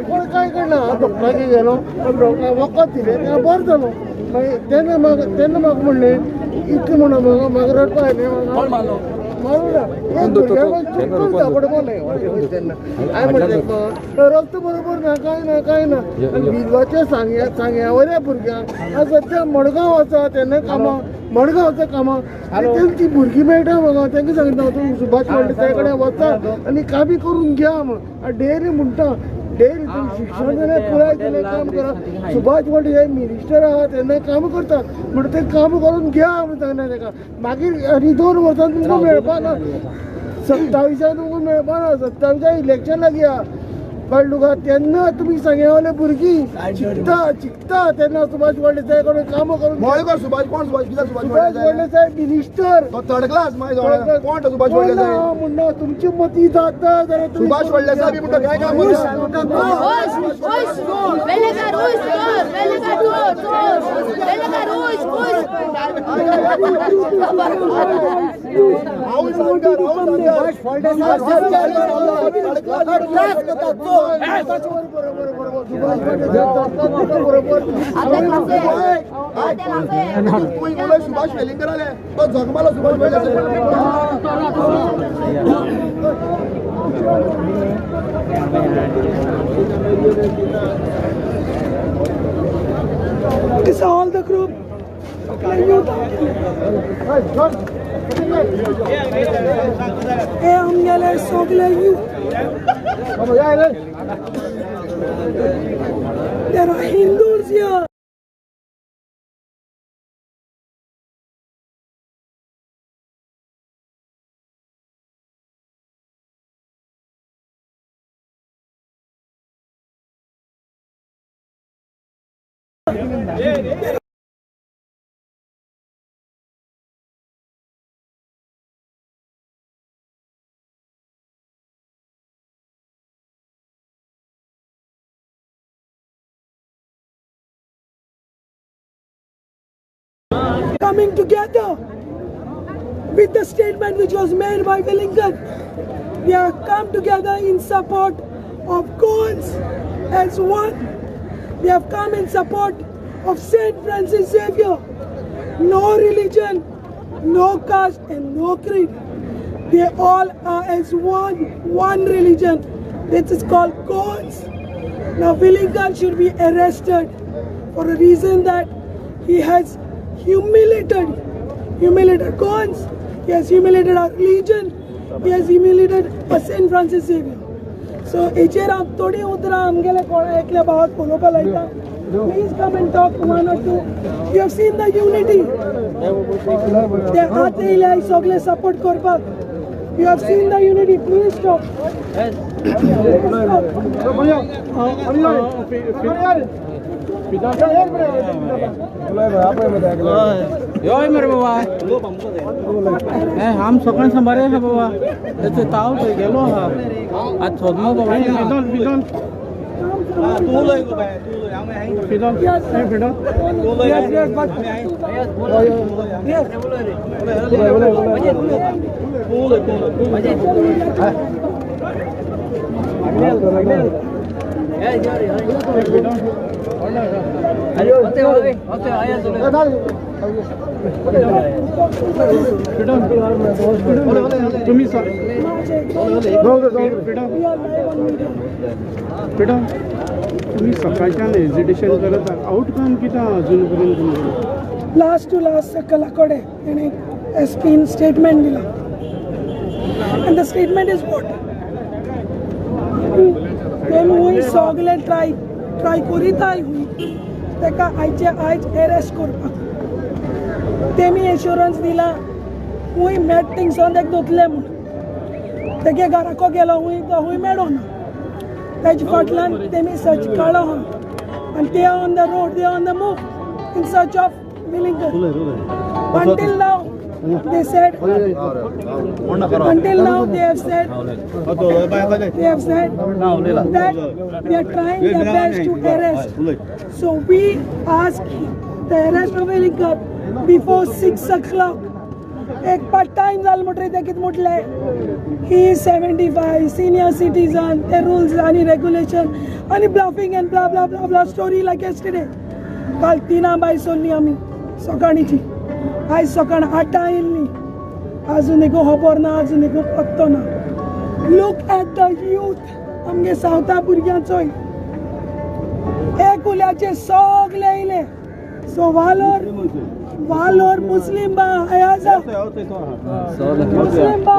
Speaker 8: कोण काय कडना डॉक्टराचे गेलो डॉक्टर वखद दिलें तेन्ना बरो जालो. मागीर तेन्ना म्हाका तेन्ना म्हाका म्हणलें इतलें म्हणून म्हाका म्हाका रडपा आयलें. मारूं ना एक भुरग्याक चुकून थापड मारलें तेन्ना. हांवें म्हणलें रक्त बरोबर ना कांय ना कांय ना. आनी बिजवाचे सांग्या सांग्या वयल्या भुरग्यांक आतां सद्या मडगांव आसा तेन्ना कामां मडगांवच्या कामां तेंची भुरगीं मेळटा म्हाका. तेंका सांगता तूं सुभाष फळदेसाय कडेन वचा आनी काबी करून घ्या म्हणून. डेली म्हणटा डेली तुमी शिक्षण जाल्यार पुराय जाल्यार काम करा. सुभाष फळदेसाय मिनिस्टर आहा तेन्ना काम करता म्हणटा तें काम करून घ्या म्हणून सांगता तेका. मागीर आनी 2 वर्सां तुमकां मेळपा ना 27 तुमकां मेळपा ना 27 इलेक्शन लागीं आहा कळ्ळें तुका. तेन्ना तुमी सांग्यावले भुरगीं शिकता शिकता तेन्ना सुभाष फळदेसाय कडेन कामां करून.
Speaker 1: सुभाष कोण सुभाष कित्याक
Speaker 8: सुभाष फळदेसाय मिनिस्टर
Speaker 1: तो थर्ड क्लास मागीर कोण तो सुभाष फळदेसाय
Speaker 8: म्हणना तुमची मती जाता जाल्यार
Speaker 1: सुभाष फळदेसाय बी म्हणटा काय काम सुभाष वेलिंगकर आले तो जगमालो Subhash
Speaker 7: This all the group. There are Hindus here. Coming together with the statement which was made by Wellington.
Speaker 4: They have come together in support of Goans as one. They have come in support of Saint Francis Xavier. No religion, no caste and no creed. They all are as one, one religion. This is called Goans. Now Velingkar should be arrested for a reason that he has humiliated Goans, he has humiliated our religion, he has humiliated Saint Francis Xavier. So हेचेर हांव थोडी उतरां आमगेले कोणा एकल्या भावाक उलोवपाक लायता. Please come and talk one or two. You have seen the unity. ते आतां येयले सगळे सपोर्ट करपाक. You have seen the unity. Please talk.
Speaker 6: योय मेरे बाबा आम सकाळी सांबार आसा बाबा तेचो ताव थंय गेलो आहा आज सोदलो बाबा. तूं उलय गो बाय, तूं उलय.
Speaker 9: तुम्ही सकाळच्यान हेजिटेशन करत आउटकम कितें अजून पर्यंत तुमचें?
Speaker 4: लास्ट टू लास्ट सकला कडेन तेणें एस पीन स्टेटमेंट दिलां and the statement is what तेमी सगळे ट्राय ट्राय करीताय हुंय ताका आयचे आयज एरेस्ट करपाक. तेमी एश्योरन्स दिला हुंय मेट थिंगसून ताका धरतले म्हूण. तेगे घराको गेलो हुंय तो हुंय मेळो ना. ताजे फाटल्यान तेमी सर्च काडलो आहा आनी ते on the road, they on the move in search of Velingkar. Until now they said, until now they have said, they have said that they are trying their best to arrest. So we ask the arrest of Velingkar before 6 o'clock. एक part time जाल म्हणटरी ते कितें म्हटलें, he is 75, senior citizen, ते rules आनी regulation आनी bluffing and blah blah blah blah story like yesterday. काल 3 बाय सोडली आमी सकाळीची, आयज सकाळ 8 येयल्ली, अजून एकू खबर ना, अजून एकू पत्तो ना. लूक एट the youth, आमगे सावथा भुरग्यांचोय एक उल्याचे सगळे येयले. सो वालोर वालोर मुस्लिम बा आसा, मुस्लिम बा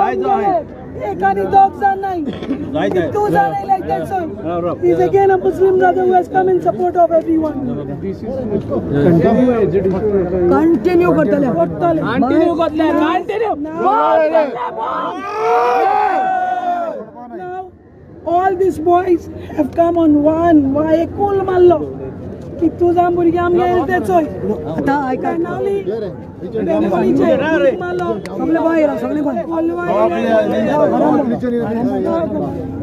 Speaker 4: एक आनी दोग जाण नाय, 2 जाण येयले ते चोय. He is again a Muslim brother who has come in support of everyone.
Speaker 7: Continue करतले,
Speaker 6: कंटिन्यू करतले, continue.
Speaker 4: Now all these boys have come on one, वा एकूल मारलो की तुझा भुरग्यां आमगे येयले ते चोय.
Speaker 7: आतां आयका
Speaker 4: बेनावली बेनावलीचे मारलो,
Speaker 7: सगळे गोंय येयला, सगळे गोंय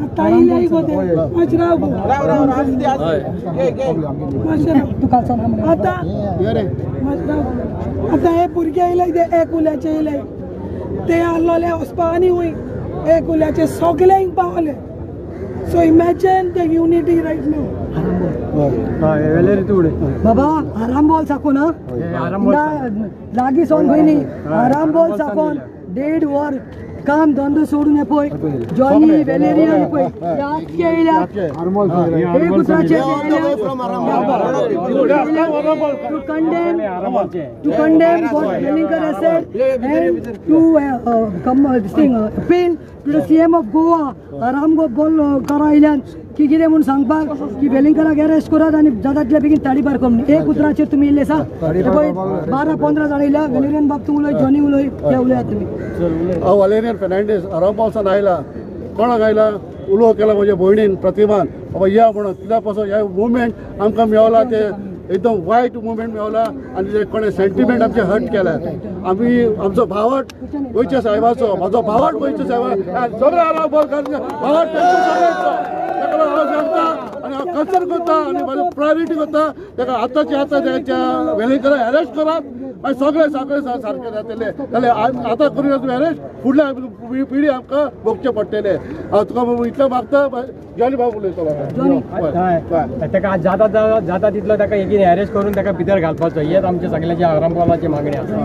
Speaker 4: आतां येयले गो ते. मातशें राव गो, मातशें राव. आतां आतां हे भुरगे येयले ते एक उल्याचे येयले, ते आहलोले वचपा आनी वय एक उल्याचे सगळे हिंग पावले. So imagine the unity right now.
Speaker 7: बाबा आरामबोल साकून लागीं सावन खंय न्ही, आरामबोल साकून 1.5 वर काम धंदो सोडून हे पळय जॉनी वेलेरियन पळय आख्खे येयल्या एक उतराचेर to condemn what Velingkar has said and to come this thing appeal to the CM of Goa Arambol करा आयल्यान की कितें म्हूण सांगपाक की वेलिंगकराक अरेस्ट करात आनी जाता तितले बेगीन ताडीपार करून. एक उतराचेर तुमी येयल्ले आसा पळय 12-15 जाणां येयल्या. वेलेरियन बाब तूं उलय, जॉनी उलय, ते उलयात तुमी.
Speaker 8: हांव वालेरियन फेर्नांडीस आरांबोलसान आयला. कोणाक आयला उलो केला म्हज्या भयणीन प्रतिमान बाबा या म्हणून, कित्याक पासून हे मुवमेंट आमकां मेवला ते एकदम वायट मुवमेंट मेवला आनी ते कोणें सेंटिमेंट आमचें हर्ट केल्या. आमी आमचो भावट गोंयच्या साहेबाचो, म्हाजो भावट गोंयच्या साहेबा सगळे आरांबोलकार भावट सगळ्यांचो, ताका लागून हांव सांगता आनी हांव कन्सर्न करता आनी म्हाजो प्रायोरिटी करता ताका आतांचे आतां ताच्या वेलिंगकराक अरेस्ट करात मागीर सगळे सगळे सारके जातले. जाल्यार आतां करूया तुमी अरेस्ट, फुडल्या पिढी आमकां भोगचें पडटलें. हांव तुका इतलें मागता जॉनी बाबू उलयतलो.
Speaker 21: ताका जाता जाता तितलो ताका एकीन अरेस्ट करून ताका भितर घालपाचो हेच आमच्या सगळ्यांची आरांबोलाची मागणी आसा.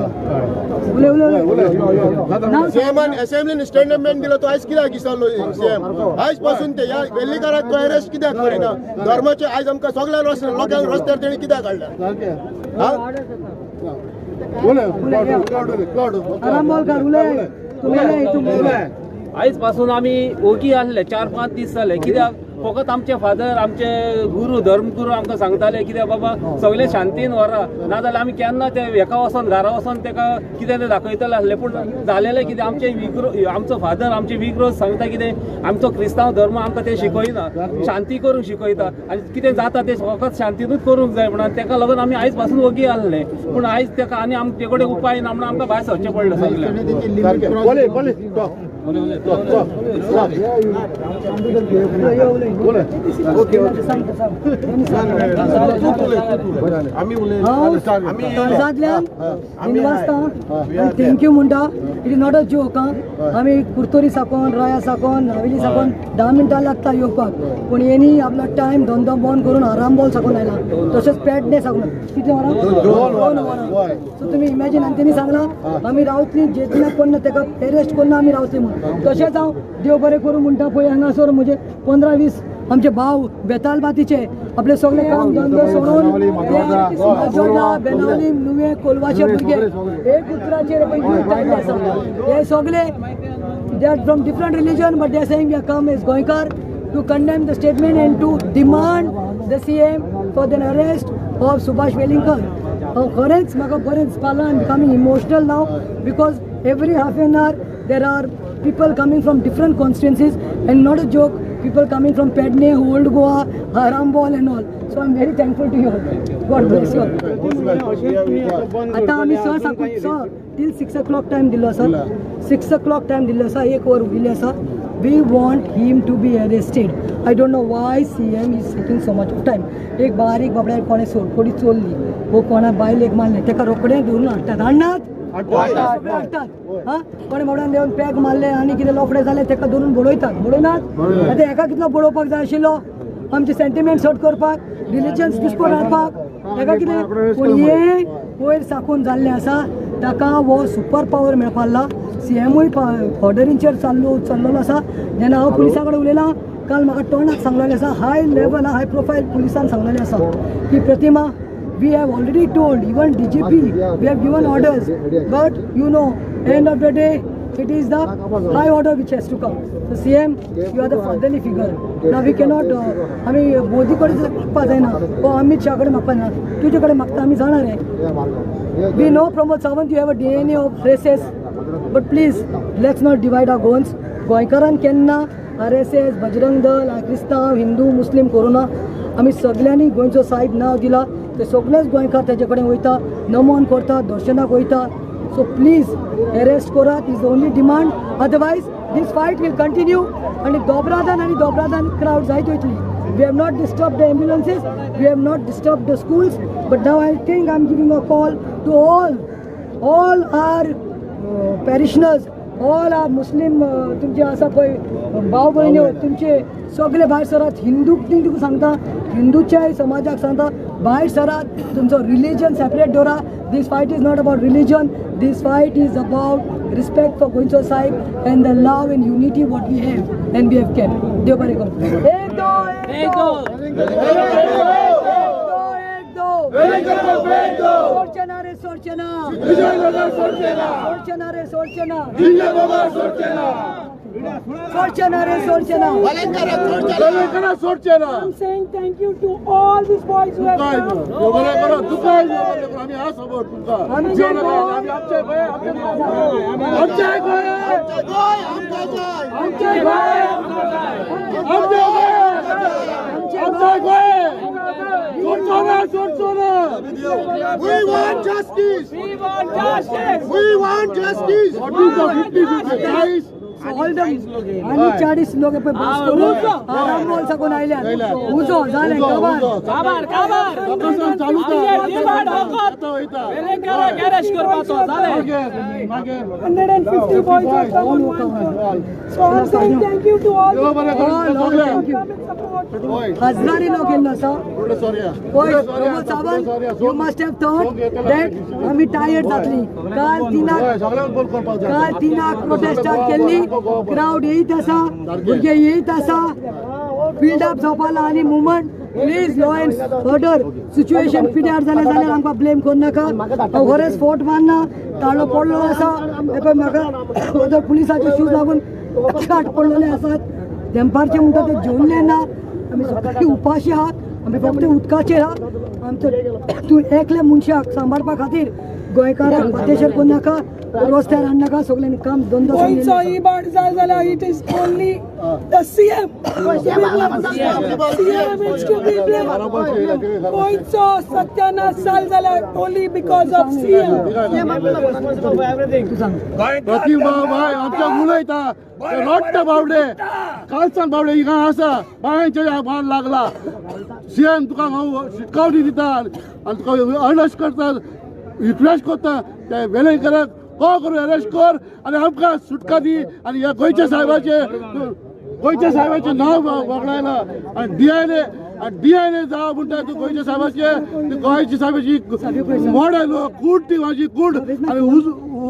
Speaker 8: सीएमान असेंब्लीन स्टेटमेंट दिलो तो आयज कित्याक विसरलो सीएम? आयज पासून ते ह्या वेल्लीकाराक तो अरेस्ट कित्याक करिना? धर्माचे आयज आमकां सगळ्या लोकांक रस्त्यार तेणी कित्याक काडल्या?
Speaker 22: आयज पासून आमी ओगी आसले 4-5 दीस जाले. कित्याक फकत आमचे फादर आमचे गुरू धर्मगुरू आमकां सांगताले कित्याक बाबा सगळे शांतीन व्हरा, नाजाल्यार आमी केन्ना ते हेका वचोन घरा वचोन तेका कितें तें दाखयतले आसले. पूण जालेलें कितें, आमचे विग्रो आमचो फादर आमचे विग्रोज सांगता कितें आमचो क्रिस्तांव धर्म आमकां ते शिकयना, शांती करूंक शिकयता आनी कितें जाता तें फकत शांतीनूच करूंक जाय म्हणून तेका लागून आमी आयज पासून ओगी आसले. पूण आयज तेका आनी आमचे कडेन उपाय ना म्हणून आमकां भायर सरचें पडलें सगळें.
Speaker 7: काळजांतल्यान thank you म्हणटा. It is not a joke. आमी कुर्तोरी साकून राया साकून नावेली साकून 10 मिनटां लागता येवपाक, पूण येनी आपलो टायम धंदो बंद करून आरांबोल साकून आयला, तशेंच पेडणे साकून कितले वरां 2 वरां. सो तुमी इमॅजीन. आनी तेणी सांगलां आमी रावतली जेतना कोण तेका एरेस्ट करून आमी रावतली म्हणून. तशेंच हांव देव बरें करूं म्हणटा पळय हांगासर म्हजे 15-20 आमचे भाव बेतालबातीचे आपले सगळे काम धंदो सोडून माजोर्डा बेनावली नुवें कोलवाचे भुरगे एक उतराचेर पळय आसा. हे सगळे they are from different religion but they are saying we are come as Goenkar to condemn the statement and to demand the CM for the arrest of Subhash Welingkar. हांव खरेंच म्हाका बरें दिसपाक I am becoming emotional now because every half an hour there are people coming from different constituencies and not a joke, people coming from Pedne, Old Goa, Arambol and all. So I'm very thankful to you all. God bless you all. आता आमी 6 till 6 o'clock time दिल्लो आसा, 6 o'clock time दिल्लो आसा, 1 वर उरिल्लें आसा. We want him to be arrested. I don't know why CM is taking so much of time. एक बारीक बाबड्यार कोणें सोडकोडी चोरली वो कोणा बायलेक मारलें तेका रोखडें धरून हाडटात, हाडनात हाडटात. हा कोणे बाबड्यान देवन पॅक मारले आनी कितें लोफडे जाले तेका धरून बडयतात, बडयनात. आतां हेका कितलो बडोवपाक जाय आशिल्लो आमचे सेंटिमेंट सट करपाक, रिलिजन्स डिस्पोट हाडपाक हेका कितें. पूण हें वयर साकून जाल्लें आसा, ताका हो सुपर पावर मेळपाक लागला. सीएमूय ऑर्डरींचेर चल्लोलो आसा. जेन्ना हांव पुलिसां कडेन उलयलां काल म्हाका तोंडाक सांगलेलें आसा, हाय लेवल हाय प्रोफायल पुलिसान सांगलेलें आसा की Pratima we have already told even DGP, we have given orders, but you know, end of the day, it is the high order which has to come. So CM, you are the fatherly figure. Now we cannot, आमी मोदी कडेन मागपा जायना वो अमित शाह कडेन मागपा जायना, तुजे कडेन मागता आमी जाणार रे. We know Pramod Sawant, you have a DNA of RSS, but please let's not divide our Goans. गोंयकारान केन्ना RSS, Bajrang Dal, क्रिस्तांव, हिंदू, मुस्लीम करूं ना. आमी सगळ्यांनी गोंयचो सायब नांव दिला, ते सगळेच गोंयकार तेजे कडेन वयता, नमन करता, दर्शनाक वयता. सो प्लीज अरेस्ट करात is the only demand, otherwise this fight will continue. आनी दोब्रादान आनी दोब्रादान क्रावड जायत वयतली. We have not disturb the ambulances, we have not disturb the schools, but now I think I am giving a call to all our parishioners, all our Muslim तुमचे आसा पळय भाव भयण्यो तुमचे सगळे भायर सरात. हिंदूक तुका सांगता, हिंदूच्या समाजाक सांगता भायर सरात, तुमचो रिलीजन सेपरेट दवरा. This fight is not about religion, this fight is about respect for गोंयचो साहेब and the love and unity what we have and we have kept. देव बरें करूं. एक दो एक दो एक दो एक दो सोडचेना रे सोडचेना, सोडचेना रे सोडचेना, सोडचेना रे सोडचेना,
Speaker 8: सोडचेना.
Speaker 4: I'm saying thank you to all these boys who have come.
Speaker 8: आमी हा सपोर्ट तुमकां, आमचे गोंय, आमचे गोंय, आमचे गोंय, आमचे गोंय, आमचे गोंय, सोडचो ना, सोडचो ना. We want justice.
Speaker 4: We want justice.
Speaker 8: We want justice. 40, 50, 50, 40.
Speaker 7: All the आनी 40 लोक पळय बस करून आरांबोल साकून आयल्यात. उजो जालें काबार
Speaker 6: काबार
Speaker 4: 150 boys have come on one boat. So I'm saying thank you to all.
Speaker 7: Thank you. हजारांनी लोक येयल्लो आसा. पळय Pramod Sawant, you must have thought that आमी टायर्ड जातली. काल तिनाक प्रोटेस्ट स्टार्ट केल्ली. क्रावड येयत आसा, भुरगे येयत आसा, बिल्डअप जावपाला आनी movement. Please law and order situation पिड्यार जालें जाल्यार आमकां ब्लेम करनाका. हांव खरेंच फोट मारना, ताळो पडलो आसा. हे पळय म्हाका पुलिसाचे शूज लागून काट पडलेले आसात. देंपारचे म्हणटा ते जेवले ना. आमी सगळीं उपाशी आहात, आमी फक्त उदकाचेर आहात. आमचो तूं एकल्या मनशाक सांबाळपा खातीर गोंयकारांक पातेशेर करनाका, रस्त्यार हाडनाका. सगळ्यांनी काम धंदो
Speaker 4: गोंयचो इबाड जाल जाल्यार it is only the CM. CM is to be blame. गोंयचो सत्यानाश जाल जाल्यार ओनली because of CM.
Speaker 8: प्रतिमा बाय आमच्या उलयता रोडटा बावडे कालसान बावडे हिंगा आसा बांयच्या भार लागला. सीएम तुका हांव शिटकावणी दिता आनी तुका अरेस्ट करता, रिक्वेस्ट करता त्या वेलेंकराक को करून अरेस्ट कर आनी आमकां सुटका दी. आनी ह्या गोंयच्या साहेबाचें नांव वगडायलां आनी डीएनए जावं म्हणटा तूं गोंयच्या साहेबाचें, गोंयच्या साहेबाची मोड आयलो कूड, ती म्हाजी कूड आनी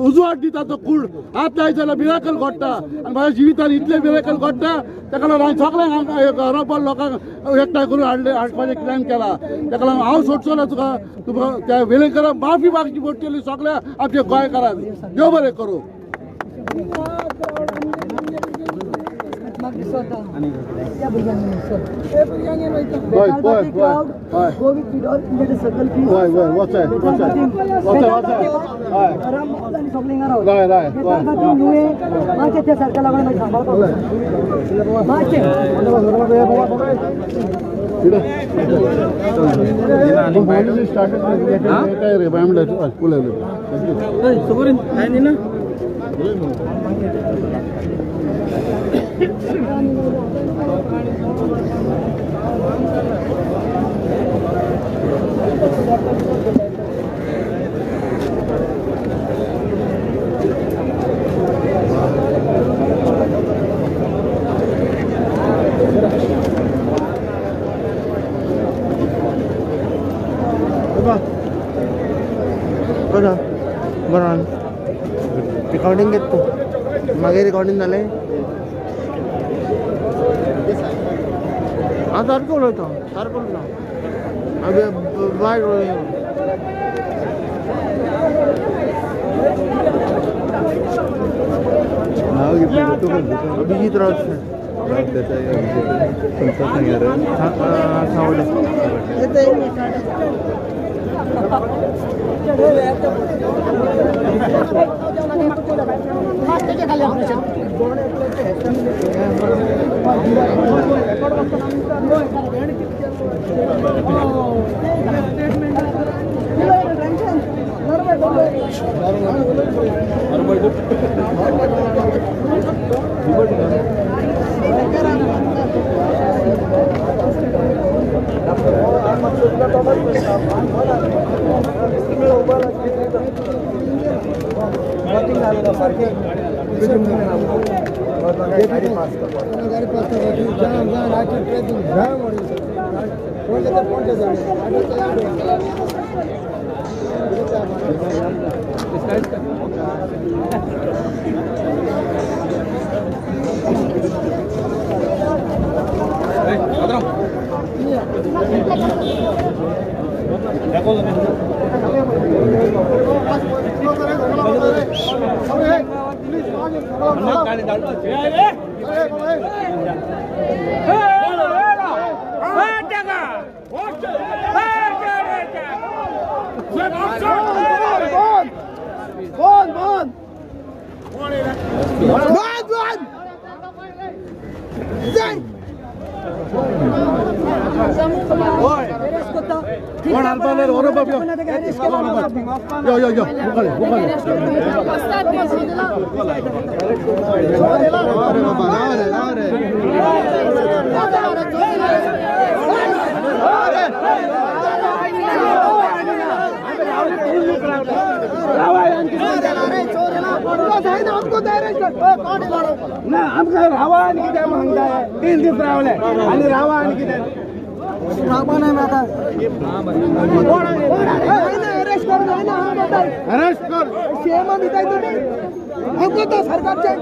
Speaker 8: उजवाड दिता तो कूड. हात लायत जाल्यार मिराकल घडटा आनी म्हाज्या जिवितान इतलें मिराकल घडटा. ताका लागून हांवें सगळ्यांक रोबर लोकांक एकठांय करून हाडले, हाडपाचें प्लॅन केला. ताका लागून हांव सोडचो ना तुका. तुका त्या वेलेंकराक माफी मागची पडटली सगळ्या आमच्या गोंयकारांक. देव बरें करूं.
Speaker 2: बरं रिकॉर्डिंग घेत तूं मागीर रिकॉर्डिंग जालें. हांव सारको उलयता, सारको उलयता. बाय अभिजीत राऊत
Speaker 6: जायना आमकां अरेस्ट कर. ना आमकां रावा आनी कितें सांगता 3 दीस रावले आनी रावा आनी कितें
Speaker 16: म्हाका
Speaker 6: अरेस्ट कर जायना
Speaker 8: अरेस्ट कर
Speaker 6: सीएम दिताय तुमी आमकां तो सरकारचे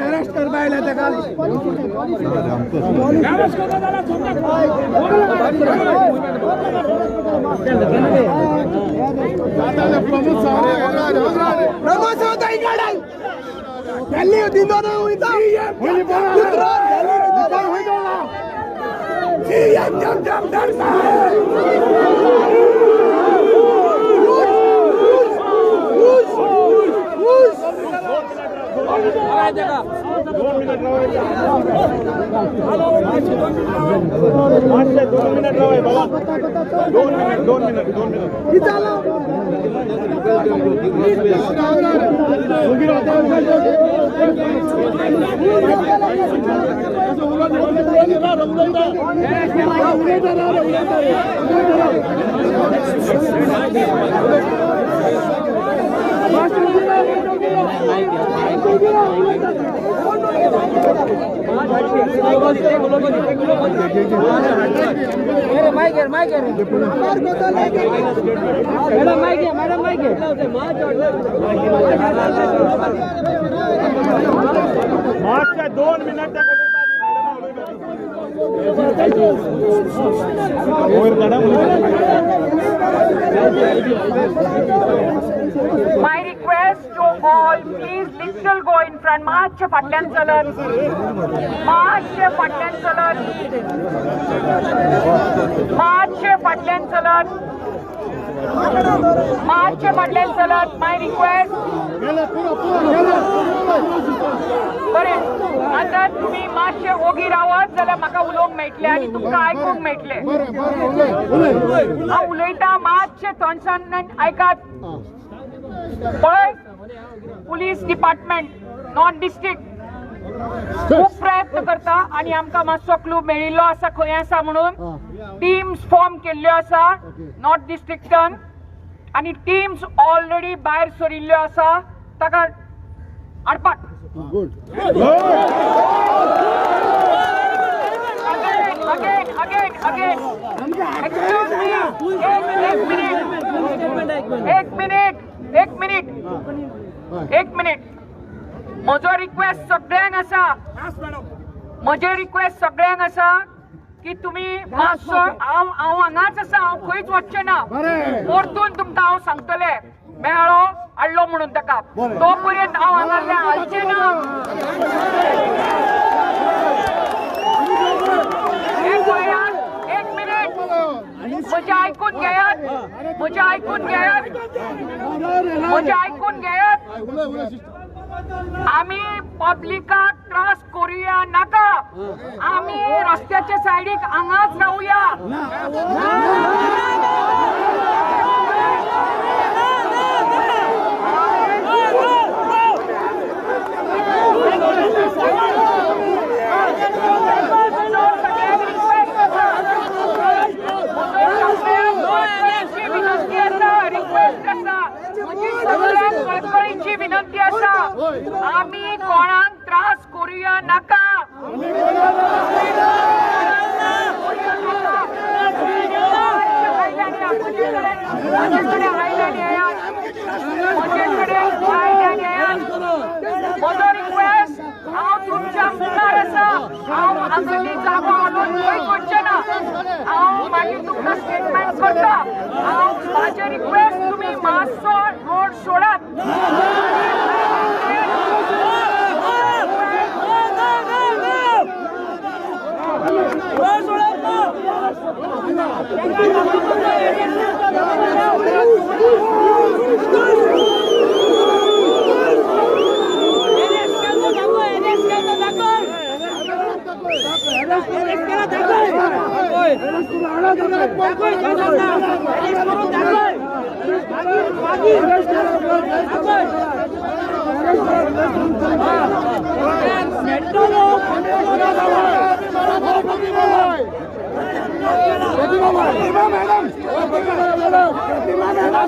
Speaker 8: अरेस्ट करपा आयले तेका.
Speaker 6: प्रमोद सावंत हिंगा दिल्ली दिंदो वयता
Speaker 9: मातशें 2 minute
Speaker 3: My request to all, please little go in front. मातशें फाटल्यान चलत, मातशें फाटल्यान चलत, मातशें फाटल्यान चलत, मातशें फाटल्यान चलत. My request. बरें, आतां तुमी मातशें ओगी रावत जाल्यार म्हाका उलोवंक मेळटलें आनी तुमकां आयकूंक मेळटलें. हांव उलयतां, मातशें थंडसाणान आयकात. पळय, पुलीस डिपार्टमेंट नॉर्थ डिस्ट्रिक्ट खूब प्रयत्न करता आनी आमकां मातसो क्लू मेळिल्लो आसा खंय आसा म्हणून. टीम्स फॉर्म केल्ल्यो आसा नॉर्थ डिस्ट्रिक्टान आनी टीम्स ऑलरेडी भायर सरिल्ल्यो आसा ताका हाडपाक. Again, again, again. Excuse me. एक मिनिट, एक मिनिट, एक मिनिट. म्हजो रिक्वेस्ट सगळ्यांक आसा, म्हजे रिक्वेस्ट सगळ्यांक आसा की तुमी मातसो, हांव हांव हांगाच आसा, हांव खंयच वचचें ना. परतून तुमकां हांव सांगतलें मेळ्ळो हाडलो म्हणून ताका, तो पर्यंत हांव हांगासरल्यान हालचें ना. एक मिनिट, म्हजें आयकून घेयात, म्हजें आयकून घेयात, म्हजें आयकून घेयात. आमी पब्लिकाक त्रास करुया नाका, आमी रस्त्याच्या सायडीक हांगाच रावया. कळकळीची विनंती आसा, आमी कोणाक त्रास करुया नाका. म्हजो रिक्वेस्ट, हांव तुमच्या मुखार आसा, हांव हांगासरली जागो हालोवन खंय वचचें ना. हांव मागीर तुमकां स्टेटमेंट करता. हांव म्हाजे रिक्वेस्ट, तुमी मातसो रोड सोडात.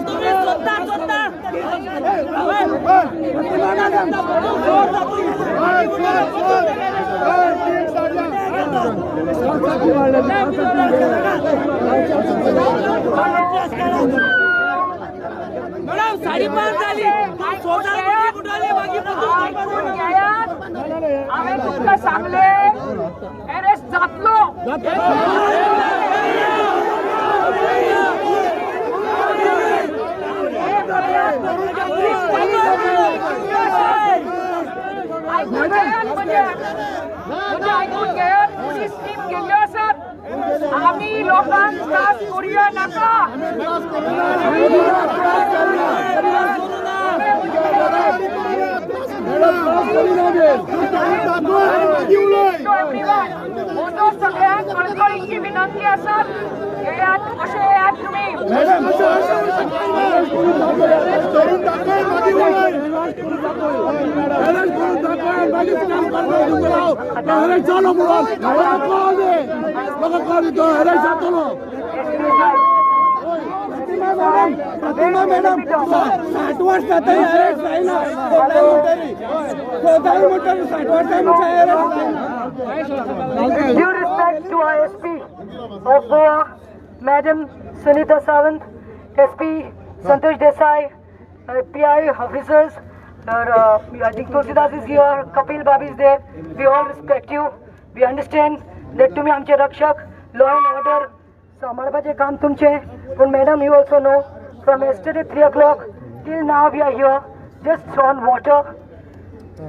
Speaker 4: तुम्ही स्वतः मॅडम 5:30 झाली
Speaker 3: हांवें तुमकां सांगलें अरेस्ट जातलो. म्हणजे आयकून घेयात पुलीस टीम गेल्ल्यो आसात. आमी लोकांक त्रास करुया नाका. म्हजो सगळ्यांक कळकळीची विनंती आसा, येयात अशें येयात तुमी.
Speaker 6: मॅडम 60 वर्सां अरेस्ट जायना 60 वर्सां.
Speaker 7: With due respect to our SP of Goa, Madam Sunita Sawant, SP Santosh Desai, PI officers, I think Tulsidas is here, Kapil Babi is there. We all respect you. We understand that तुम्ही आमचे रक्षक, law and order सांबाळपाचें काम तुमचें. पूण madam, you also know from yesterday 3 o'clock till now we are here just on water.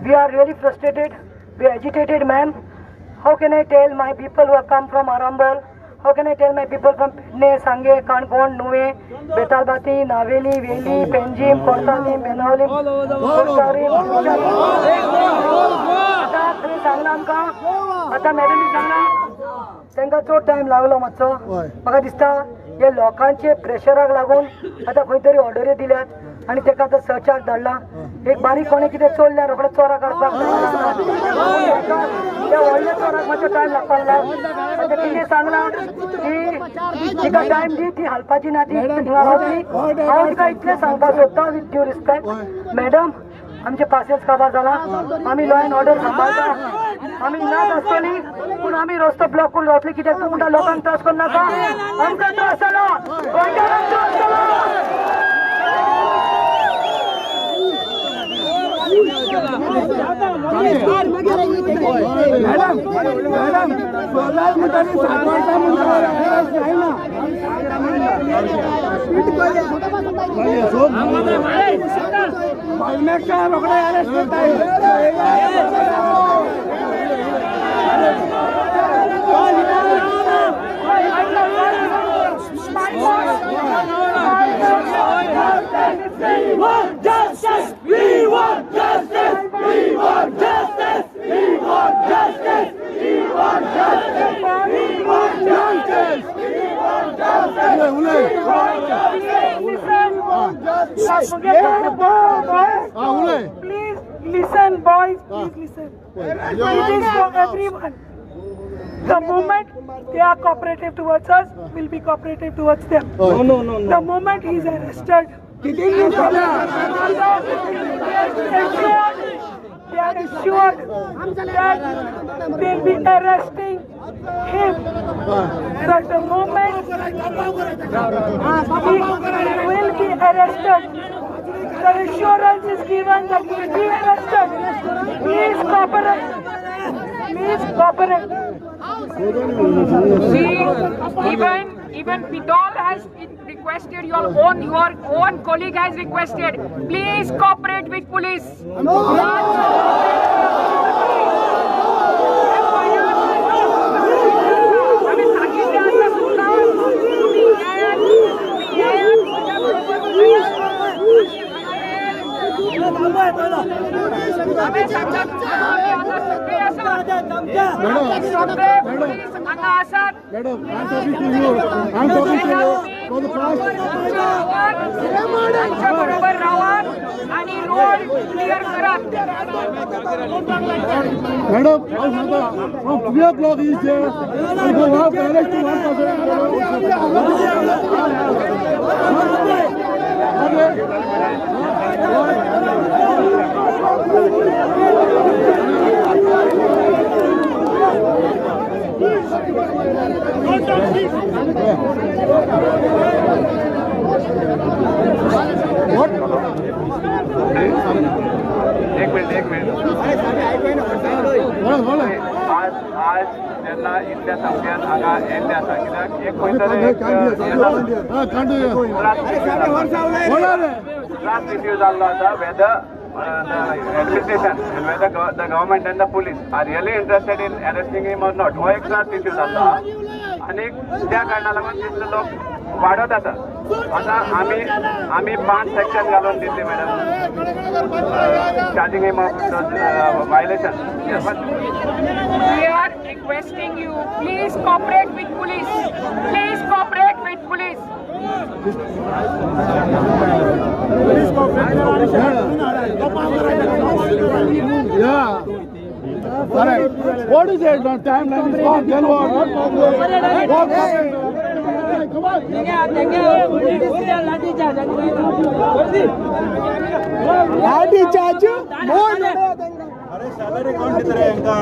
Speaker 7: We are really frustrated. We are agitated, ma'am. How can I tell my people who have come from Arambol? How can I tell my people from Pedne, Sange, Canacona, Nuvem, Betalbatim, Navelim, Veli, Panjim, Cortalim, Benaulim, Cortalim? आतां तुमी सांगलां आमकां, आतां मॅडमी सांगलां तांकां चड time लागलो मातसो. म्हाका दिसता हे लोकांचे प्रेशराक लागून आतां खंय तरी ऑर्डरी दिल्यात आनी ताका आतां सर्चाक धाडला. एक बारीक कोणें कितें चोरल्यार रोखडे चोराक काडपाक त्या व्हडल्या चोराक मातसो टायम लागपाक लागला. आतां कितें सांगलां की तिका टायम दी, ती हालपाची ना, ती थिंगा रावतली. हांव तिका इतलें सांगपाक सोदतां विथ ड्यू रिस्पेक्ट मॅडम, आमचे पासियेंस काबार जाला. आमी लॉ एंड ऑर्डर सांबाळटा, आमी नाच आसतली, पूण आमी रस्तो ब्लॉक करून रावतली. कित्याक तूं म्हणटा लोकांक त्रास करूं नाका, आमकां त्रास जाला, गोंयकारांक त्रास जाला.
Speaker 6: मॅडम मॅडम म्हणटा 60 वर्सां जायना. रोखडे अरेस्ट करता.
Speaker 4: We want justice! We want justice! We want justice! We want justice! We want justice! We want justice! We want justice! We want justice! Please listen, boys. Please listen. It is for everyone. The moment they are cooperative towards us, we'll be cooperative towards them.
Speaker 6: No, no, no, no.
Speaker 4: The moment he is arrested, they are assured that they'll be arresting him. That the moment he will be arrested, the assurance is given that he will be arrested. Please cooperate. Please cooperate.
Speaker 3: See, even Pidol has requested, your own colleague has requested, please cooperate with police.
Speaker 8: Madam, I'm talking to you. I'm talking to you for the past.
Speaker 3: बरोबर रावात आणि road clear करात.
Speaker 8: Madam, from 3 o'clock is there. We go have to arrest one person.
Speaker 5: एक minute एक minute. आज आज जेन्ना इतल्या संख्येन हांगा येल्ले आसा कित्याक एक खंय तरी ट्रस्ट इश्यू जाल्लो आसा. Whether the administration and whether the government and the police are really interested in arresting him or not, हो एक ट्रस्ट इश्यू जाल्लो आसा आनी त्या कारणा लागून तितले लोक वाडत आसा. आतां आमी आमी 5 सेक्शन घालून दिल्ली madam, charging him of violation.
Speaker 3: We are requesting you, please cooperate with police. Please cooperate with police.
Speaker 8: Please cooperate. Yeah. Correct. What is it? The timeline is gone. Then what? What? Come on.
Speaker 16: Lathi charge. More.
Speaker 10: अरे salary कोण दिता रे यांका?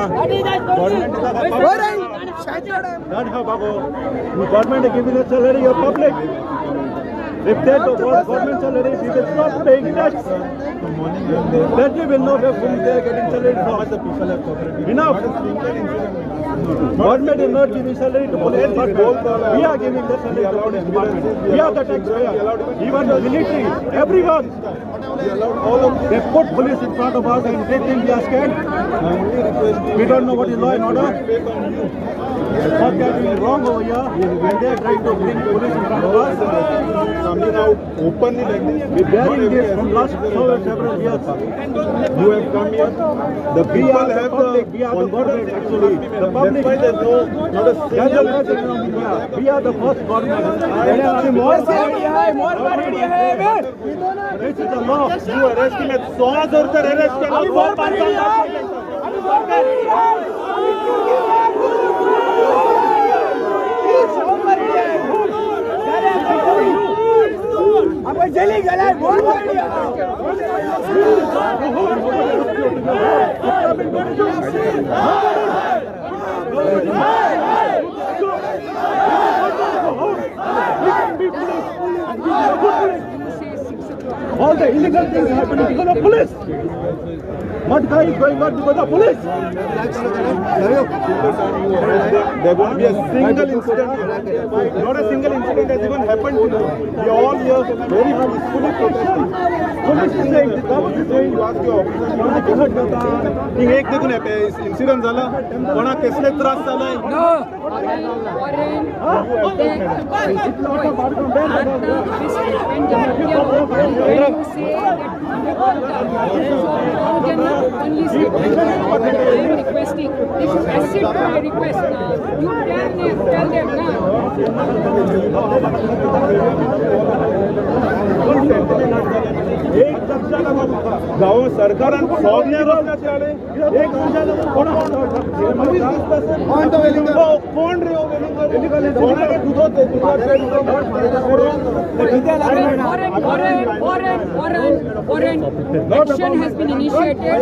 Speaker 10: Government दिता काय? Not how Babu. Government giving the salary of public. If they don't want government salary, we will stop paying tax. Then we will know where they are getting salary from. Enough. Government is not giving salary to police department. We are giving the salary to police department. We are the taxpayer. Even the military, everyone. They put police in front of us and they think we are scared. We don't know what is law and order. What they are doing wrong over here, and they are trying to bring police in front of us.
Speaker 1: Coming out openly like this.
Speaker 10: We bearing this from last several years.
Speaker 1: You have come here. The people have the
Speaker 10: we are the government actually. The public.
Speaker 1: That's why there's no, not a single.
Speaker 10: We are the first government. This is the law.
Speaker 1: You arrest him at 16,000 तर arrest केला.
Speaker 6: Jelly गेलाय
Speaker 10: All the illegal things happening because of police. What guy is going on because of police?
Speaker 1: There won't be a single incident. Not a single incident has even happened today. We are all here very peacefully protesting.
Speaker 10: Police is saying, the government is saying,
Speaker 1: you ask your officers. एक देखून incident झाला, कोणाक कसले त्रास झालाय?
Speaker 3: Requesting, if you accept my request now, you tell them now.
Speaker 1: एक लक्षात गांव सरकारान सगळे रस्त्याचे आले एक कोण रे
Speaker 3: Foreign action has been initiated.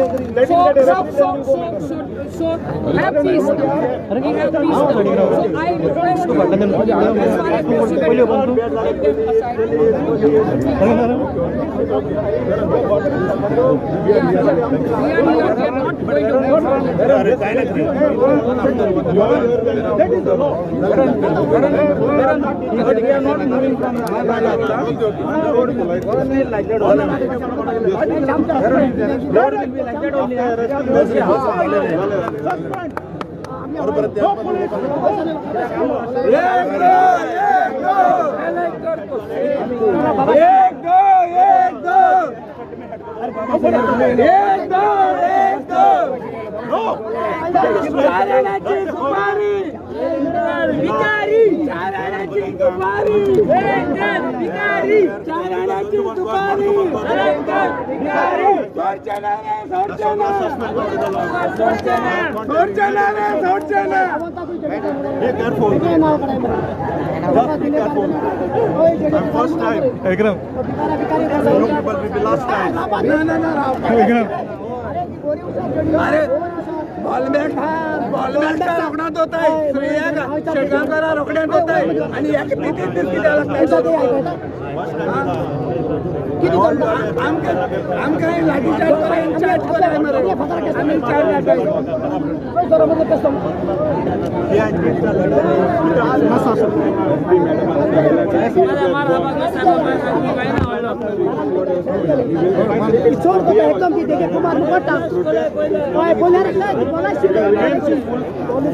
Speaker 3: So have peace now. We have peace now. So I request you, as far as possible, take them aside. We are not going to move.
Speaker 1: That is the law.
Speaker 6: We are not moving from
Speaker 1: Be careful. Just be careful. I'm first time.
Speaker 15: Ekram.
Speaker 1: You people will be last time.
Speaker 15: Ekram.
Speaker 6: Ball मेळटा रोखड्यात वताय, श्रेयाक शेटगांवकारा रोखड्यात वताय आनी एक तीन दीस कित्याक लागता? आमकां लाठी charge कराय, चार्ज कराय मरे, आमी चार्ज जाताय.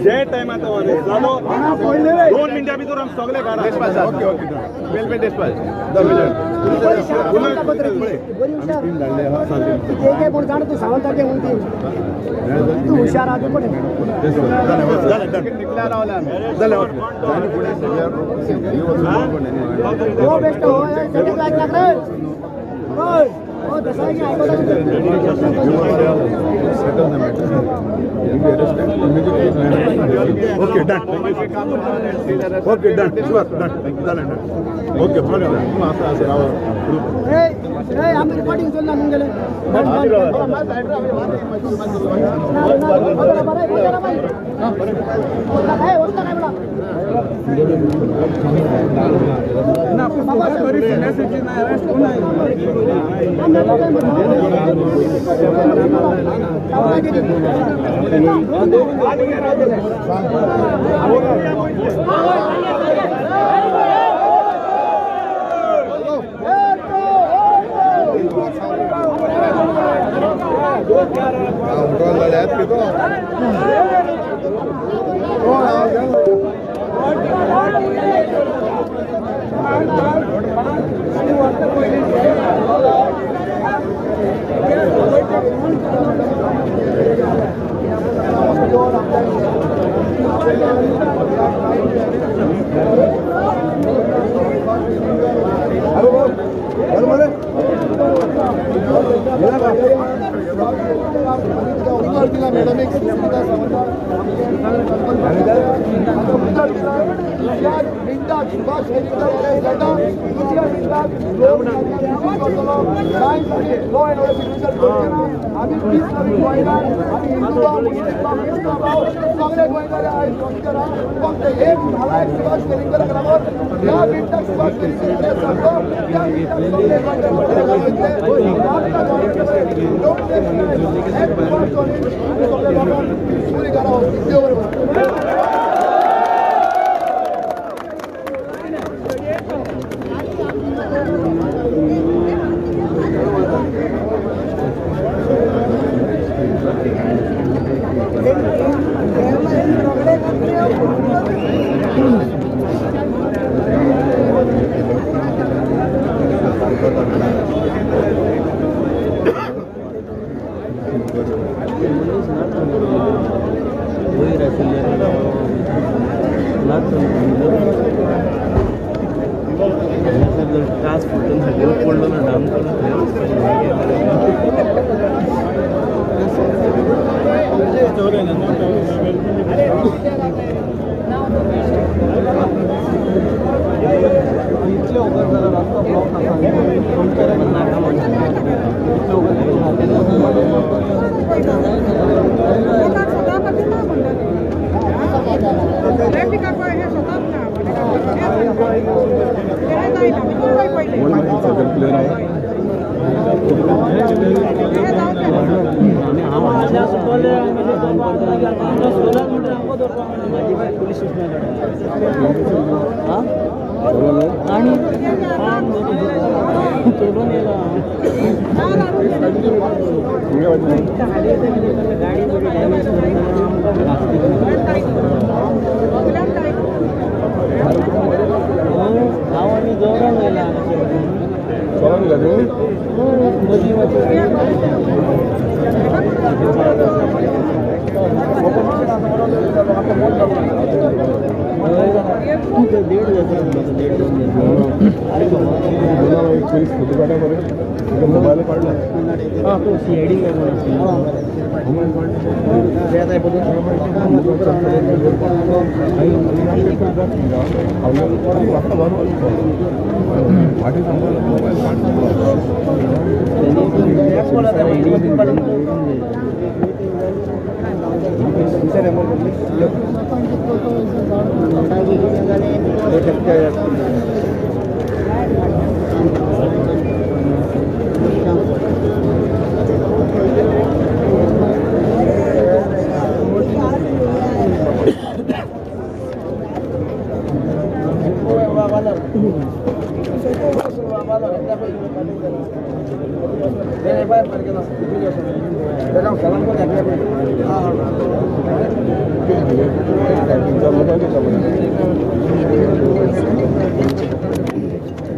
Speaker 10: जे टायम आतां जालो 2 मिनटां भितर आमी सगळे काडा.
Speaker 1: Okay okay well dispatch. Okay done. Okay done. Sure done. जालें डन. ओके बरें आसा आसा राव.
Speaker 16: आमी रिकॉर्डिंग चल्ला न्हू गेले.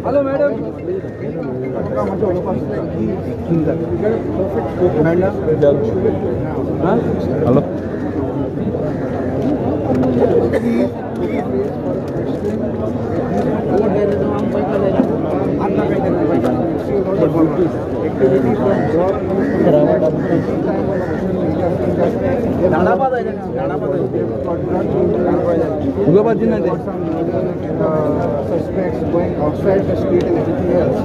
Speaker 6: Hello madam.
Speaker 15: Hello.
Speaker 12: Suspects going outside the street and everything else.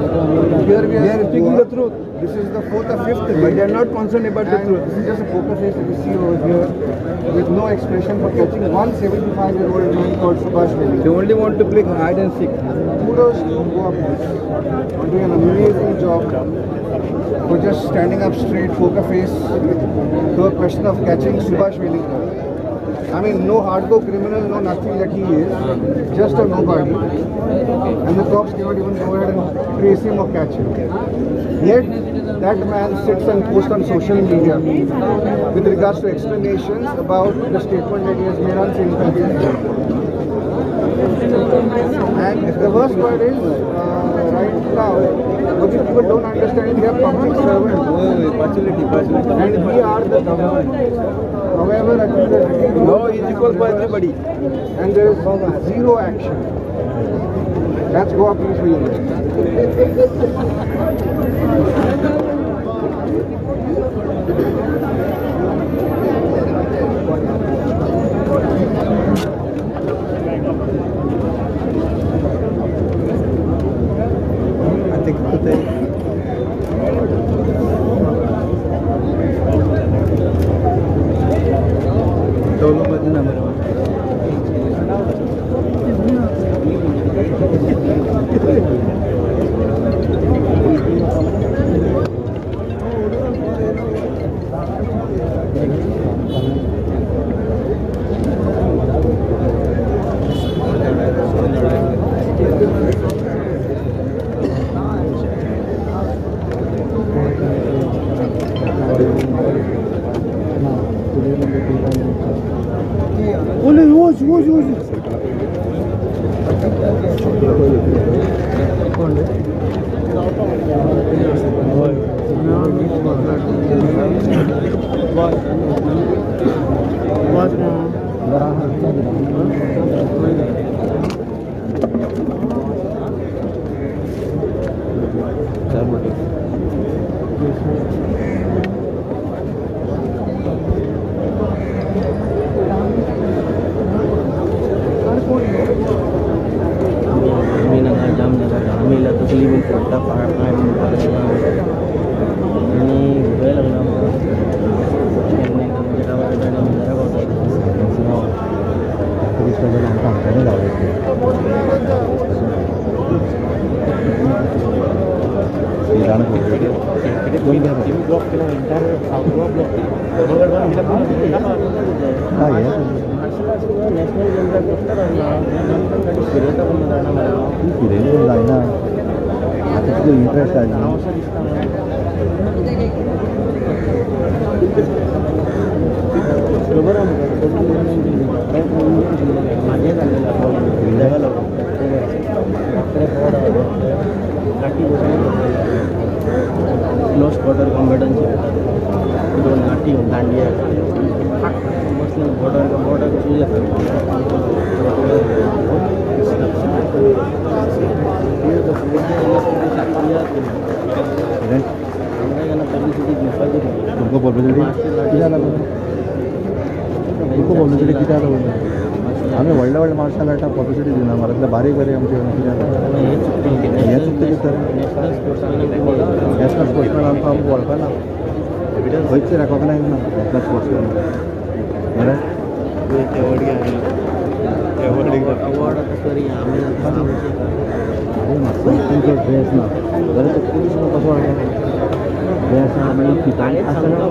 Speaker 12: Here we are
Speaker 6: speaking the truth.
Speaker 12: This is the fourth or fifth.
Speaker 6: But they are not concerned about the truth.
Speaker 12: This is just a poker face that you see over here, with no expression for catching 175-year-old man called Subhash Velingkar.
Speaker 6: They only want to play hide and seek.
Speaker 12: Kudos to Goa Police for doing an amazing job, for just standing up straight, poker face, to a question of catching Subhash Velingkar. I mean, no hardcore criminal, no nothing that he is, just a nobody. And the cops cannot even go ahead and trace him or catch him. Yet, that man sits and posts on social media with regards to explanations about the statement that he has made on St. Patrick's Day. And the worst part is, right now, what you people don't understand is we are public servants. And we are the government. However, I think that
Speaker 6: law is equal for everybody.
Speaker 12: And there is zero action. That's Goa Police for you.
Speaker 6: I think today.
Speaker 11: Close quarter combatants दोन लाठी dandiya Muslim border border choose
Speaker 2: तुमको publicity कित्याक लागून तुमको publicity कित्याक लागून आमी व्हडले व्हडले मार्शल आर्टाक पब्लिसिटी दिना मराठीतले बारीक बारीक आमचे कित्याक हें चुकता कितें तर नॅशनल स्पोर्ट्समॅन आमकां आमकां वळखना खंयच रेकॉग्नायज ना नॅशनल स्पोर्ट्समॅन बरें तुमचो ड्रेस ना जाल्यार तो पुलीस कसो वळखना ड्रेस ना मागीर आसतना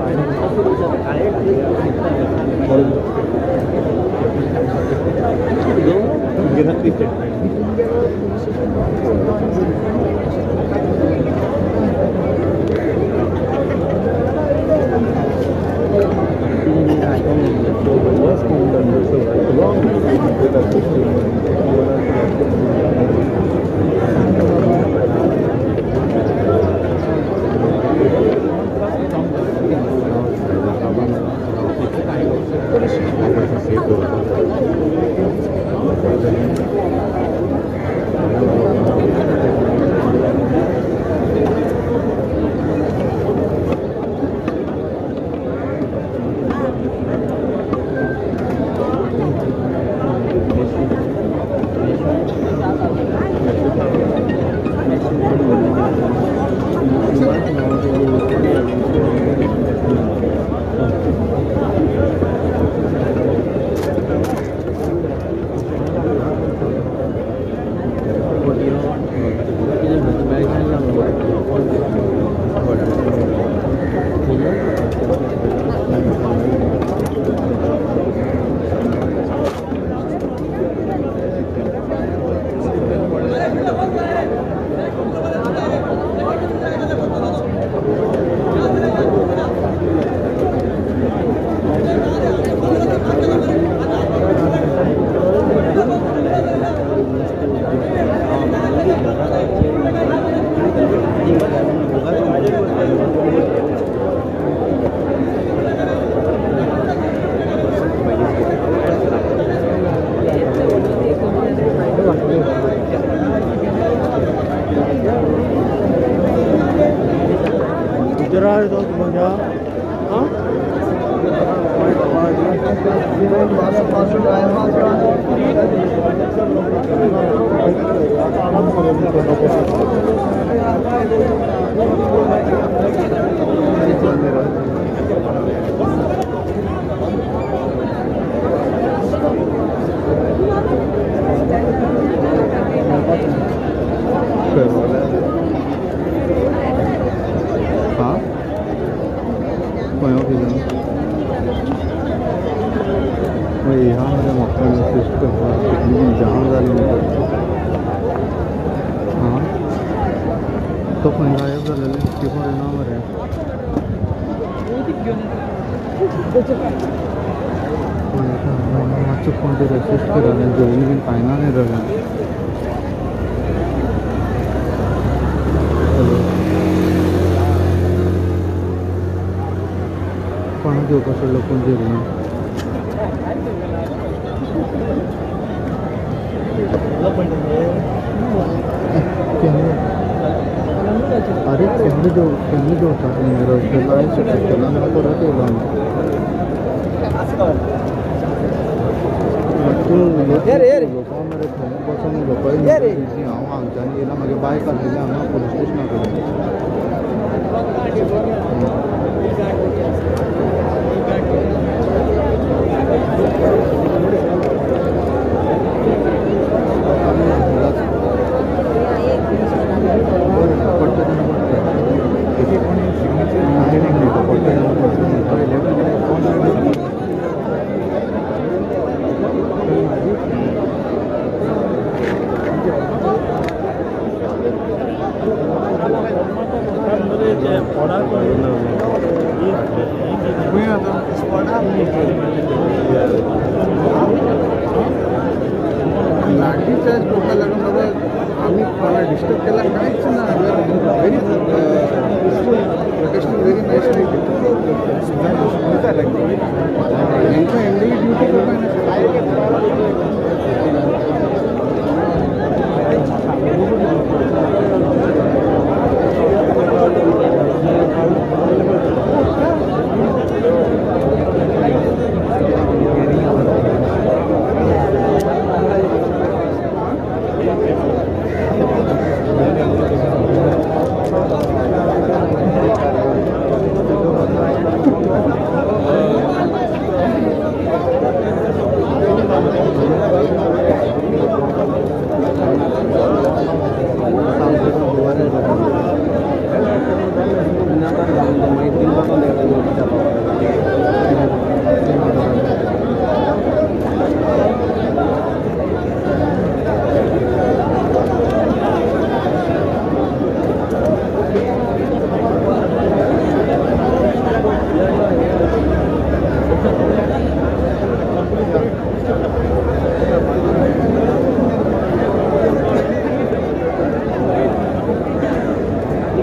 Speaker 2: तो खंय गायब जालेले खबर ना मरे. मातसो कोण तरी रेसिस्ट करता जेवण बीन कांय ना न्ही जाल्यार. हॅलो कोणाक घेवपाक सोडलो कोण जेवण अरे केन्ना जेव केन्ना जेवता रसगुल्ला केला ना परत येयलो तूं उलोवपा मरे थंय बसून उलोवपाक बिजी. हांव हांगच्यान येयला मागीर बायक आसलेली हांगा पुलीस स्टेशना कडेन.
Speaker 12: लाठीचार्ज करपाक लागून बाबा आमी कोणाक डिस्टर्ब केला कांयच ना. Very peaceful protesting very nicely. हेंकां एमडीई ड्युटी करपाक ना.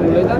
Speaker 6: उलयता.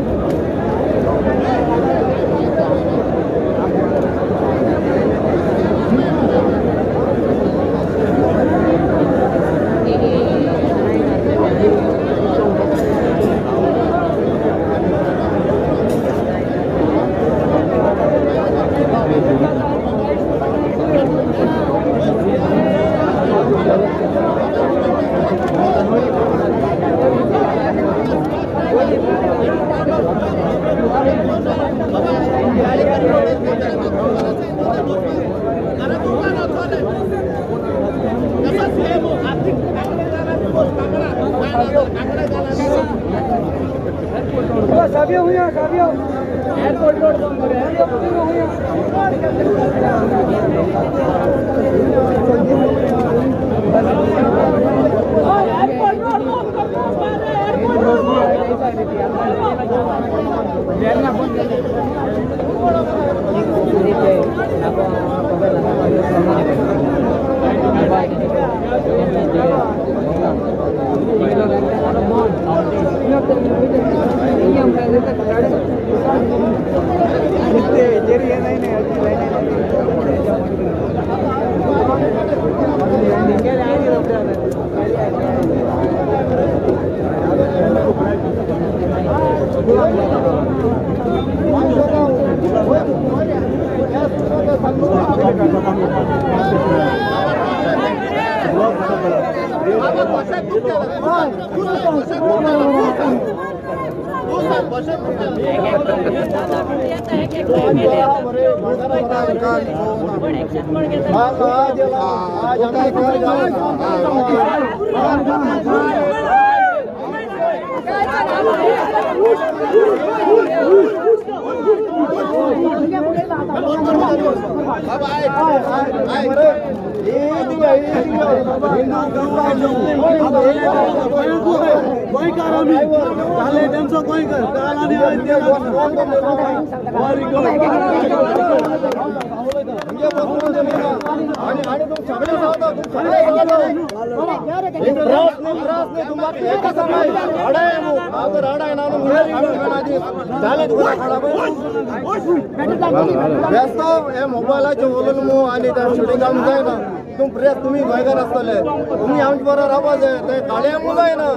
Speaker 17: मोबायलाचेर उलोवन मू आनी शुटींग आमकां जायना. तूं प्रेस तुमी गोंयकार आसतले, तुमी आमचे बरोबर रावपा जाय. ते काळे मू जायना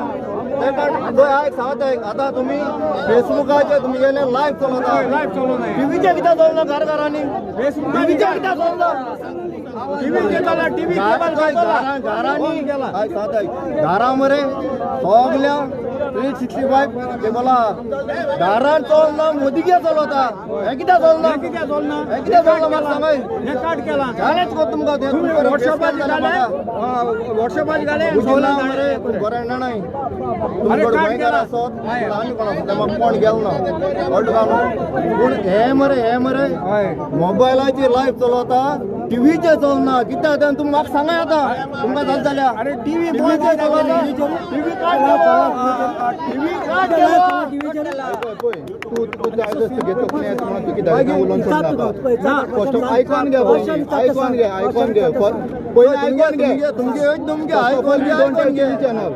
Speaker 17: ते आयक सांगता आयक. आतां तुमी फेसबुकाचेर तुमी गेले लायव चलता, टिवीचेर कित्याक चलना घर घरांनी, टिवीचेर कित्याक चलना, घरांनी आयक सांगता आयक. घरां मरे सगल्या 365 केबला दारान चलना, मोदी कित्याक चलता, हें कित्याक चलना, हें कित्याक चलना म्हाका सांगाय.
Speaker 6: हें काट केलां
Speaker 17: जालेंच गो तुमकां तें
Speaker 6: वॉट्सएपार घालें
Speaker 17: मरे. बरें जाणाय तुमकां गोंयकार आसत आनी कोण आसत म्हाका कोण गेलो ना, कळ्ळें तुका न्हू. पूण हें मरे, हें मरे मोबायलाचेर लायव चलता, टिवीचेर चलना कित्याक तें तुमी म्हाका सांगाय. आतां तुमकां जालें जाल्यार टिवीचेर चलता, टिवी काट
Speaker 2: आयकॉन घे, आयकॉन घे, आयकॉन घे, पयलीं आयकॉन घे
Speaker 17: तुमगे तुमगे आयकॉन घे, आयकॉन घे.
Speaker 2: चॅनल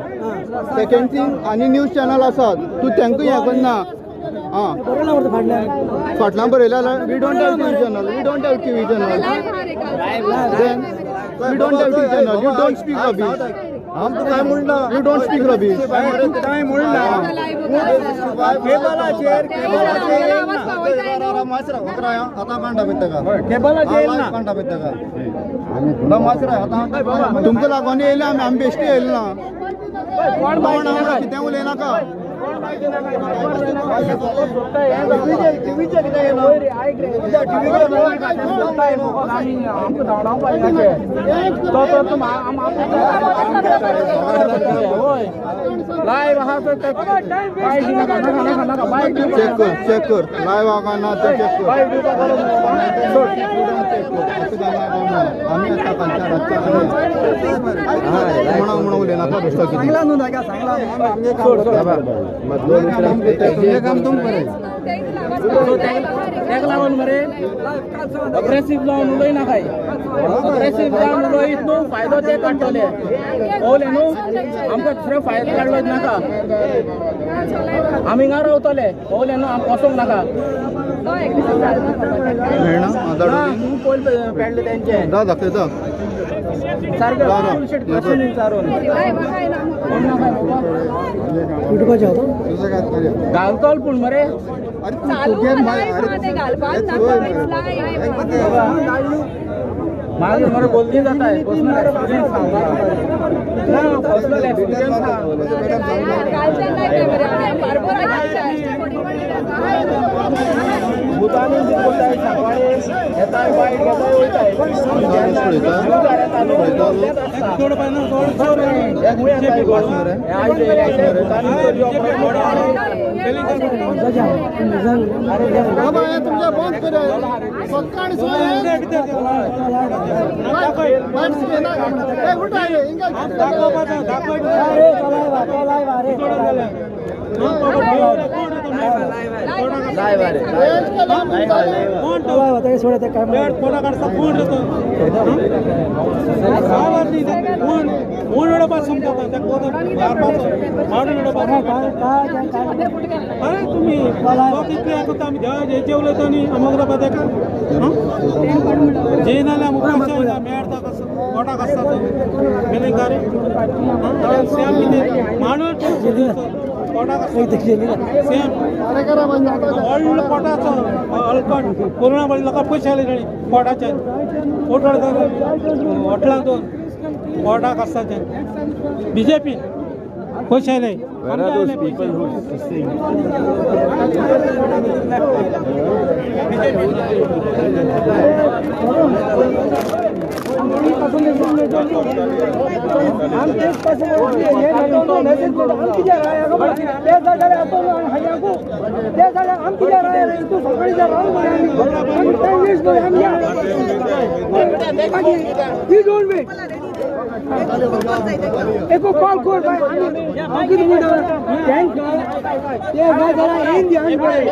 Speaker 2: सेकंड थिंग आनी न्यूज चॅनल आसात, तूं तांकां हें करना. आं फाटल्यान बरयलें जाल्यार we don't have TV channel, we don't have TV channel, then we don't have TV channel. You don't speak rubbish.
Speaker 17: आमकां कांय म्हणना,
Speaker 2: you don't speak rubbish.
Speaker 6: कांय म्हणना केबलाचेर, केबलाचेर
Speaker 17: आतां कांडा पळय ताका,
Speaker 6: केबलाचेर
Speaker 17: कांडा पळय ताका मातशें. आतां
Speaker 2: तुमकां लागून येयले आमी, आमी बेश्टी येयले ना. कोण कितें उलयनाका.
Speaker 17: टिवीचेर कित्याक येना,
Speaker 2: चेक कर, चेक कर लायव आहा ना तें चेक कर. आमी आतां कालच्या रातच्या म्हणून म्हणून उलयनाका बेश्टो कितें.
Speaker 6: काम तुम बरें
Speaker 11: तेका लागून मरे अग्रेसीव जावन उलयनाकाय. अग्रेसीव जावन उलयत न्हू फायदो ते काडटले, कळ्ळें न्हू. आमकां दुसरो फायदो काडलो नाका, आमी हिंगा रावतले, कळ्ळें न्हू. आमकां वचोंक नाका.
Speaker 2: मेळना
Speaker 6: पयलीं पेडले तेंचे
Speaker 2: दाखयता
Speaker 6: सारकें क्वेश्चन विचारून घालतलो पूण मरे मागीर मरे बोलणी जाता. पर्सनल एक्सपिरियन्स ना, पर्सनल एक्सपिरियन्स ना. भुतानी कितें करताय सांगवाळे येताय वायट घेताय वयताय
Speaker 8: बाबा हे तुमच्या बंद करे सकाळी
Speaker 9: अरे तुम्ही कितले आतां आमी जेवले न्ही अमोग्रा तेका जेयना जाल्यार आमकां मेळटा कसो पोटाक आसता तो मेलेंकार सेम कितें माणूस पोटाक आसता सेम व्हडलो पोटाचो हलकट कोरोना पडले लोकांक पयशे आयले जाणी पोटाचे पोटळ हॉटेलांत दोन पोटाक आसता ते बीजेपी पयशे आयले.
Speaker 18: Where are those people who sing?
Speaker 7: We don't wait. Echo call कर भाई हांव कितें म्हणटा thank you ते जाय जाल्यार येन दी आनी पळय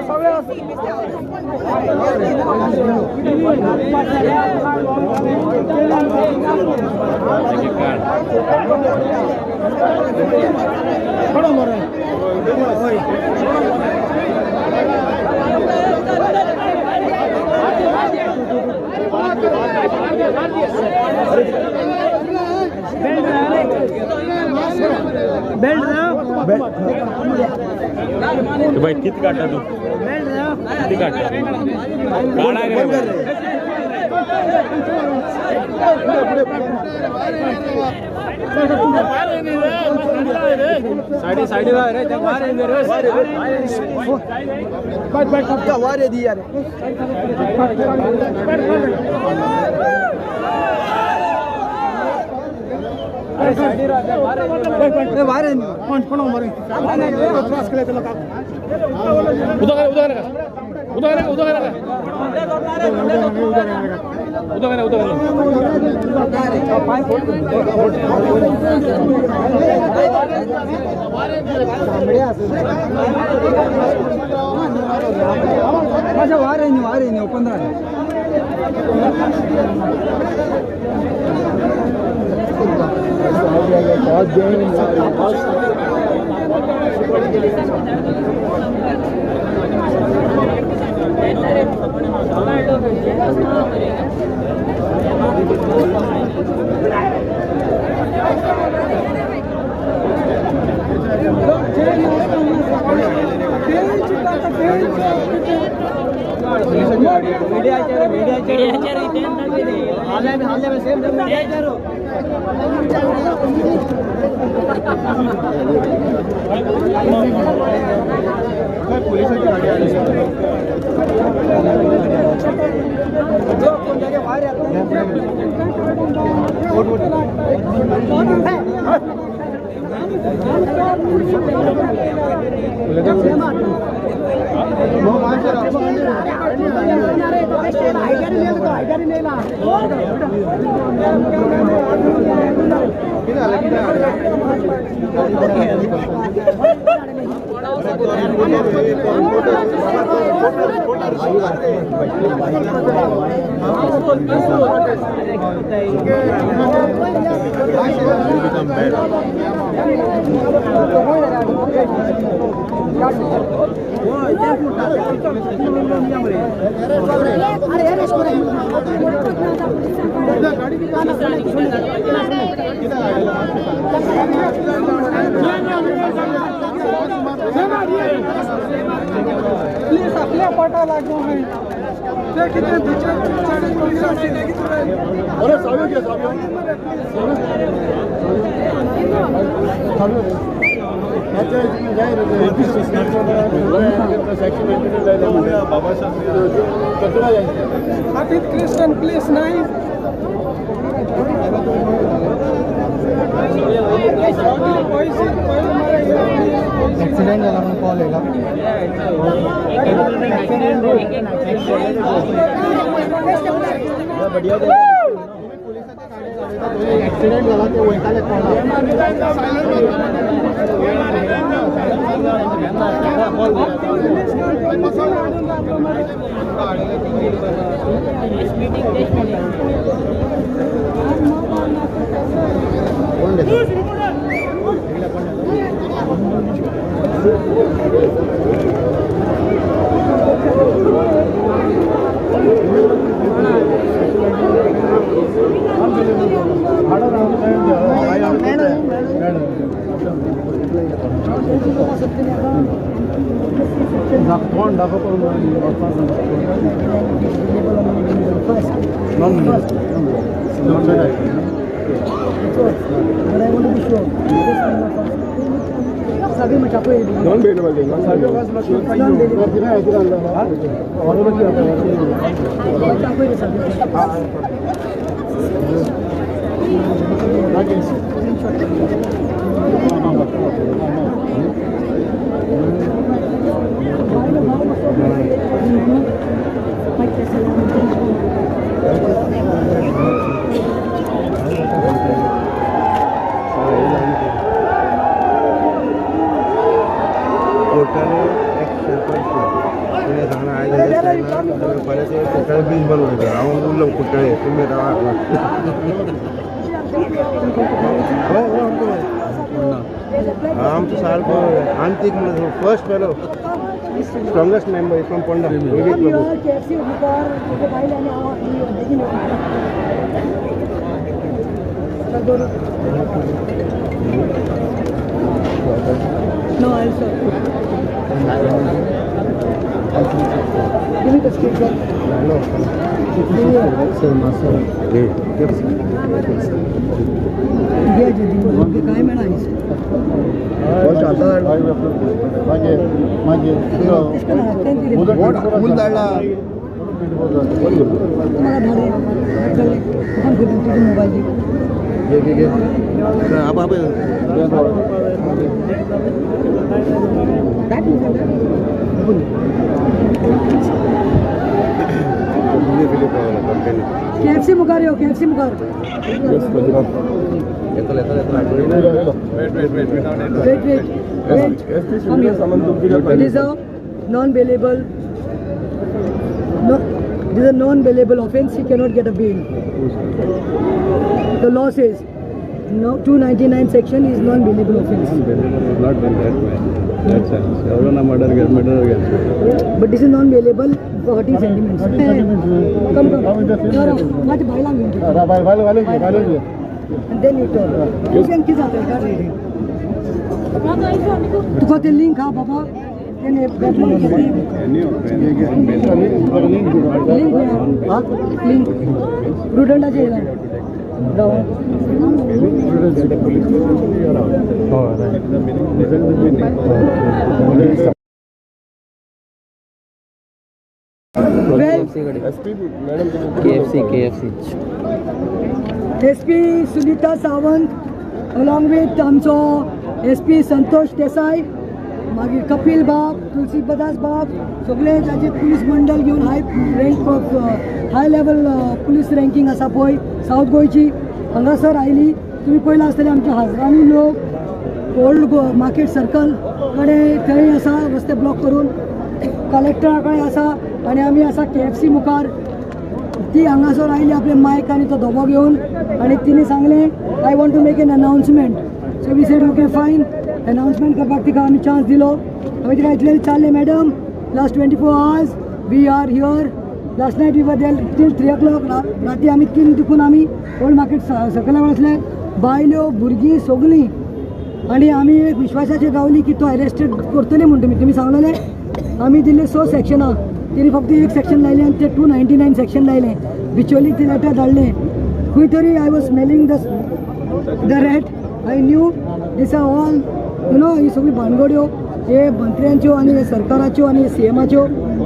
Speaker 7: सगळे
Speaker 18: भाई कित काटा तू कित काटा काटा
Speaker 6: साइड साइड रे ते वारे रे बैठ बैठ का वारे दी यार अरे साइड रे वारे वारे कोण कोण मरे त्रास केले ते लोक
Speaker 18: उदक उदक उदक उदक उदक उदक
Speaker 6: वारे न्ही 15
Speaker 7: प्लीज आपल्या पटा लागू.
Speaker 1: अरे साव्यो घे साव्यो
Speaker 6: Christian place नाही.
Speaker 2: ऍक्सिडेंट झाला म्हणून कॉल येला. ऍक्सिडेंट झाला ते वयताले
Speaker 13: आमचो सारको आंतीक म्हणून first fellow strongest member from Ponda.
Speaker 7: No, I'll stop. Give me the screenshot. काय म्हणायचं मोबाईल केएफसी मुखार यो, केएफसी मुखार. Wait, wait, wait. It is a non-bailable. No, it is a non-bailable offense. He cannot get a bail. The law says no 299 section is non-bailable offense.
Speaker 5: Not been that way. That's it. Everyone murder get murder get.
Speaker 7: But this is non-bailable for hurting sentiments. Come, come. No, no. Much bhailang. And then you turn. You can kiss after that. तुका ते link हा बाबा link प्रुडंटाचे येयला.
Speaker 13: KFC
Speaker 7: SP Sunita Sawant along with आमचो S P Santosh Desai, मागीर कपिल बाब, तुलसीदास बाब, सगळे ताजे पुलीस मंडळ घेवन high rank of high level police ranking आसा पळय सावथ गोंयची हांगासर आयली. तुमी पळयलां आसतलें आमचे हजारांनी लोक ओल्ड मार्केट सर्कल कडेन थंय आसा रस्ते ब्लॉक करून, कलेक्टरा कडेन आसा आनी आमी आसा केएफसी मुखार. ती हांगासर आयली आपले मायक आनी तो धोबो घेवन आनी तिणें सांगलें I want to make an announcement. So we said okay fine. Announcement करपाक तिका आमी चान्स दिलो. हांवें तिका इतलें विचारलें, madam last 24 hours we are here, last night we were there till 3 o'clock. राती आमी 3 दुखून आमी ओल्ड मार्केट सकयल्या आसले, बायल्यो भुरगीं सगळीं, आनी आमी एक विश्वासाचेर रावली की तो अरेस्टेड करतले म्हूण तुमी सांगलेलें. आमी दिल्ले 6 सेक्शनां, तेणी फक्त एक सेक्शन लायलें आनी ते 299 सेक्शन लायलें. बिचोली ती लेटर धाडलें. खंय तरी I was smelling the rat. I knew these are all you know ही सगळी भानगड्यो हे मंत्र्यांच्यो आनी हे सरकाराच्यो आनी हे सीएमाच्यो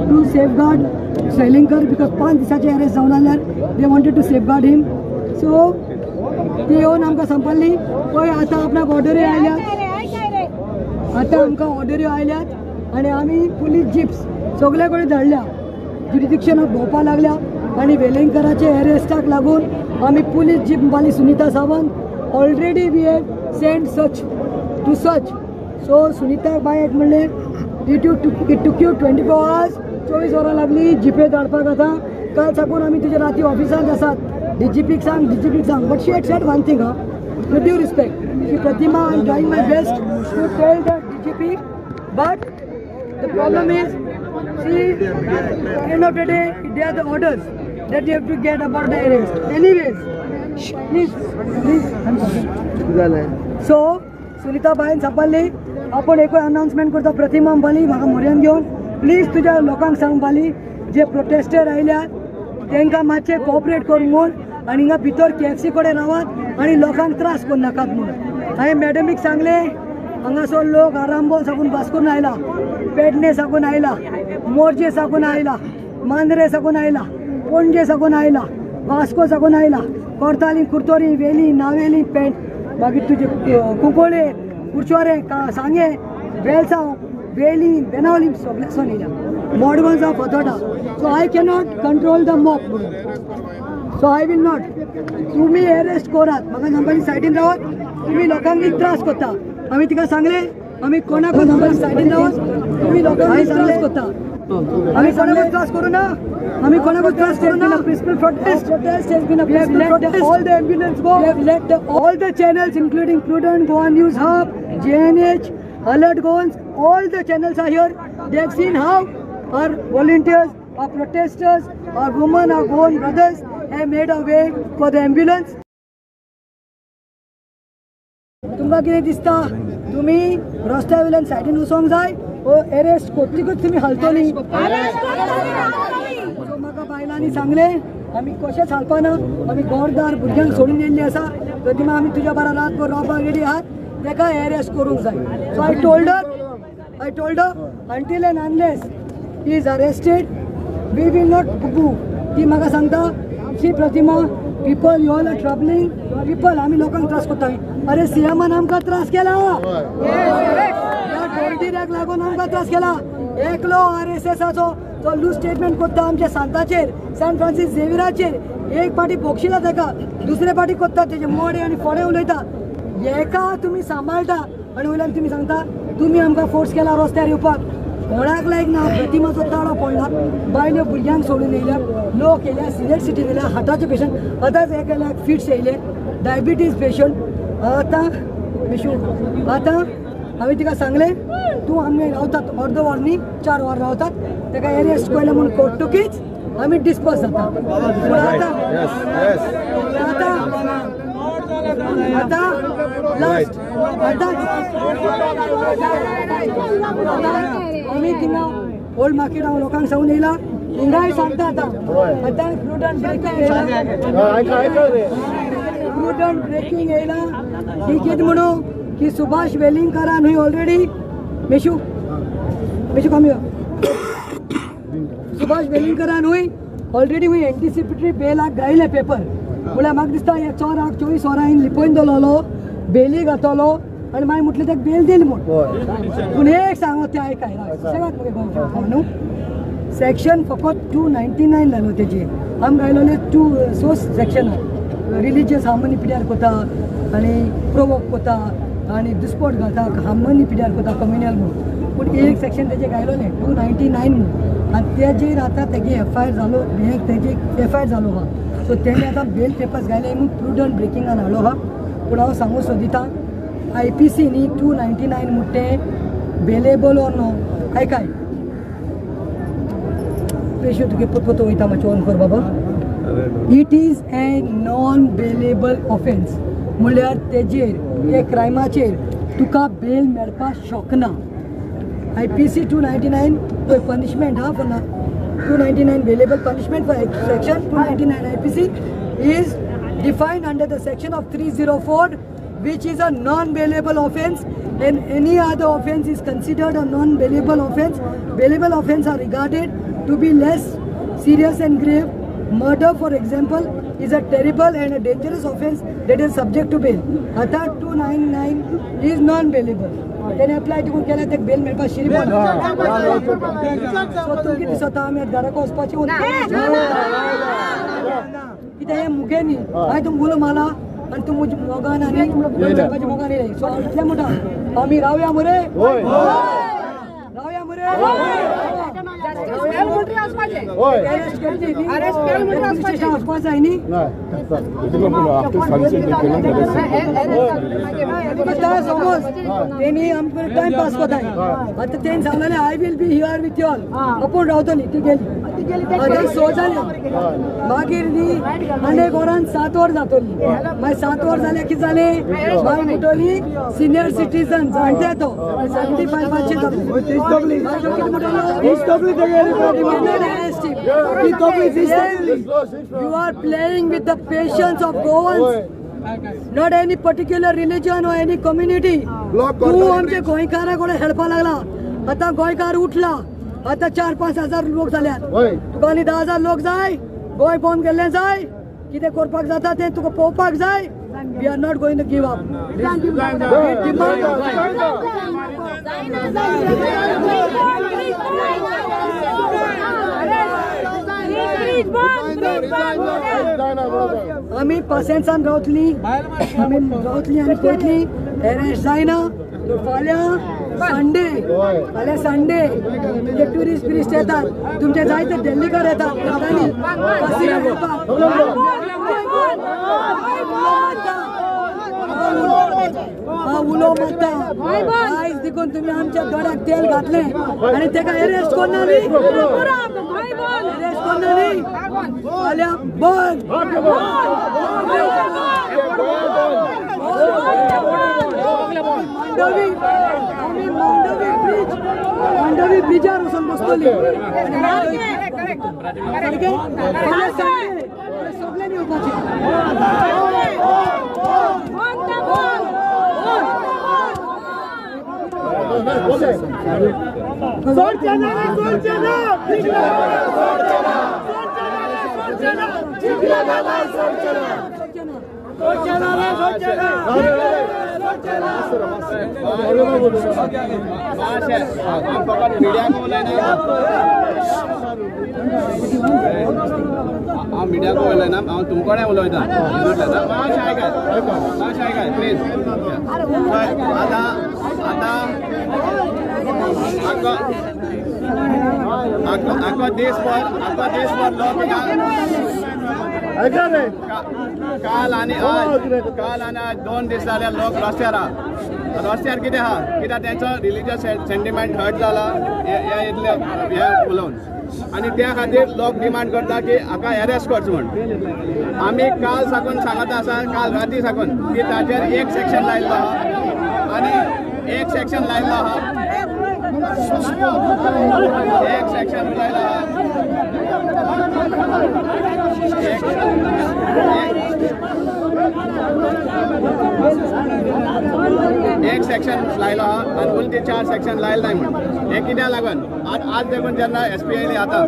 Speaker 7: टू सेफगार्ड वेलिंगकर because 5 दिसांचे अरेस्ट जावन जाल्यार they wanted to safeguard him. So ती येवन आमकां सांपडली. पळय आतां आपणाक ऑर्डरी आयल्यात, आतां आमकां ऑर्डरी आयल्यात आनी आमी पुलीस जिप्स सगळे कडेन धाडल्या, ज्युरिडिक्शनाक भोंवपाक लागल्या आनी वेलिंगकराचे अरेस्टाक लागून आमी police jeep Bali Sunita Sawant already we have send search to search. So Sunita बायक म्हणलें it took you 24 hours, 24 वरां लागली जिपे धाडपाक. आतां काल साकून आमी तुज्या राती ऑफिसांत आसात. डीजीपीक सांग, डीजीपीक सांग. But she had said one thing ah, with due respect she Pratima, I am trying my best to tell the DGP, but the problem is see end of the day they are the orders that you have to get about the arrest. Anyways, please, please. So, Sunita बायन सांपडली. आपण एकूय announcement करता. प्रतिमा बाली म्हाका म्हऱ्यान घेवन please तुज्या लोकांक सांग बाली जे प्रोटेस्टर आयल्यात तांकां मातशें कोऑपरेट करूं म्हूण आनी हिंगा भितर केएफसी कडेन रावात आनी लोकांक त्रास करूं नाकात म्हूण. हांवें मॅडमीक सांगलें हांगासर लोक आरांबोल साकून वास्कोन आयला, पेडणे साकून आयला, मोरजे साकून आयला, मांद्रे साकून आयला, पणजे साकून आयला, वास्को साकून आयला, कोर्ताली, कुर्तोरी, वेली, नावेली, पेंट, मागीर तुजे कुंकोळे, कुरचोरे, सांगे, वेलसांव, वेली, बेनावली सगळे सोन येयल्या, मडगांव जावं Fatorda. So I cannot control the mob म्हणून. So I will not. तुमी अरेस्ट करात, म्हाका सांगपाची सायडीन रावात, तुमी लोकांक त्रास करता. आमी तिका सांगलें आमी कोणाक सांगपाची सायडीन रावात, तुमी लोकांक त्रास करता. आमी कोणाकूच त्रास करूं ना, आमी कोणाकूच त्रास करूं ना. Peaceful protest, protest has been a peaceful protest. All the ambulance go, we have let all the channels including Prudent, Goa News Hub, JNH, Alert Goans, all the channels are here. They have seen how our volunteers, our protesters, our women, our Goan brothers have made a way for the ambulance. तुमकां कितें दिसता तुमी रस्त्या वयल्यान सायडीन वचोंक जाय ओ arrest करतकूच तुमी हालतली. सो म्हाका बायलांनी सांगलें आमी कशेंच हालपाना, आमी घरदार भुरग्यांक सोडून येयल्ली आसा. प्रतिमा आमी तुज्या बारा रातभर रावपाक रेडी आहात, ताका अरेस्ट करूंक जाय. So I told her until and unless he is arrested we will not move. ती म्हाका सांगता शी Pratima, people you all are troubling people, आमी लोकांक त्रास करता. अरे सीएमान आमकां त्रास केला, ह्या डोलटिऱ्याक लागून आमकां त्रास केला. एकलो आरएसएसाचो तो लूज स्टेटमेंट करता आमच्या सांताचेर, सान फ्रांसीस झेविराचेर. एक पाटी बोक्षिला ताका, दुसरे पाटी करता तेजे मोडे आनी फोडे उलयता. एका तुमी सांबाळटा आनी वयल्यान तुमी सांगता तुमी आमकां फोर्स केला रस्त्यार येवपाक. कोणाक लायक ना. प्रतिमाचो ताळो पडला, बायल्यो भुरग्यांक सोडून येयल्या, लोक येयल्या, सिनियर सिटीजन येयल्या, हार्टाचे पेशंट, आतांच एकल्याक फिट्स येयले, डायबिटीज पेशंट. आतां विशू आतां हांवें तिका सांगलें तूं आमी रावतात अर्द वर न्ही 4 वर रावतात, ताका एरेस्ट केलें म्हूण कोर्टुकीच आमी डिस्पर्स जाता. पूण आतां आतां आतां लास्ट आतां आमी थिंगा ओल्ड मार्केट हांव लोकांक सांगून येयला, हिंगाय सांगता आतां. आतां प्रुडंट ब्रेकींग येयला, प्रुडंट ब्रेकींग येयला. ही कितें म्हणू की सुभाष वेलिंगकारान न्हय ऑलरेडी मेशू मेशू कमी सुभाष वेलिंगकारान न्हय ऑलरेडी हुंय एंटिसिपेटरी बेलाक गायले पेपर. म्हळ्यार म्हाका दिसता ह्या चोराक 24 वरां हिंग लिपोवन दवरलो, बेली घातलो आनी मागीर म्हटलें ताका बेल दिली म्हूण. पूण एक सांगो तें आयकाय सांगात मगे गोंयच्या न्हू सेक्शन फकत 299 लायलो तेजेर. आमकां गायलोले 2 सोर्स सेक्शनार रिलीजियस हार्मनी पिड्यार कोता आनी प्रोवोक कोता आनी दुस्पोट घालता, हार्मनी पिड्यार कोता कम्युनल म्हूण. पूण एक सेक्शन तेजेर गायलोलें 299 म्हूण आनी तेजेर आतां तेगे एफ I R जालो, तेजे एफ I R जालो आहा. सो तेणें आतां बेल पेपर्स घायले म्हूण प्रुडंट ब्रेकिंगान हाडलो आहा. पूण हांव सांगूं सोदितां IPC न्ही 299 म्हणटा तें बेलेबल ऑर नो. आयकाय पेशो तुगे पोतो वयता मातशें ऑन कर बाबा. It is a non bailable offence म्हणल्यार तेजेर ते क्रायमाचेर तुका बेल मेळपाक शकना. IPC 299 पळय पनिशमेंट आहा for 299 bailable punishment for section 299 IPC is defined under the section of 304, which is a non-bailable offence, and any other offence is considered a non-bailable offence. Bailable offence are regarded to be less serious and grave. Murder, for example, is a terrible and a dangerous offence that is subject to bail. आता 299 is non-bailable. तेणे apply तुका केल्यार तेका बेल मेळपाक शिरी पडटा. So तुमकां कितें दिसता आमी आतां घराक वचपाची कित्याक हें मुगे न्ही. हांवें तुमकां उलो मारला आनी तूं म्हज्या मोगान आनी सायबाच्या मोगान येयलें. सो इतलें म्हणटा आमी रावया मरे, रावया मरे. वचपाक जाय न्ही. आतां समज तेणी आमकां टायम पास कोताय. आतां तेणी सांगलें I will be here with you all, आपूण रावतली. ती गेली. आतां 6 जाली. मागीर न्ही आनी एक वरान 7 वर जातली. मागीर 7 वर जाल्यार कितें जालें, मागीर म्हणटली सिनियर सिटीजन जाणटे तो 75 जातली. You are playing with the patience of Goans, not any particular religion or any community. तूं आमच्या गोंयकारा कडेन खेळपाक लागला. आतां गोंयकार उठला. आतां 4-5 हजार लोक जाल्यात. तुका आनी 10,000 लोक जाय. गोंय बंद केल्लें जाय. कितें करपाक जाता तें तुका पळोवपाक जाय. We are not going to give up. आमी पासियेंसान रावतली, आमी रावतली आनी पळयतली. एरेस्ट जायना. फाल्यां संडे, फाल्यां संडे तुमचे ट्युरिस्ट बिरिस्ट येतात, तुमचे जायते दिल्लीकर येतात गांवांनी पासियेंस उलो मारता. आयज देखून तुमी आमच्या दोळ्याक तेल घातलें आनी तेका एरेस्ट करना न्ही, एरेस्ट करना न्ही. फाल्यां बंद. मांडवी, आमी मांडवी ब्रिज, मांडवी ब्रिजार वचून बसतली. फाल्यां संडे सगळ्यांनी येवपाचें.
Speaker 5: हांव मिडियाको उलयना, हांव तुमकडे उलयता. मातशें आयकाय, मातशें आयकाय प्लीज. आतां आतां आखो देशभर, आखो देशभर लोक काल आनी आज, काल आनी आज 2 दीस जाल्यार लोक रस्त्यार आहा. रस्त्यार कितें आहा, कित्याक तेंचो रिलीजियस सेंटिमेंट हर्ट जाला हे इतले हे उलोवन, आनी त्या खातीर लोक डिमांड करता की हाका एरेस्ट करचो म्हूण. आमी काल साकून सांगत आसा, काल राती साकून की ताचेर एक सेक्शन लायिल्लो आहा आनी एक सेक्शन लायिल्लो आहा, एक सेक्शन लायलो आहा, एक सेक्शन लायलो आहा आनी उरले 4 सेक्शन लायले नाय म्हूण. हें कित्याक लागून आज आज देखून जेन्ना एस पी आयली आतां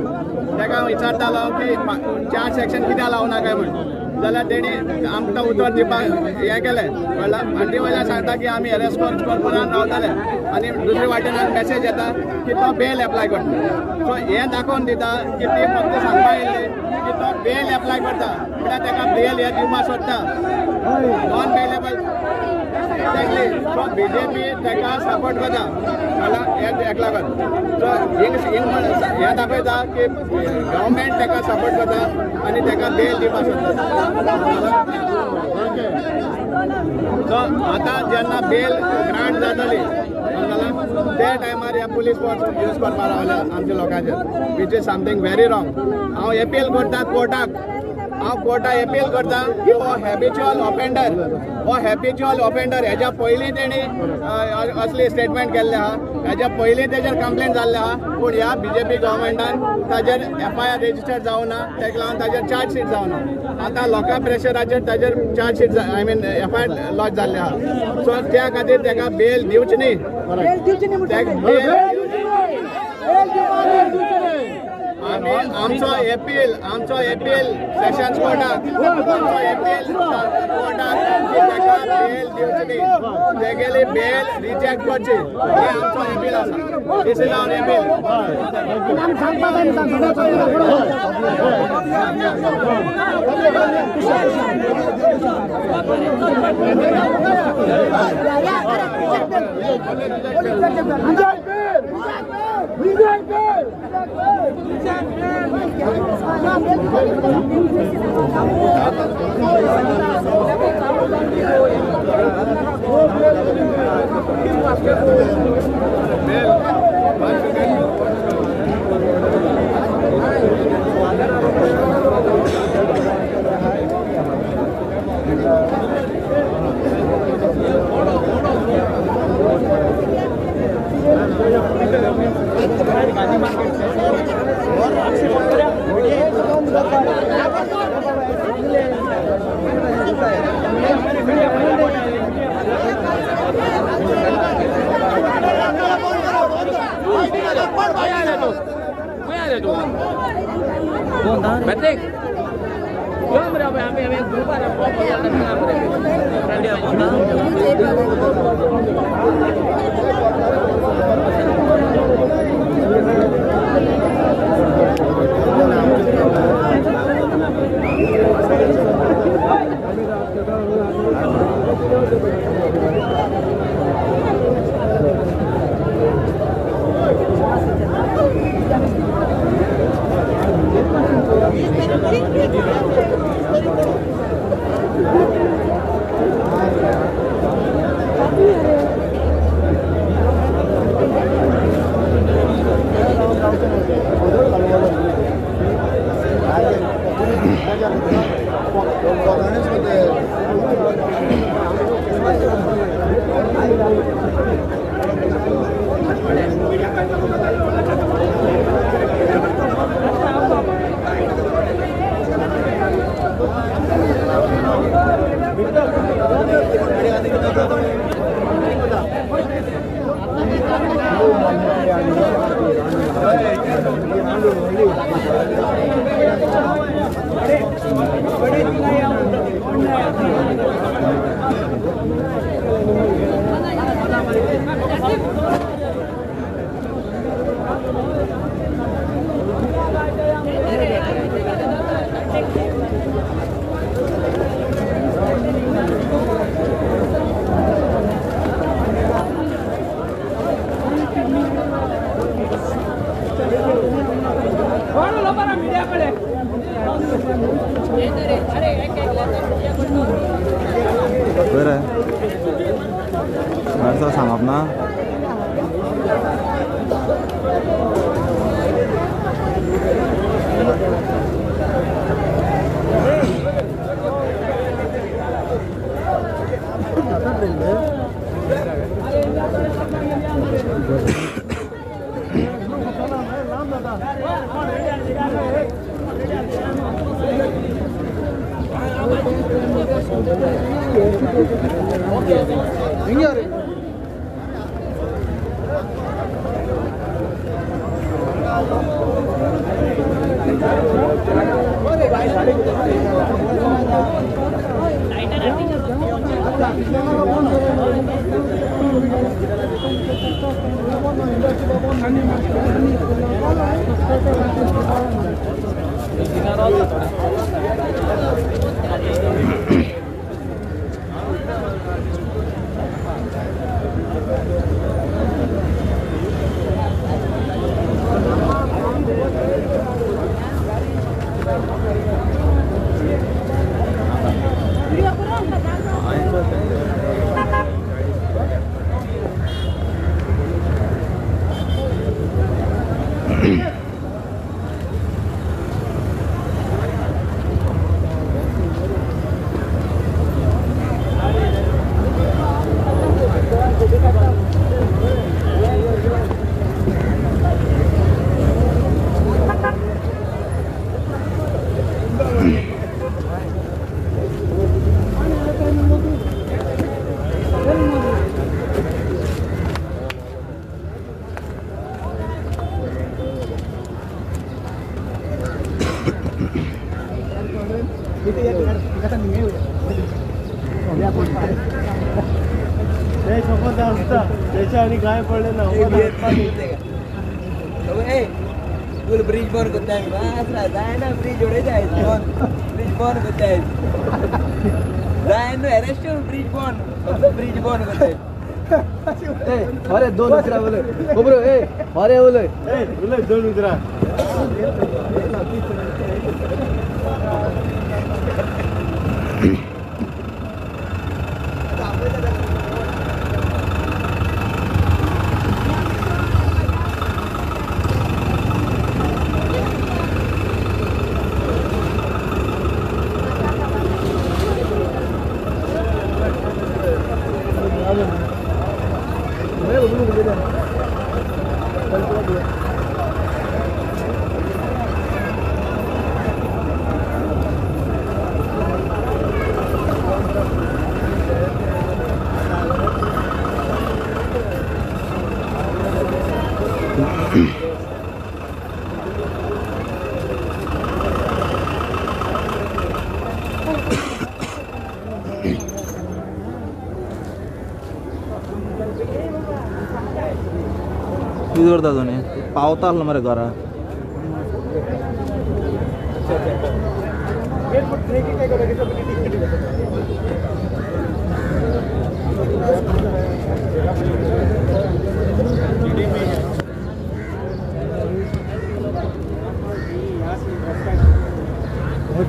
Speaker 5: तेका हांव विचारतालो की 4 सेक्शन कित्याक लावना काय म्हूण, जाल्यार तेणी आमकां उतर दिवपाक हें केलें. कळ्ळा. आनी वयल्यान सांगता की आमी एरेस्ट करपणान रावताले आनी दुसरे वाटेन मॅसेज येता की तो बेल एप्लाय करता. सो हें दाखोवन दिता की ती फक्त सांगपा येयल्ली की तो बेल एप्लाय करता, म्हळ्यार तेका बेल हें दिवपाक सोदता, non bailable. Exactly. So BJP तेका सपोर्ट करता. कळ्ळा. हें तेका लागून सो हें दाखयता की गव्हर्मेंट तेका सपोर्ट करता आनी तेका बेल दिवपाक सोदता. सो आतां जेन्ना बेल ग्रांट जातली त्या टायमार ह्या पुलीस फोर्स यूज करपाक रावल्या आमच्या लोकांचेर, which is something very wrong. हांव एपील करता कोर्टाक,
Speaker 12: हांव कोर्टा एपील करता की हो हॅबिच्युअल ऑफेंडर, हो हॅबिच्युअल ऑफेंडर. हेज्या पयलीं तेणी असली स्टेटमेंट केल्लें आहा, हेज्या पयलीं तेजेर कंप्लेन जाल्लें आहा, पूण ह्या बीजेपी गव्हर्मेंटान ताजेर एफआयआर रजिस्टर जावना, तेका लागून ताजेर चार्जशीट जावना. आतां लोकां प्रेशराचेर ताजेर chargesheet I mean FIR lodge जाल्लें आहा. सो त्या खातीर तेका बेल दिवची न्ही. आमी आमचो एपील सेशन्स कोर्टाक, आमचो एपील कोर्टाक की ताका बेल दिवची न्ही, तेगेली बेल रिजेक्ट करची, हे आमचो एपील आसा. This is our appeal.
Speaker 2: बरं सांगप ना.
Speaker 4: ते शपथ आसता त्याच्या आनी काय पडले ना.
Speaker 6: फूल ब्रिज बंद करता जायना, ब्रिज उडयता, ब्रिज बंद करता जायना, अरेस्ट ब्रिज बंद, ब्रिज बंद करता.
Speaker 2: अरे दोन उतरा उलय खबरो, ए अरे उलय
Speaker 4: उलय दोन उतरा.
Speaker 2: कितें करता दोनी पावता आसलो मरे घरा.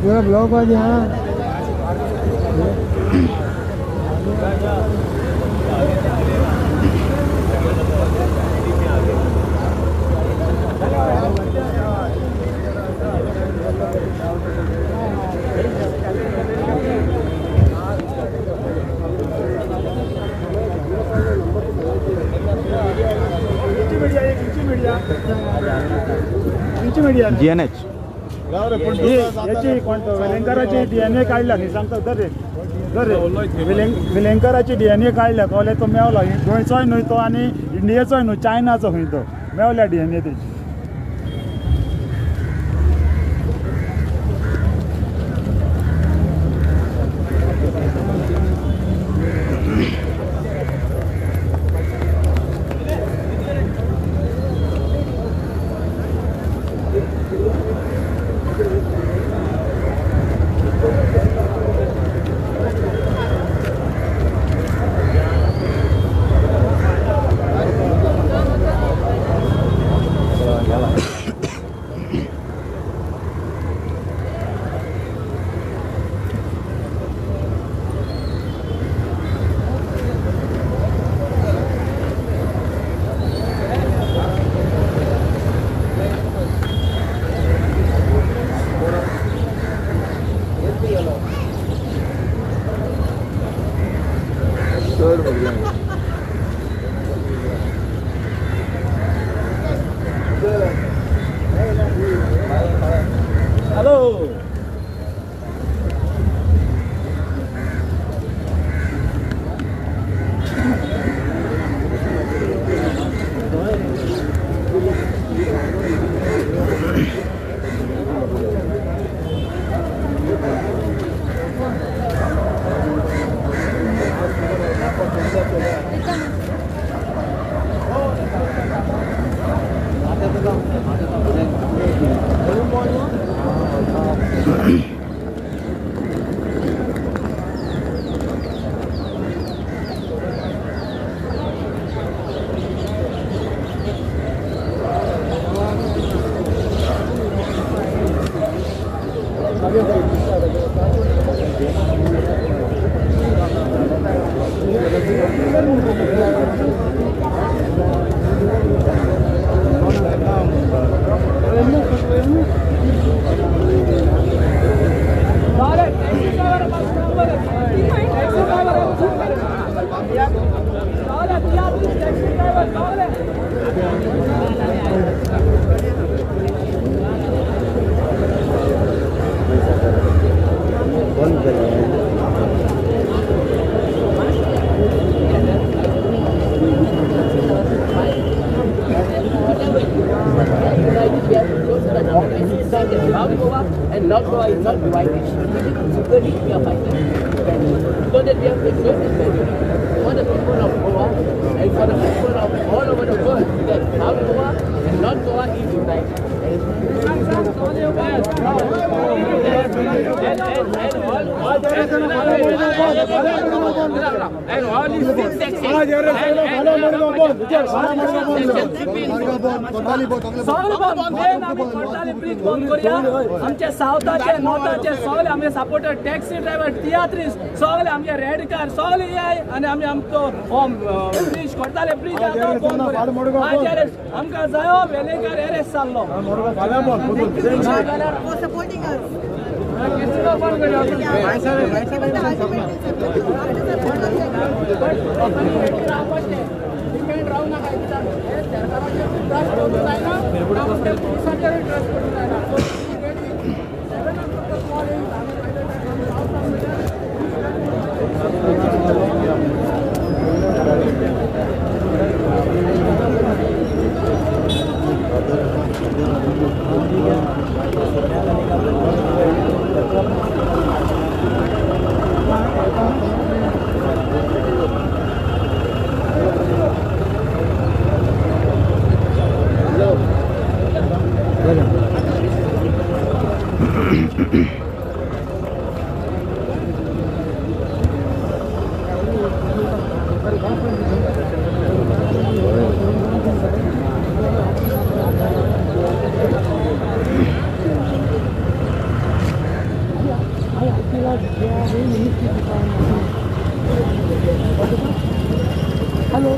Speaker 16: पूरा ब्लॉक आ गया.
Speaker 2: GNH
Speaker 10: याची कोण वेलेंकराची डीएनए काडल्या न्ही सांगता, दर दर वेलेंकराची डीएनए काडल्या, कळ्ळें? तो मेवला, गोंयचोय न्हय तो आनी इंडियेचोय न्हय, चायनाचो खंय तो मेवल्या डीएनए तेजी.
Speaker 6: Hello. And not Goa is not divided. We are fighting.
Speaker 14: So that we have to show this message for the people of Goa and for the people of all over the world that South Goa and North Goa is united. And all these six sections.
Speaker 6: आमचे सावथाचे नॉर्थाचे सगळे आमचे supporter taxi driver तियात्रीस सगळे आमचे red car सगळे याय आनी आमी आमचो हो ब्रिज करताले ब्रिज आमकां जायो वेलेंकार एरेस्ट जाल्लो.
Speaker 7: हॅलो.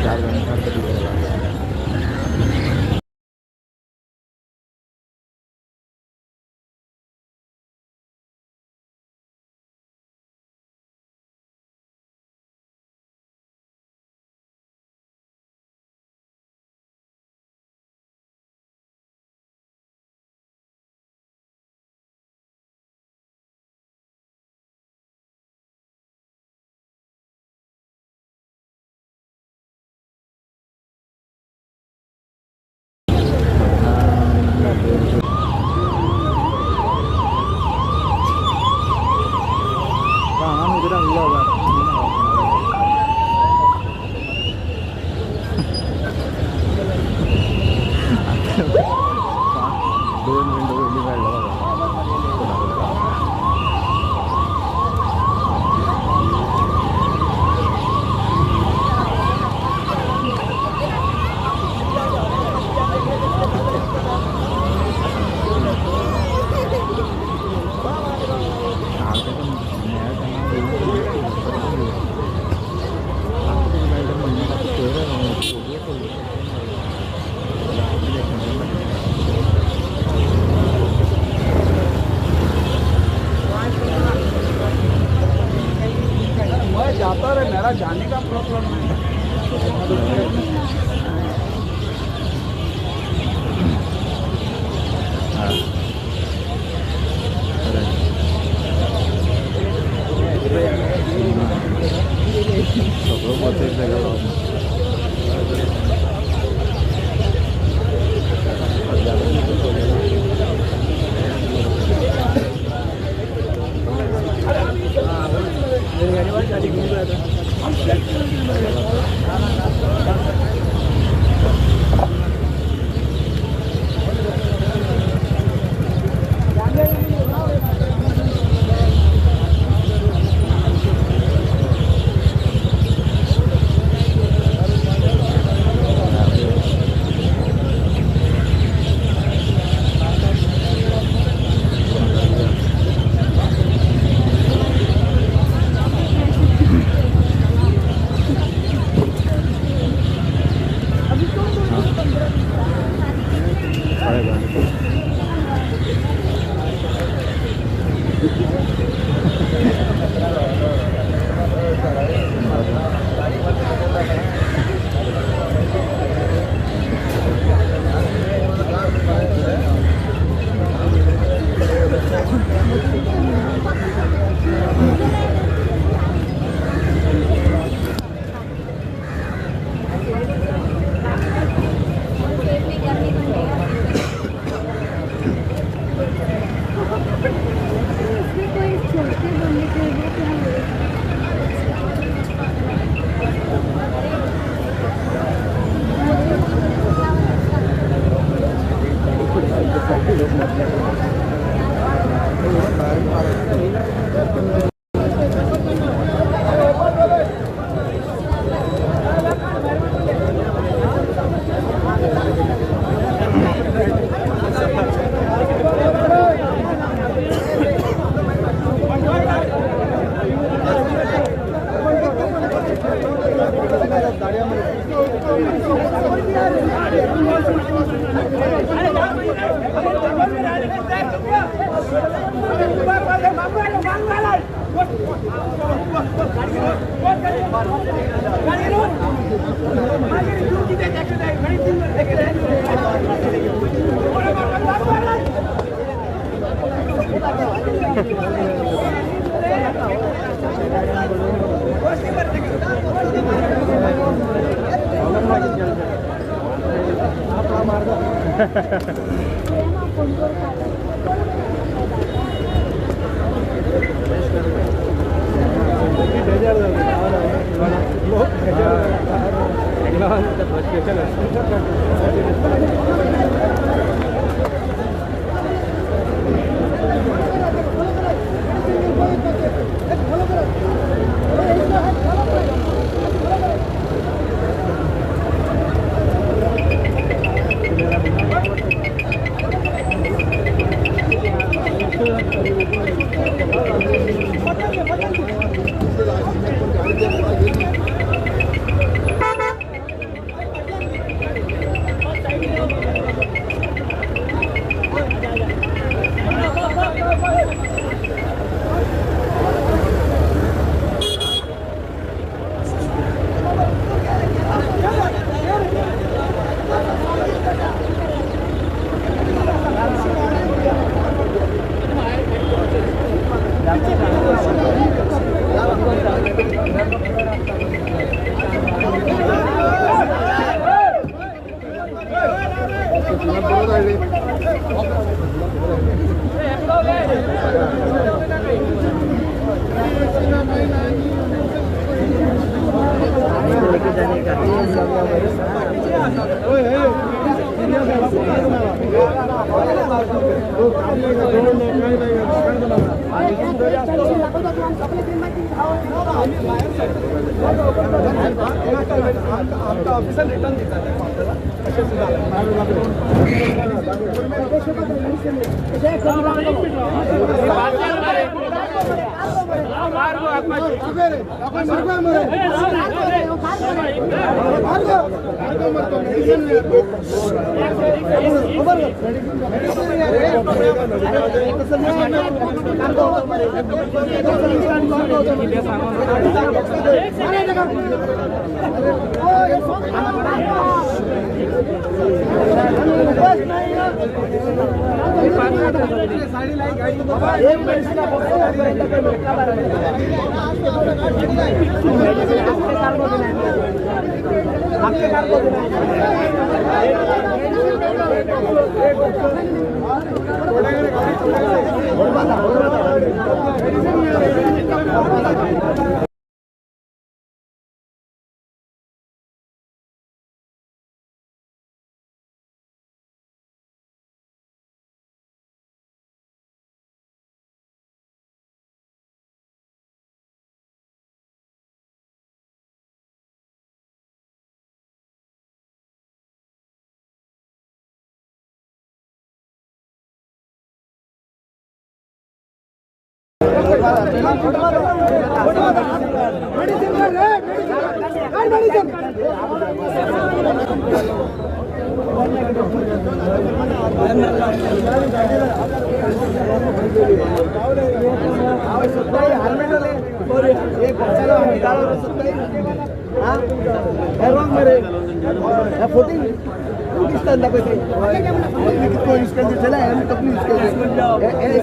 Speaker 2: चार
Speaker 6: मेरा जाने का प्रॉब्लम है।
Speaker 2: सगळं वचत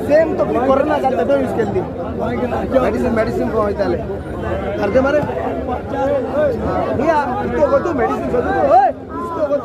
Speaker 6: सेम तकली कोरोना जाता तो यूज केली मेडिसिन मेडिसिन वयताले सारकें मरे इतको गो मेडिसिन सोदू इतको गो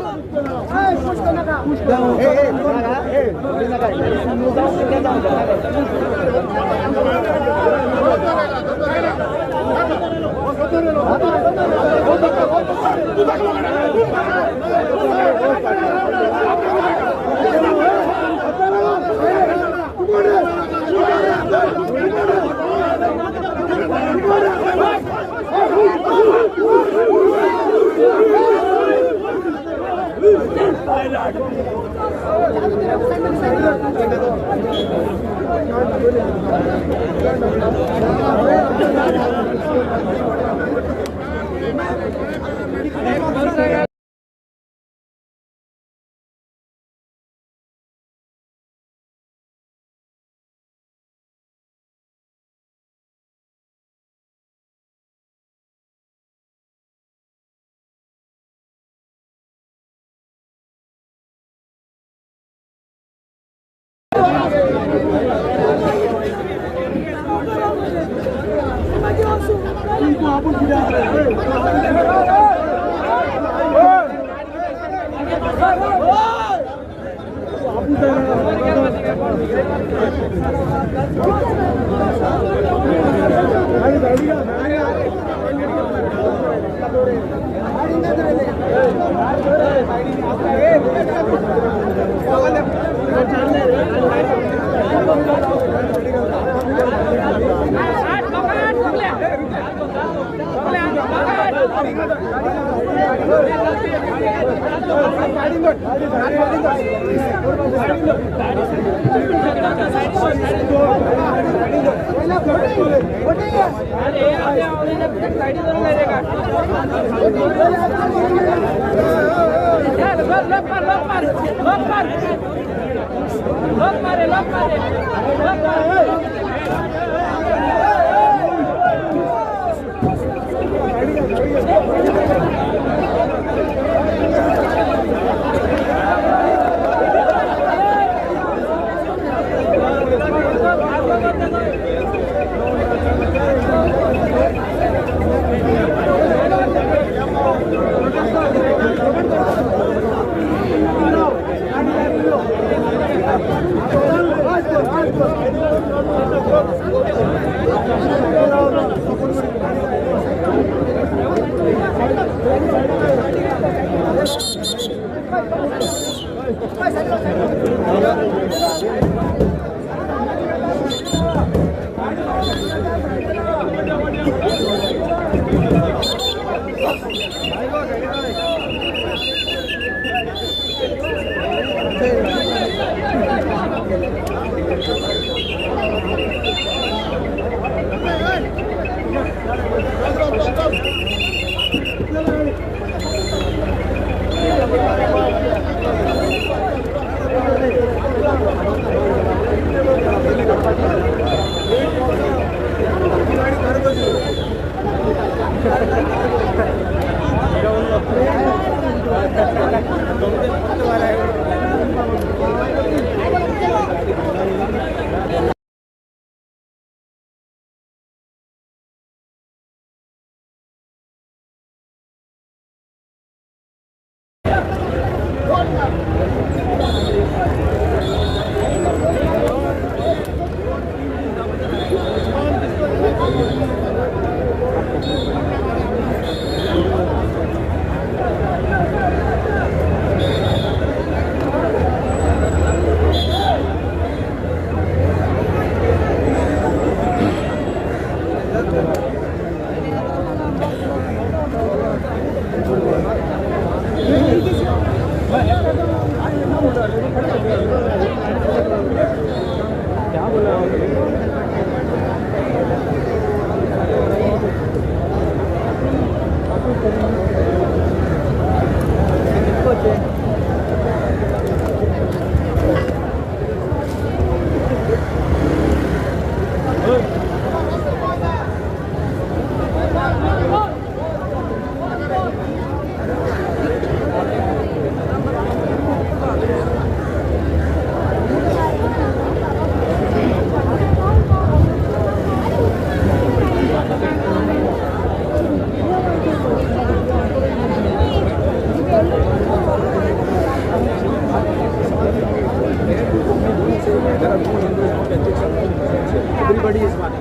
Speaker 6: Everybody is one.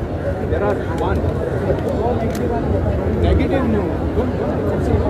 Speaker 6: There are one. Negative news. Don't talk negative.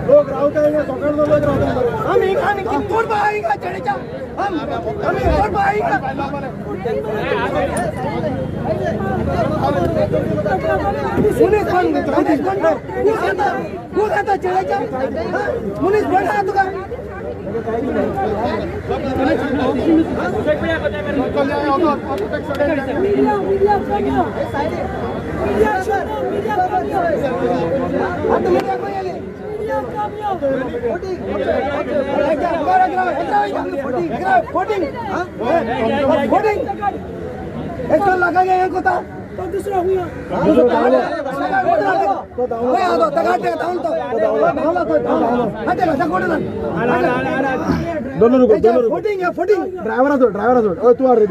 Speaker 17: लोग रावता है सकाळ लोक रावता आम्ही आम्ही कितकोट बाईगा चढेच्या आम्ही कोण बाईगा मुनीस कोण मुनीस कोण कोण आता चढेच्या मुनीस कोण हा तुका लगा गया कोता तो दूसरा हुआ
Speaker 1: दोनों रुको दोनों रुको ड्राइवर जोड ड्राइवर जोड ओ तू आ रे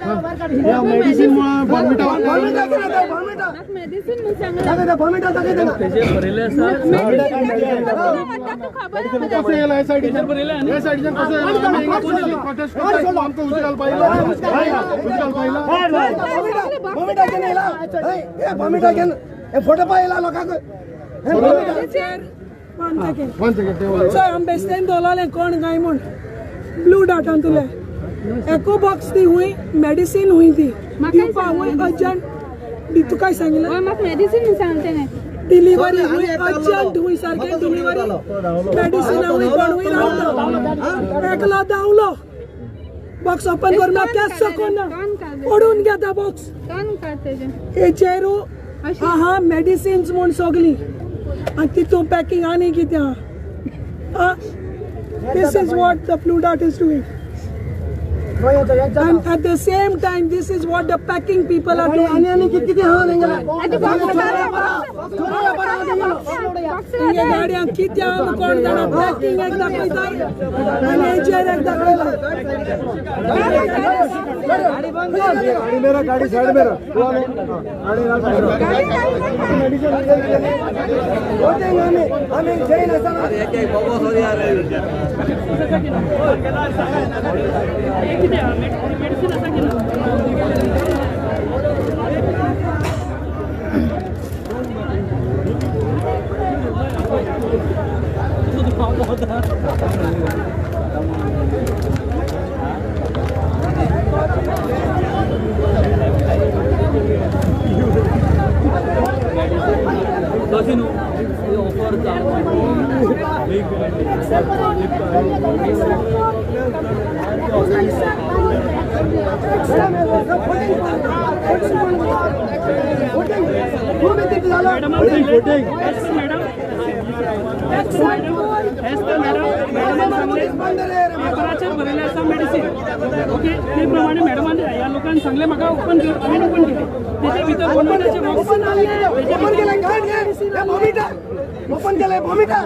Speaker 1: मेडिसिन बॉर्नविटा बॉर्नविटा
Speaker 19: मेडिसिन मी सांगला
Speaker 17: दाखय बॉर्नविटा दाखय ना
Speaker 18: तेजे बरेले आसा
Speaker 8: कसं गेला हे साइडीच्यान हे साइडीच्यान कसं गेला प्रोटेस्ट करता आमकां उजगाल पाहिला उजगाल पाहिला
Speaker 17: बॉर्नविटा घेन येला हे बॉर्नविटा घेन हे फोटो पाहिला लोकांक हे
Speaker 9: वन सेकंड सर हम बेस्टेन दोलाले कोण काय म्हण ब्लू डाटान तुले एको बॉक्स दी हुई मेडिसिन हुई थी दिवपा हुई अर्जंट तू काय सांगितलं
Speaker 19: म्हाका मेडिसिन सांगते नाही
Speaker 9: डिलिव्हरी हुई अर्जंट हुई सारखे डिलिव्हरी मेडिसिन हुई कोण हुई रावलो एकलो धांवलो बॉक्स ओपन करून केस कोण ओडून घेता बॉक्स हेचेरू आहा मेडिसिन्स म्हूण सगळी आनी तितून पॅकिंग आनी कितें आहा. This is what the Blue Dot is doing. And at the same time, this is what the packing people are doing. ये गाड़ियाँ कित्या कोण जाणा पॅकिंग एक दाखयता आनी हेचेर एक दाखयता.
Speaker 1: गाड़ी मेरा गाड़ी साइड मेरा गाड़ी
Speaker 9: ते मॅडमान ह्या लोकांनी सांगले म्हाका ओपन कर, हांवें ओपन केलें. तेजे भितर बोनविटाचे बॉक्स
Speaker 17: ओपन केलें, ओपन केलें बोमिटा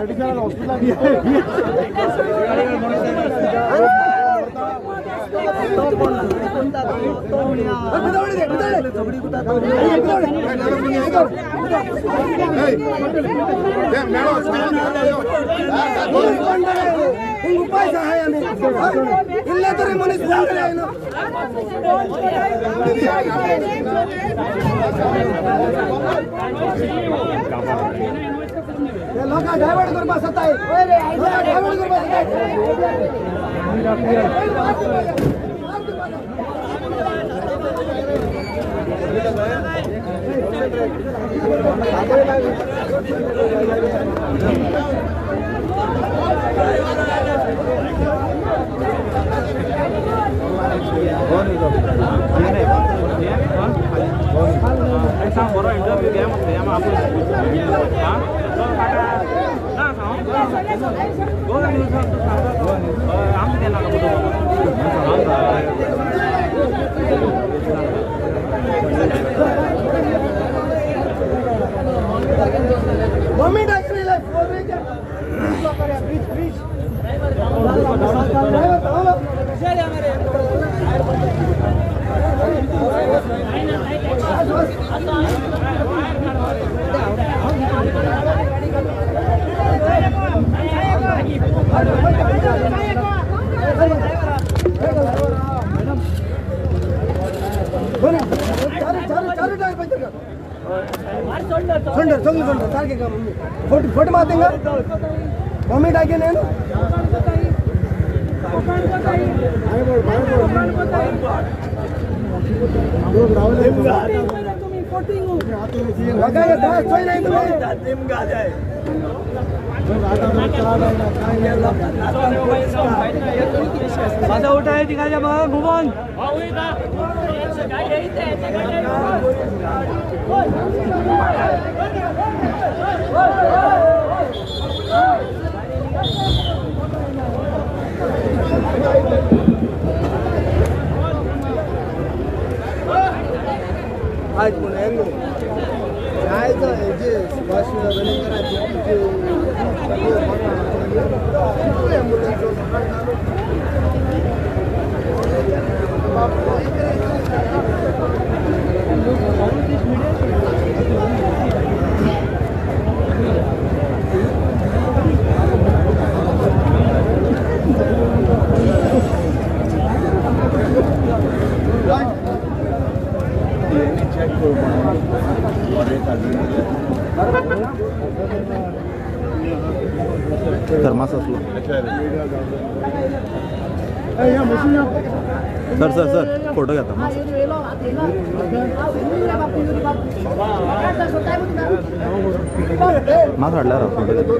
Speaker 16: उपाय आहाय आमी इल्ले तरी मनीस लोकांक डायवर्ट करपाक सोदताय, डायवर्ट करपाक सोदताय.
Speaker 18: बरो इंटरव्यू घे
Speaker 16: मम्मी डाकरी life bridge bridge mummy photo मार देंगे मम्मी डाके नहीं ना
Speaker 6: उठाए दिखा जा भुवन
Speaker 16: आज पुणे सुभाष
Speaker 2: थर्मास असलो सर सर सर फोटो घेता मास हाडल्यार फोटो घेता.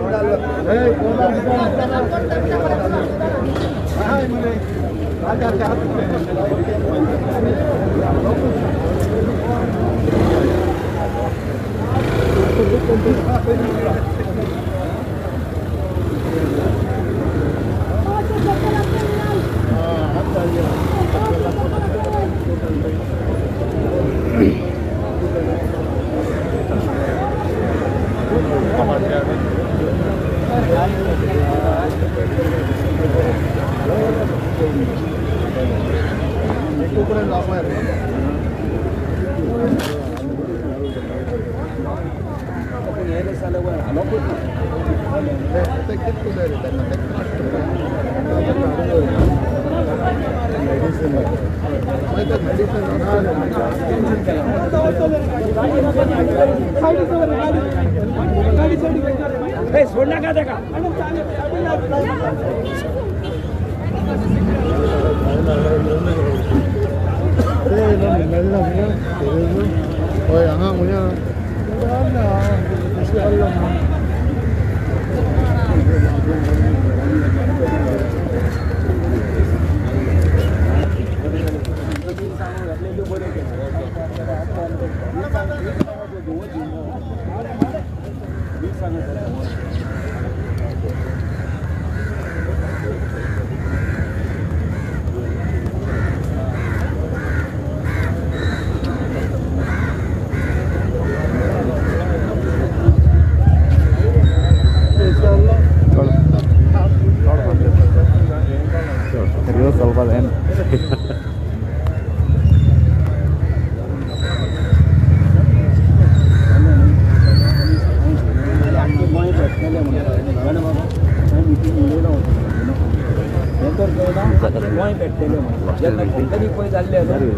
Speaker 14: जेन्ना कोंकणी पळय जाल्लें न्हू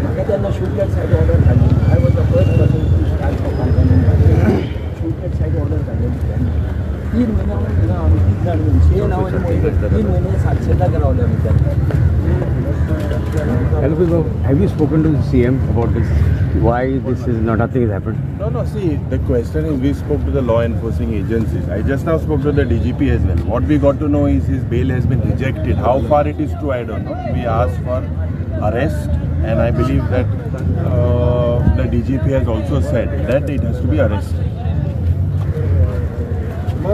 Speaker 14: म्हाका तेन्ना शूट एट सायट ऑर्डर काडली. I was the first person to start for Konkani. Shoot at sight order काडली तेन्ना 3 म्हयने हांव आमी 3 जाण शेन हांव आनी मोहित 3 म्हयने सातशेंताक रावले आमी तेन्ना.
Speaker 13: Hello, have you spoken to the CM about this? Why this is not, nothing has happened?
Speaker 20: No, no, see, the question is we spoke to the law enforcing agencies. I just now spoke to the DGP as well. What we got to know is his bail has been rejected. How far it is true, I don't know. We asked for arrest and I believe that the DGP has also said that it has to be arrested.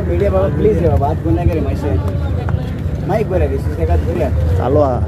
Speaker 6: Media Baba please रे बाबा, आत गुन्हा रे मातशें मायक बरें रे तेका धरया
Speaker 17: चालू आहा.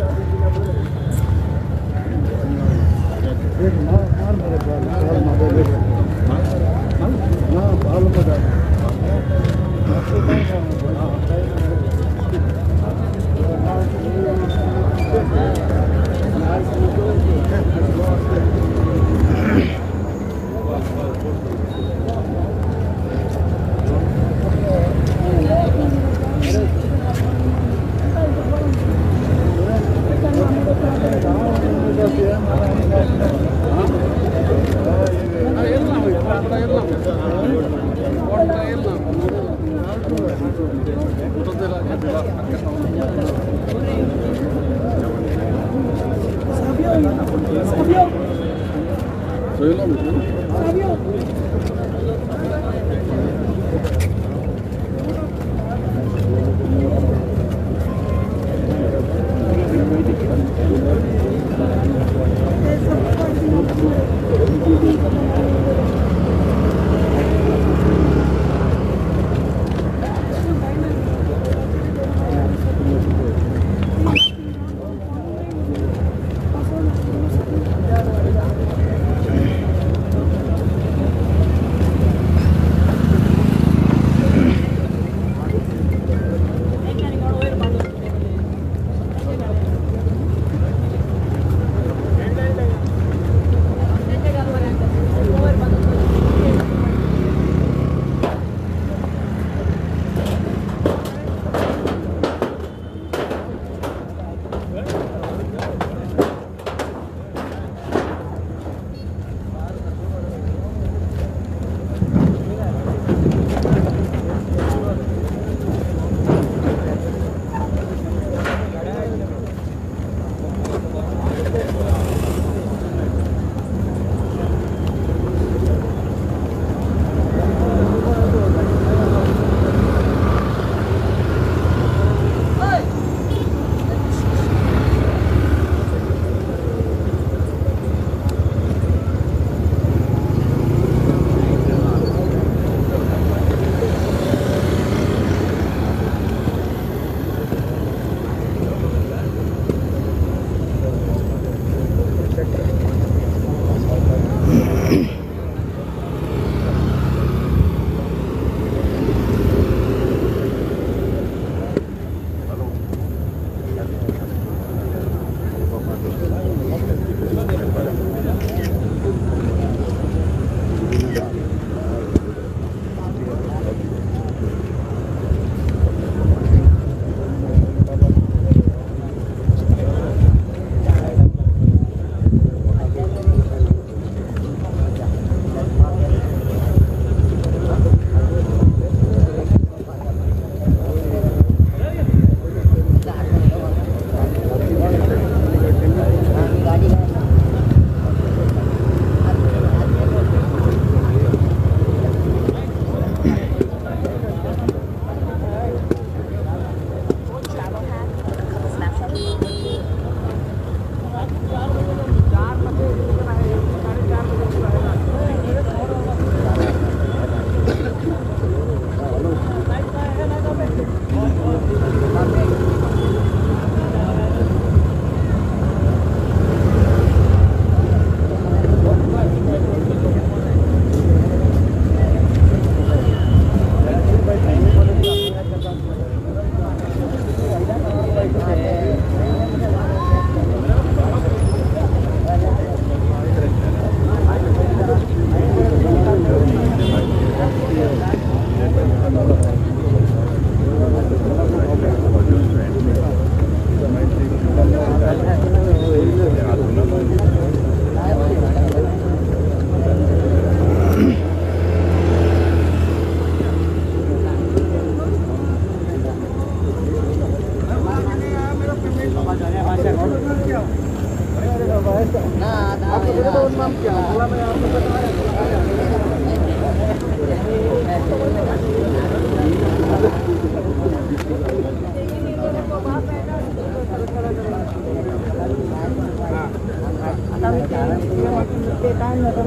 Speaker 19: टायम जाता.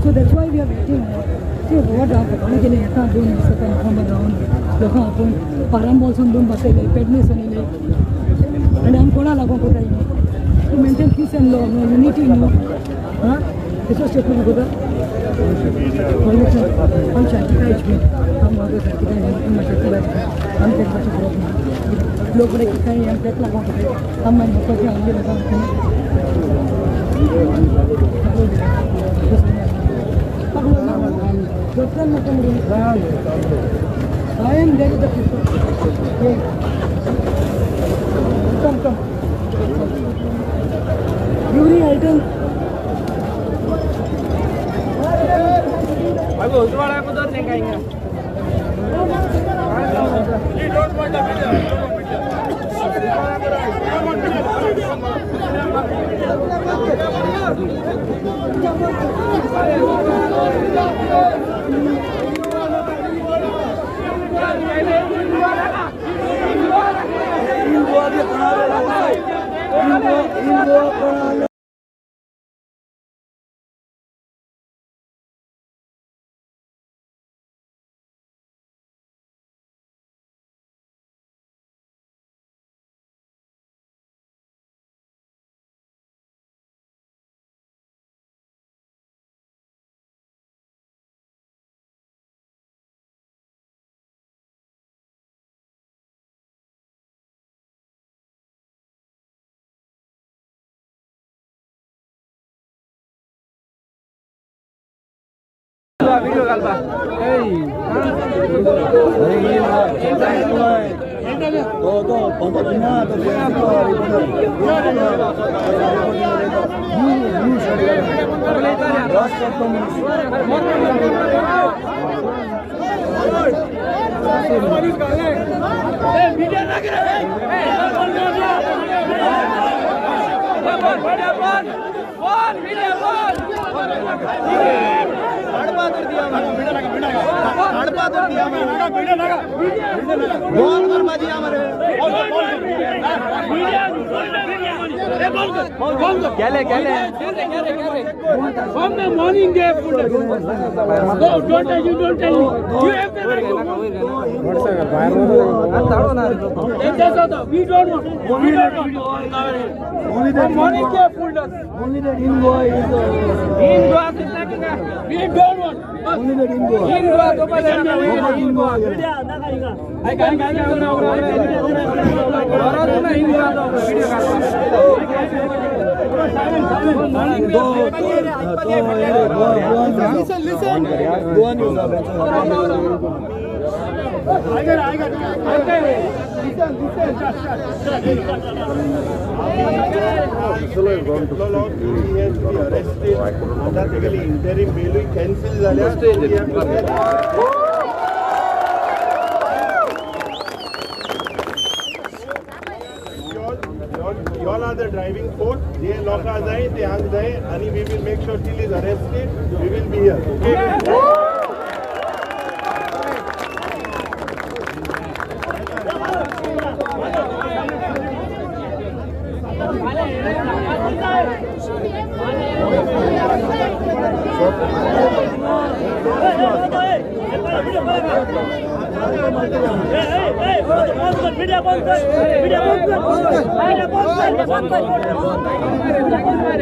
Speaker 19: So that's why we are waiting. See, what happened? येता दोन दिसां खबर रावन लोकांक आपोवन पारांबोलसून दोन बसयले पेडणेसून येयले आनी आमी कोणा लागून कोताय न्हू to maintain peace and law no unity न्हू आं तेचो स्टेटमेंट कोता आम शांतिकाय आम शांतिकाय आम तेका मातशें करप ना लोक कडेन कितें आमी तेका लागून कोताय आम मागीर लोकांचे आमगे लोकांक I am there with the people. Yeah. Come, come. Every item.
Speaker 4: From the morning they have put us. No, don't tell you, don't tell me. You have the right to. We don't want. We don't want. Only the morning they have pulled us.
Speaker 14: Only that in Goa is.
Speaker 4: In Goa is like we don't want.
Speaker 14: Only that in Goa.
Speaker 4: In Goa,
Speaker 14: in Goa.
Speaker 4: I can't.
Speaker 17: Listen, listen.
Speaker 20: Interim bail cancel जाल्यार Y'all are the driving force. जे लोकां जाय ते हांग जाय आनी we will make sure till is arrested we will be here. Okay?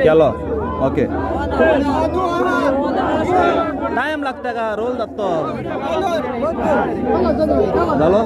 Speaker 2: केलो okay time लागता का रोल जाता जालो.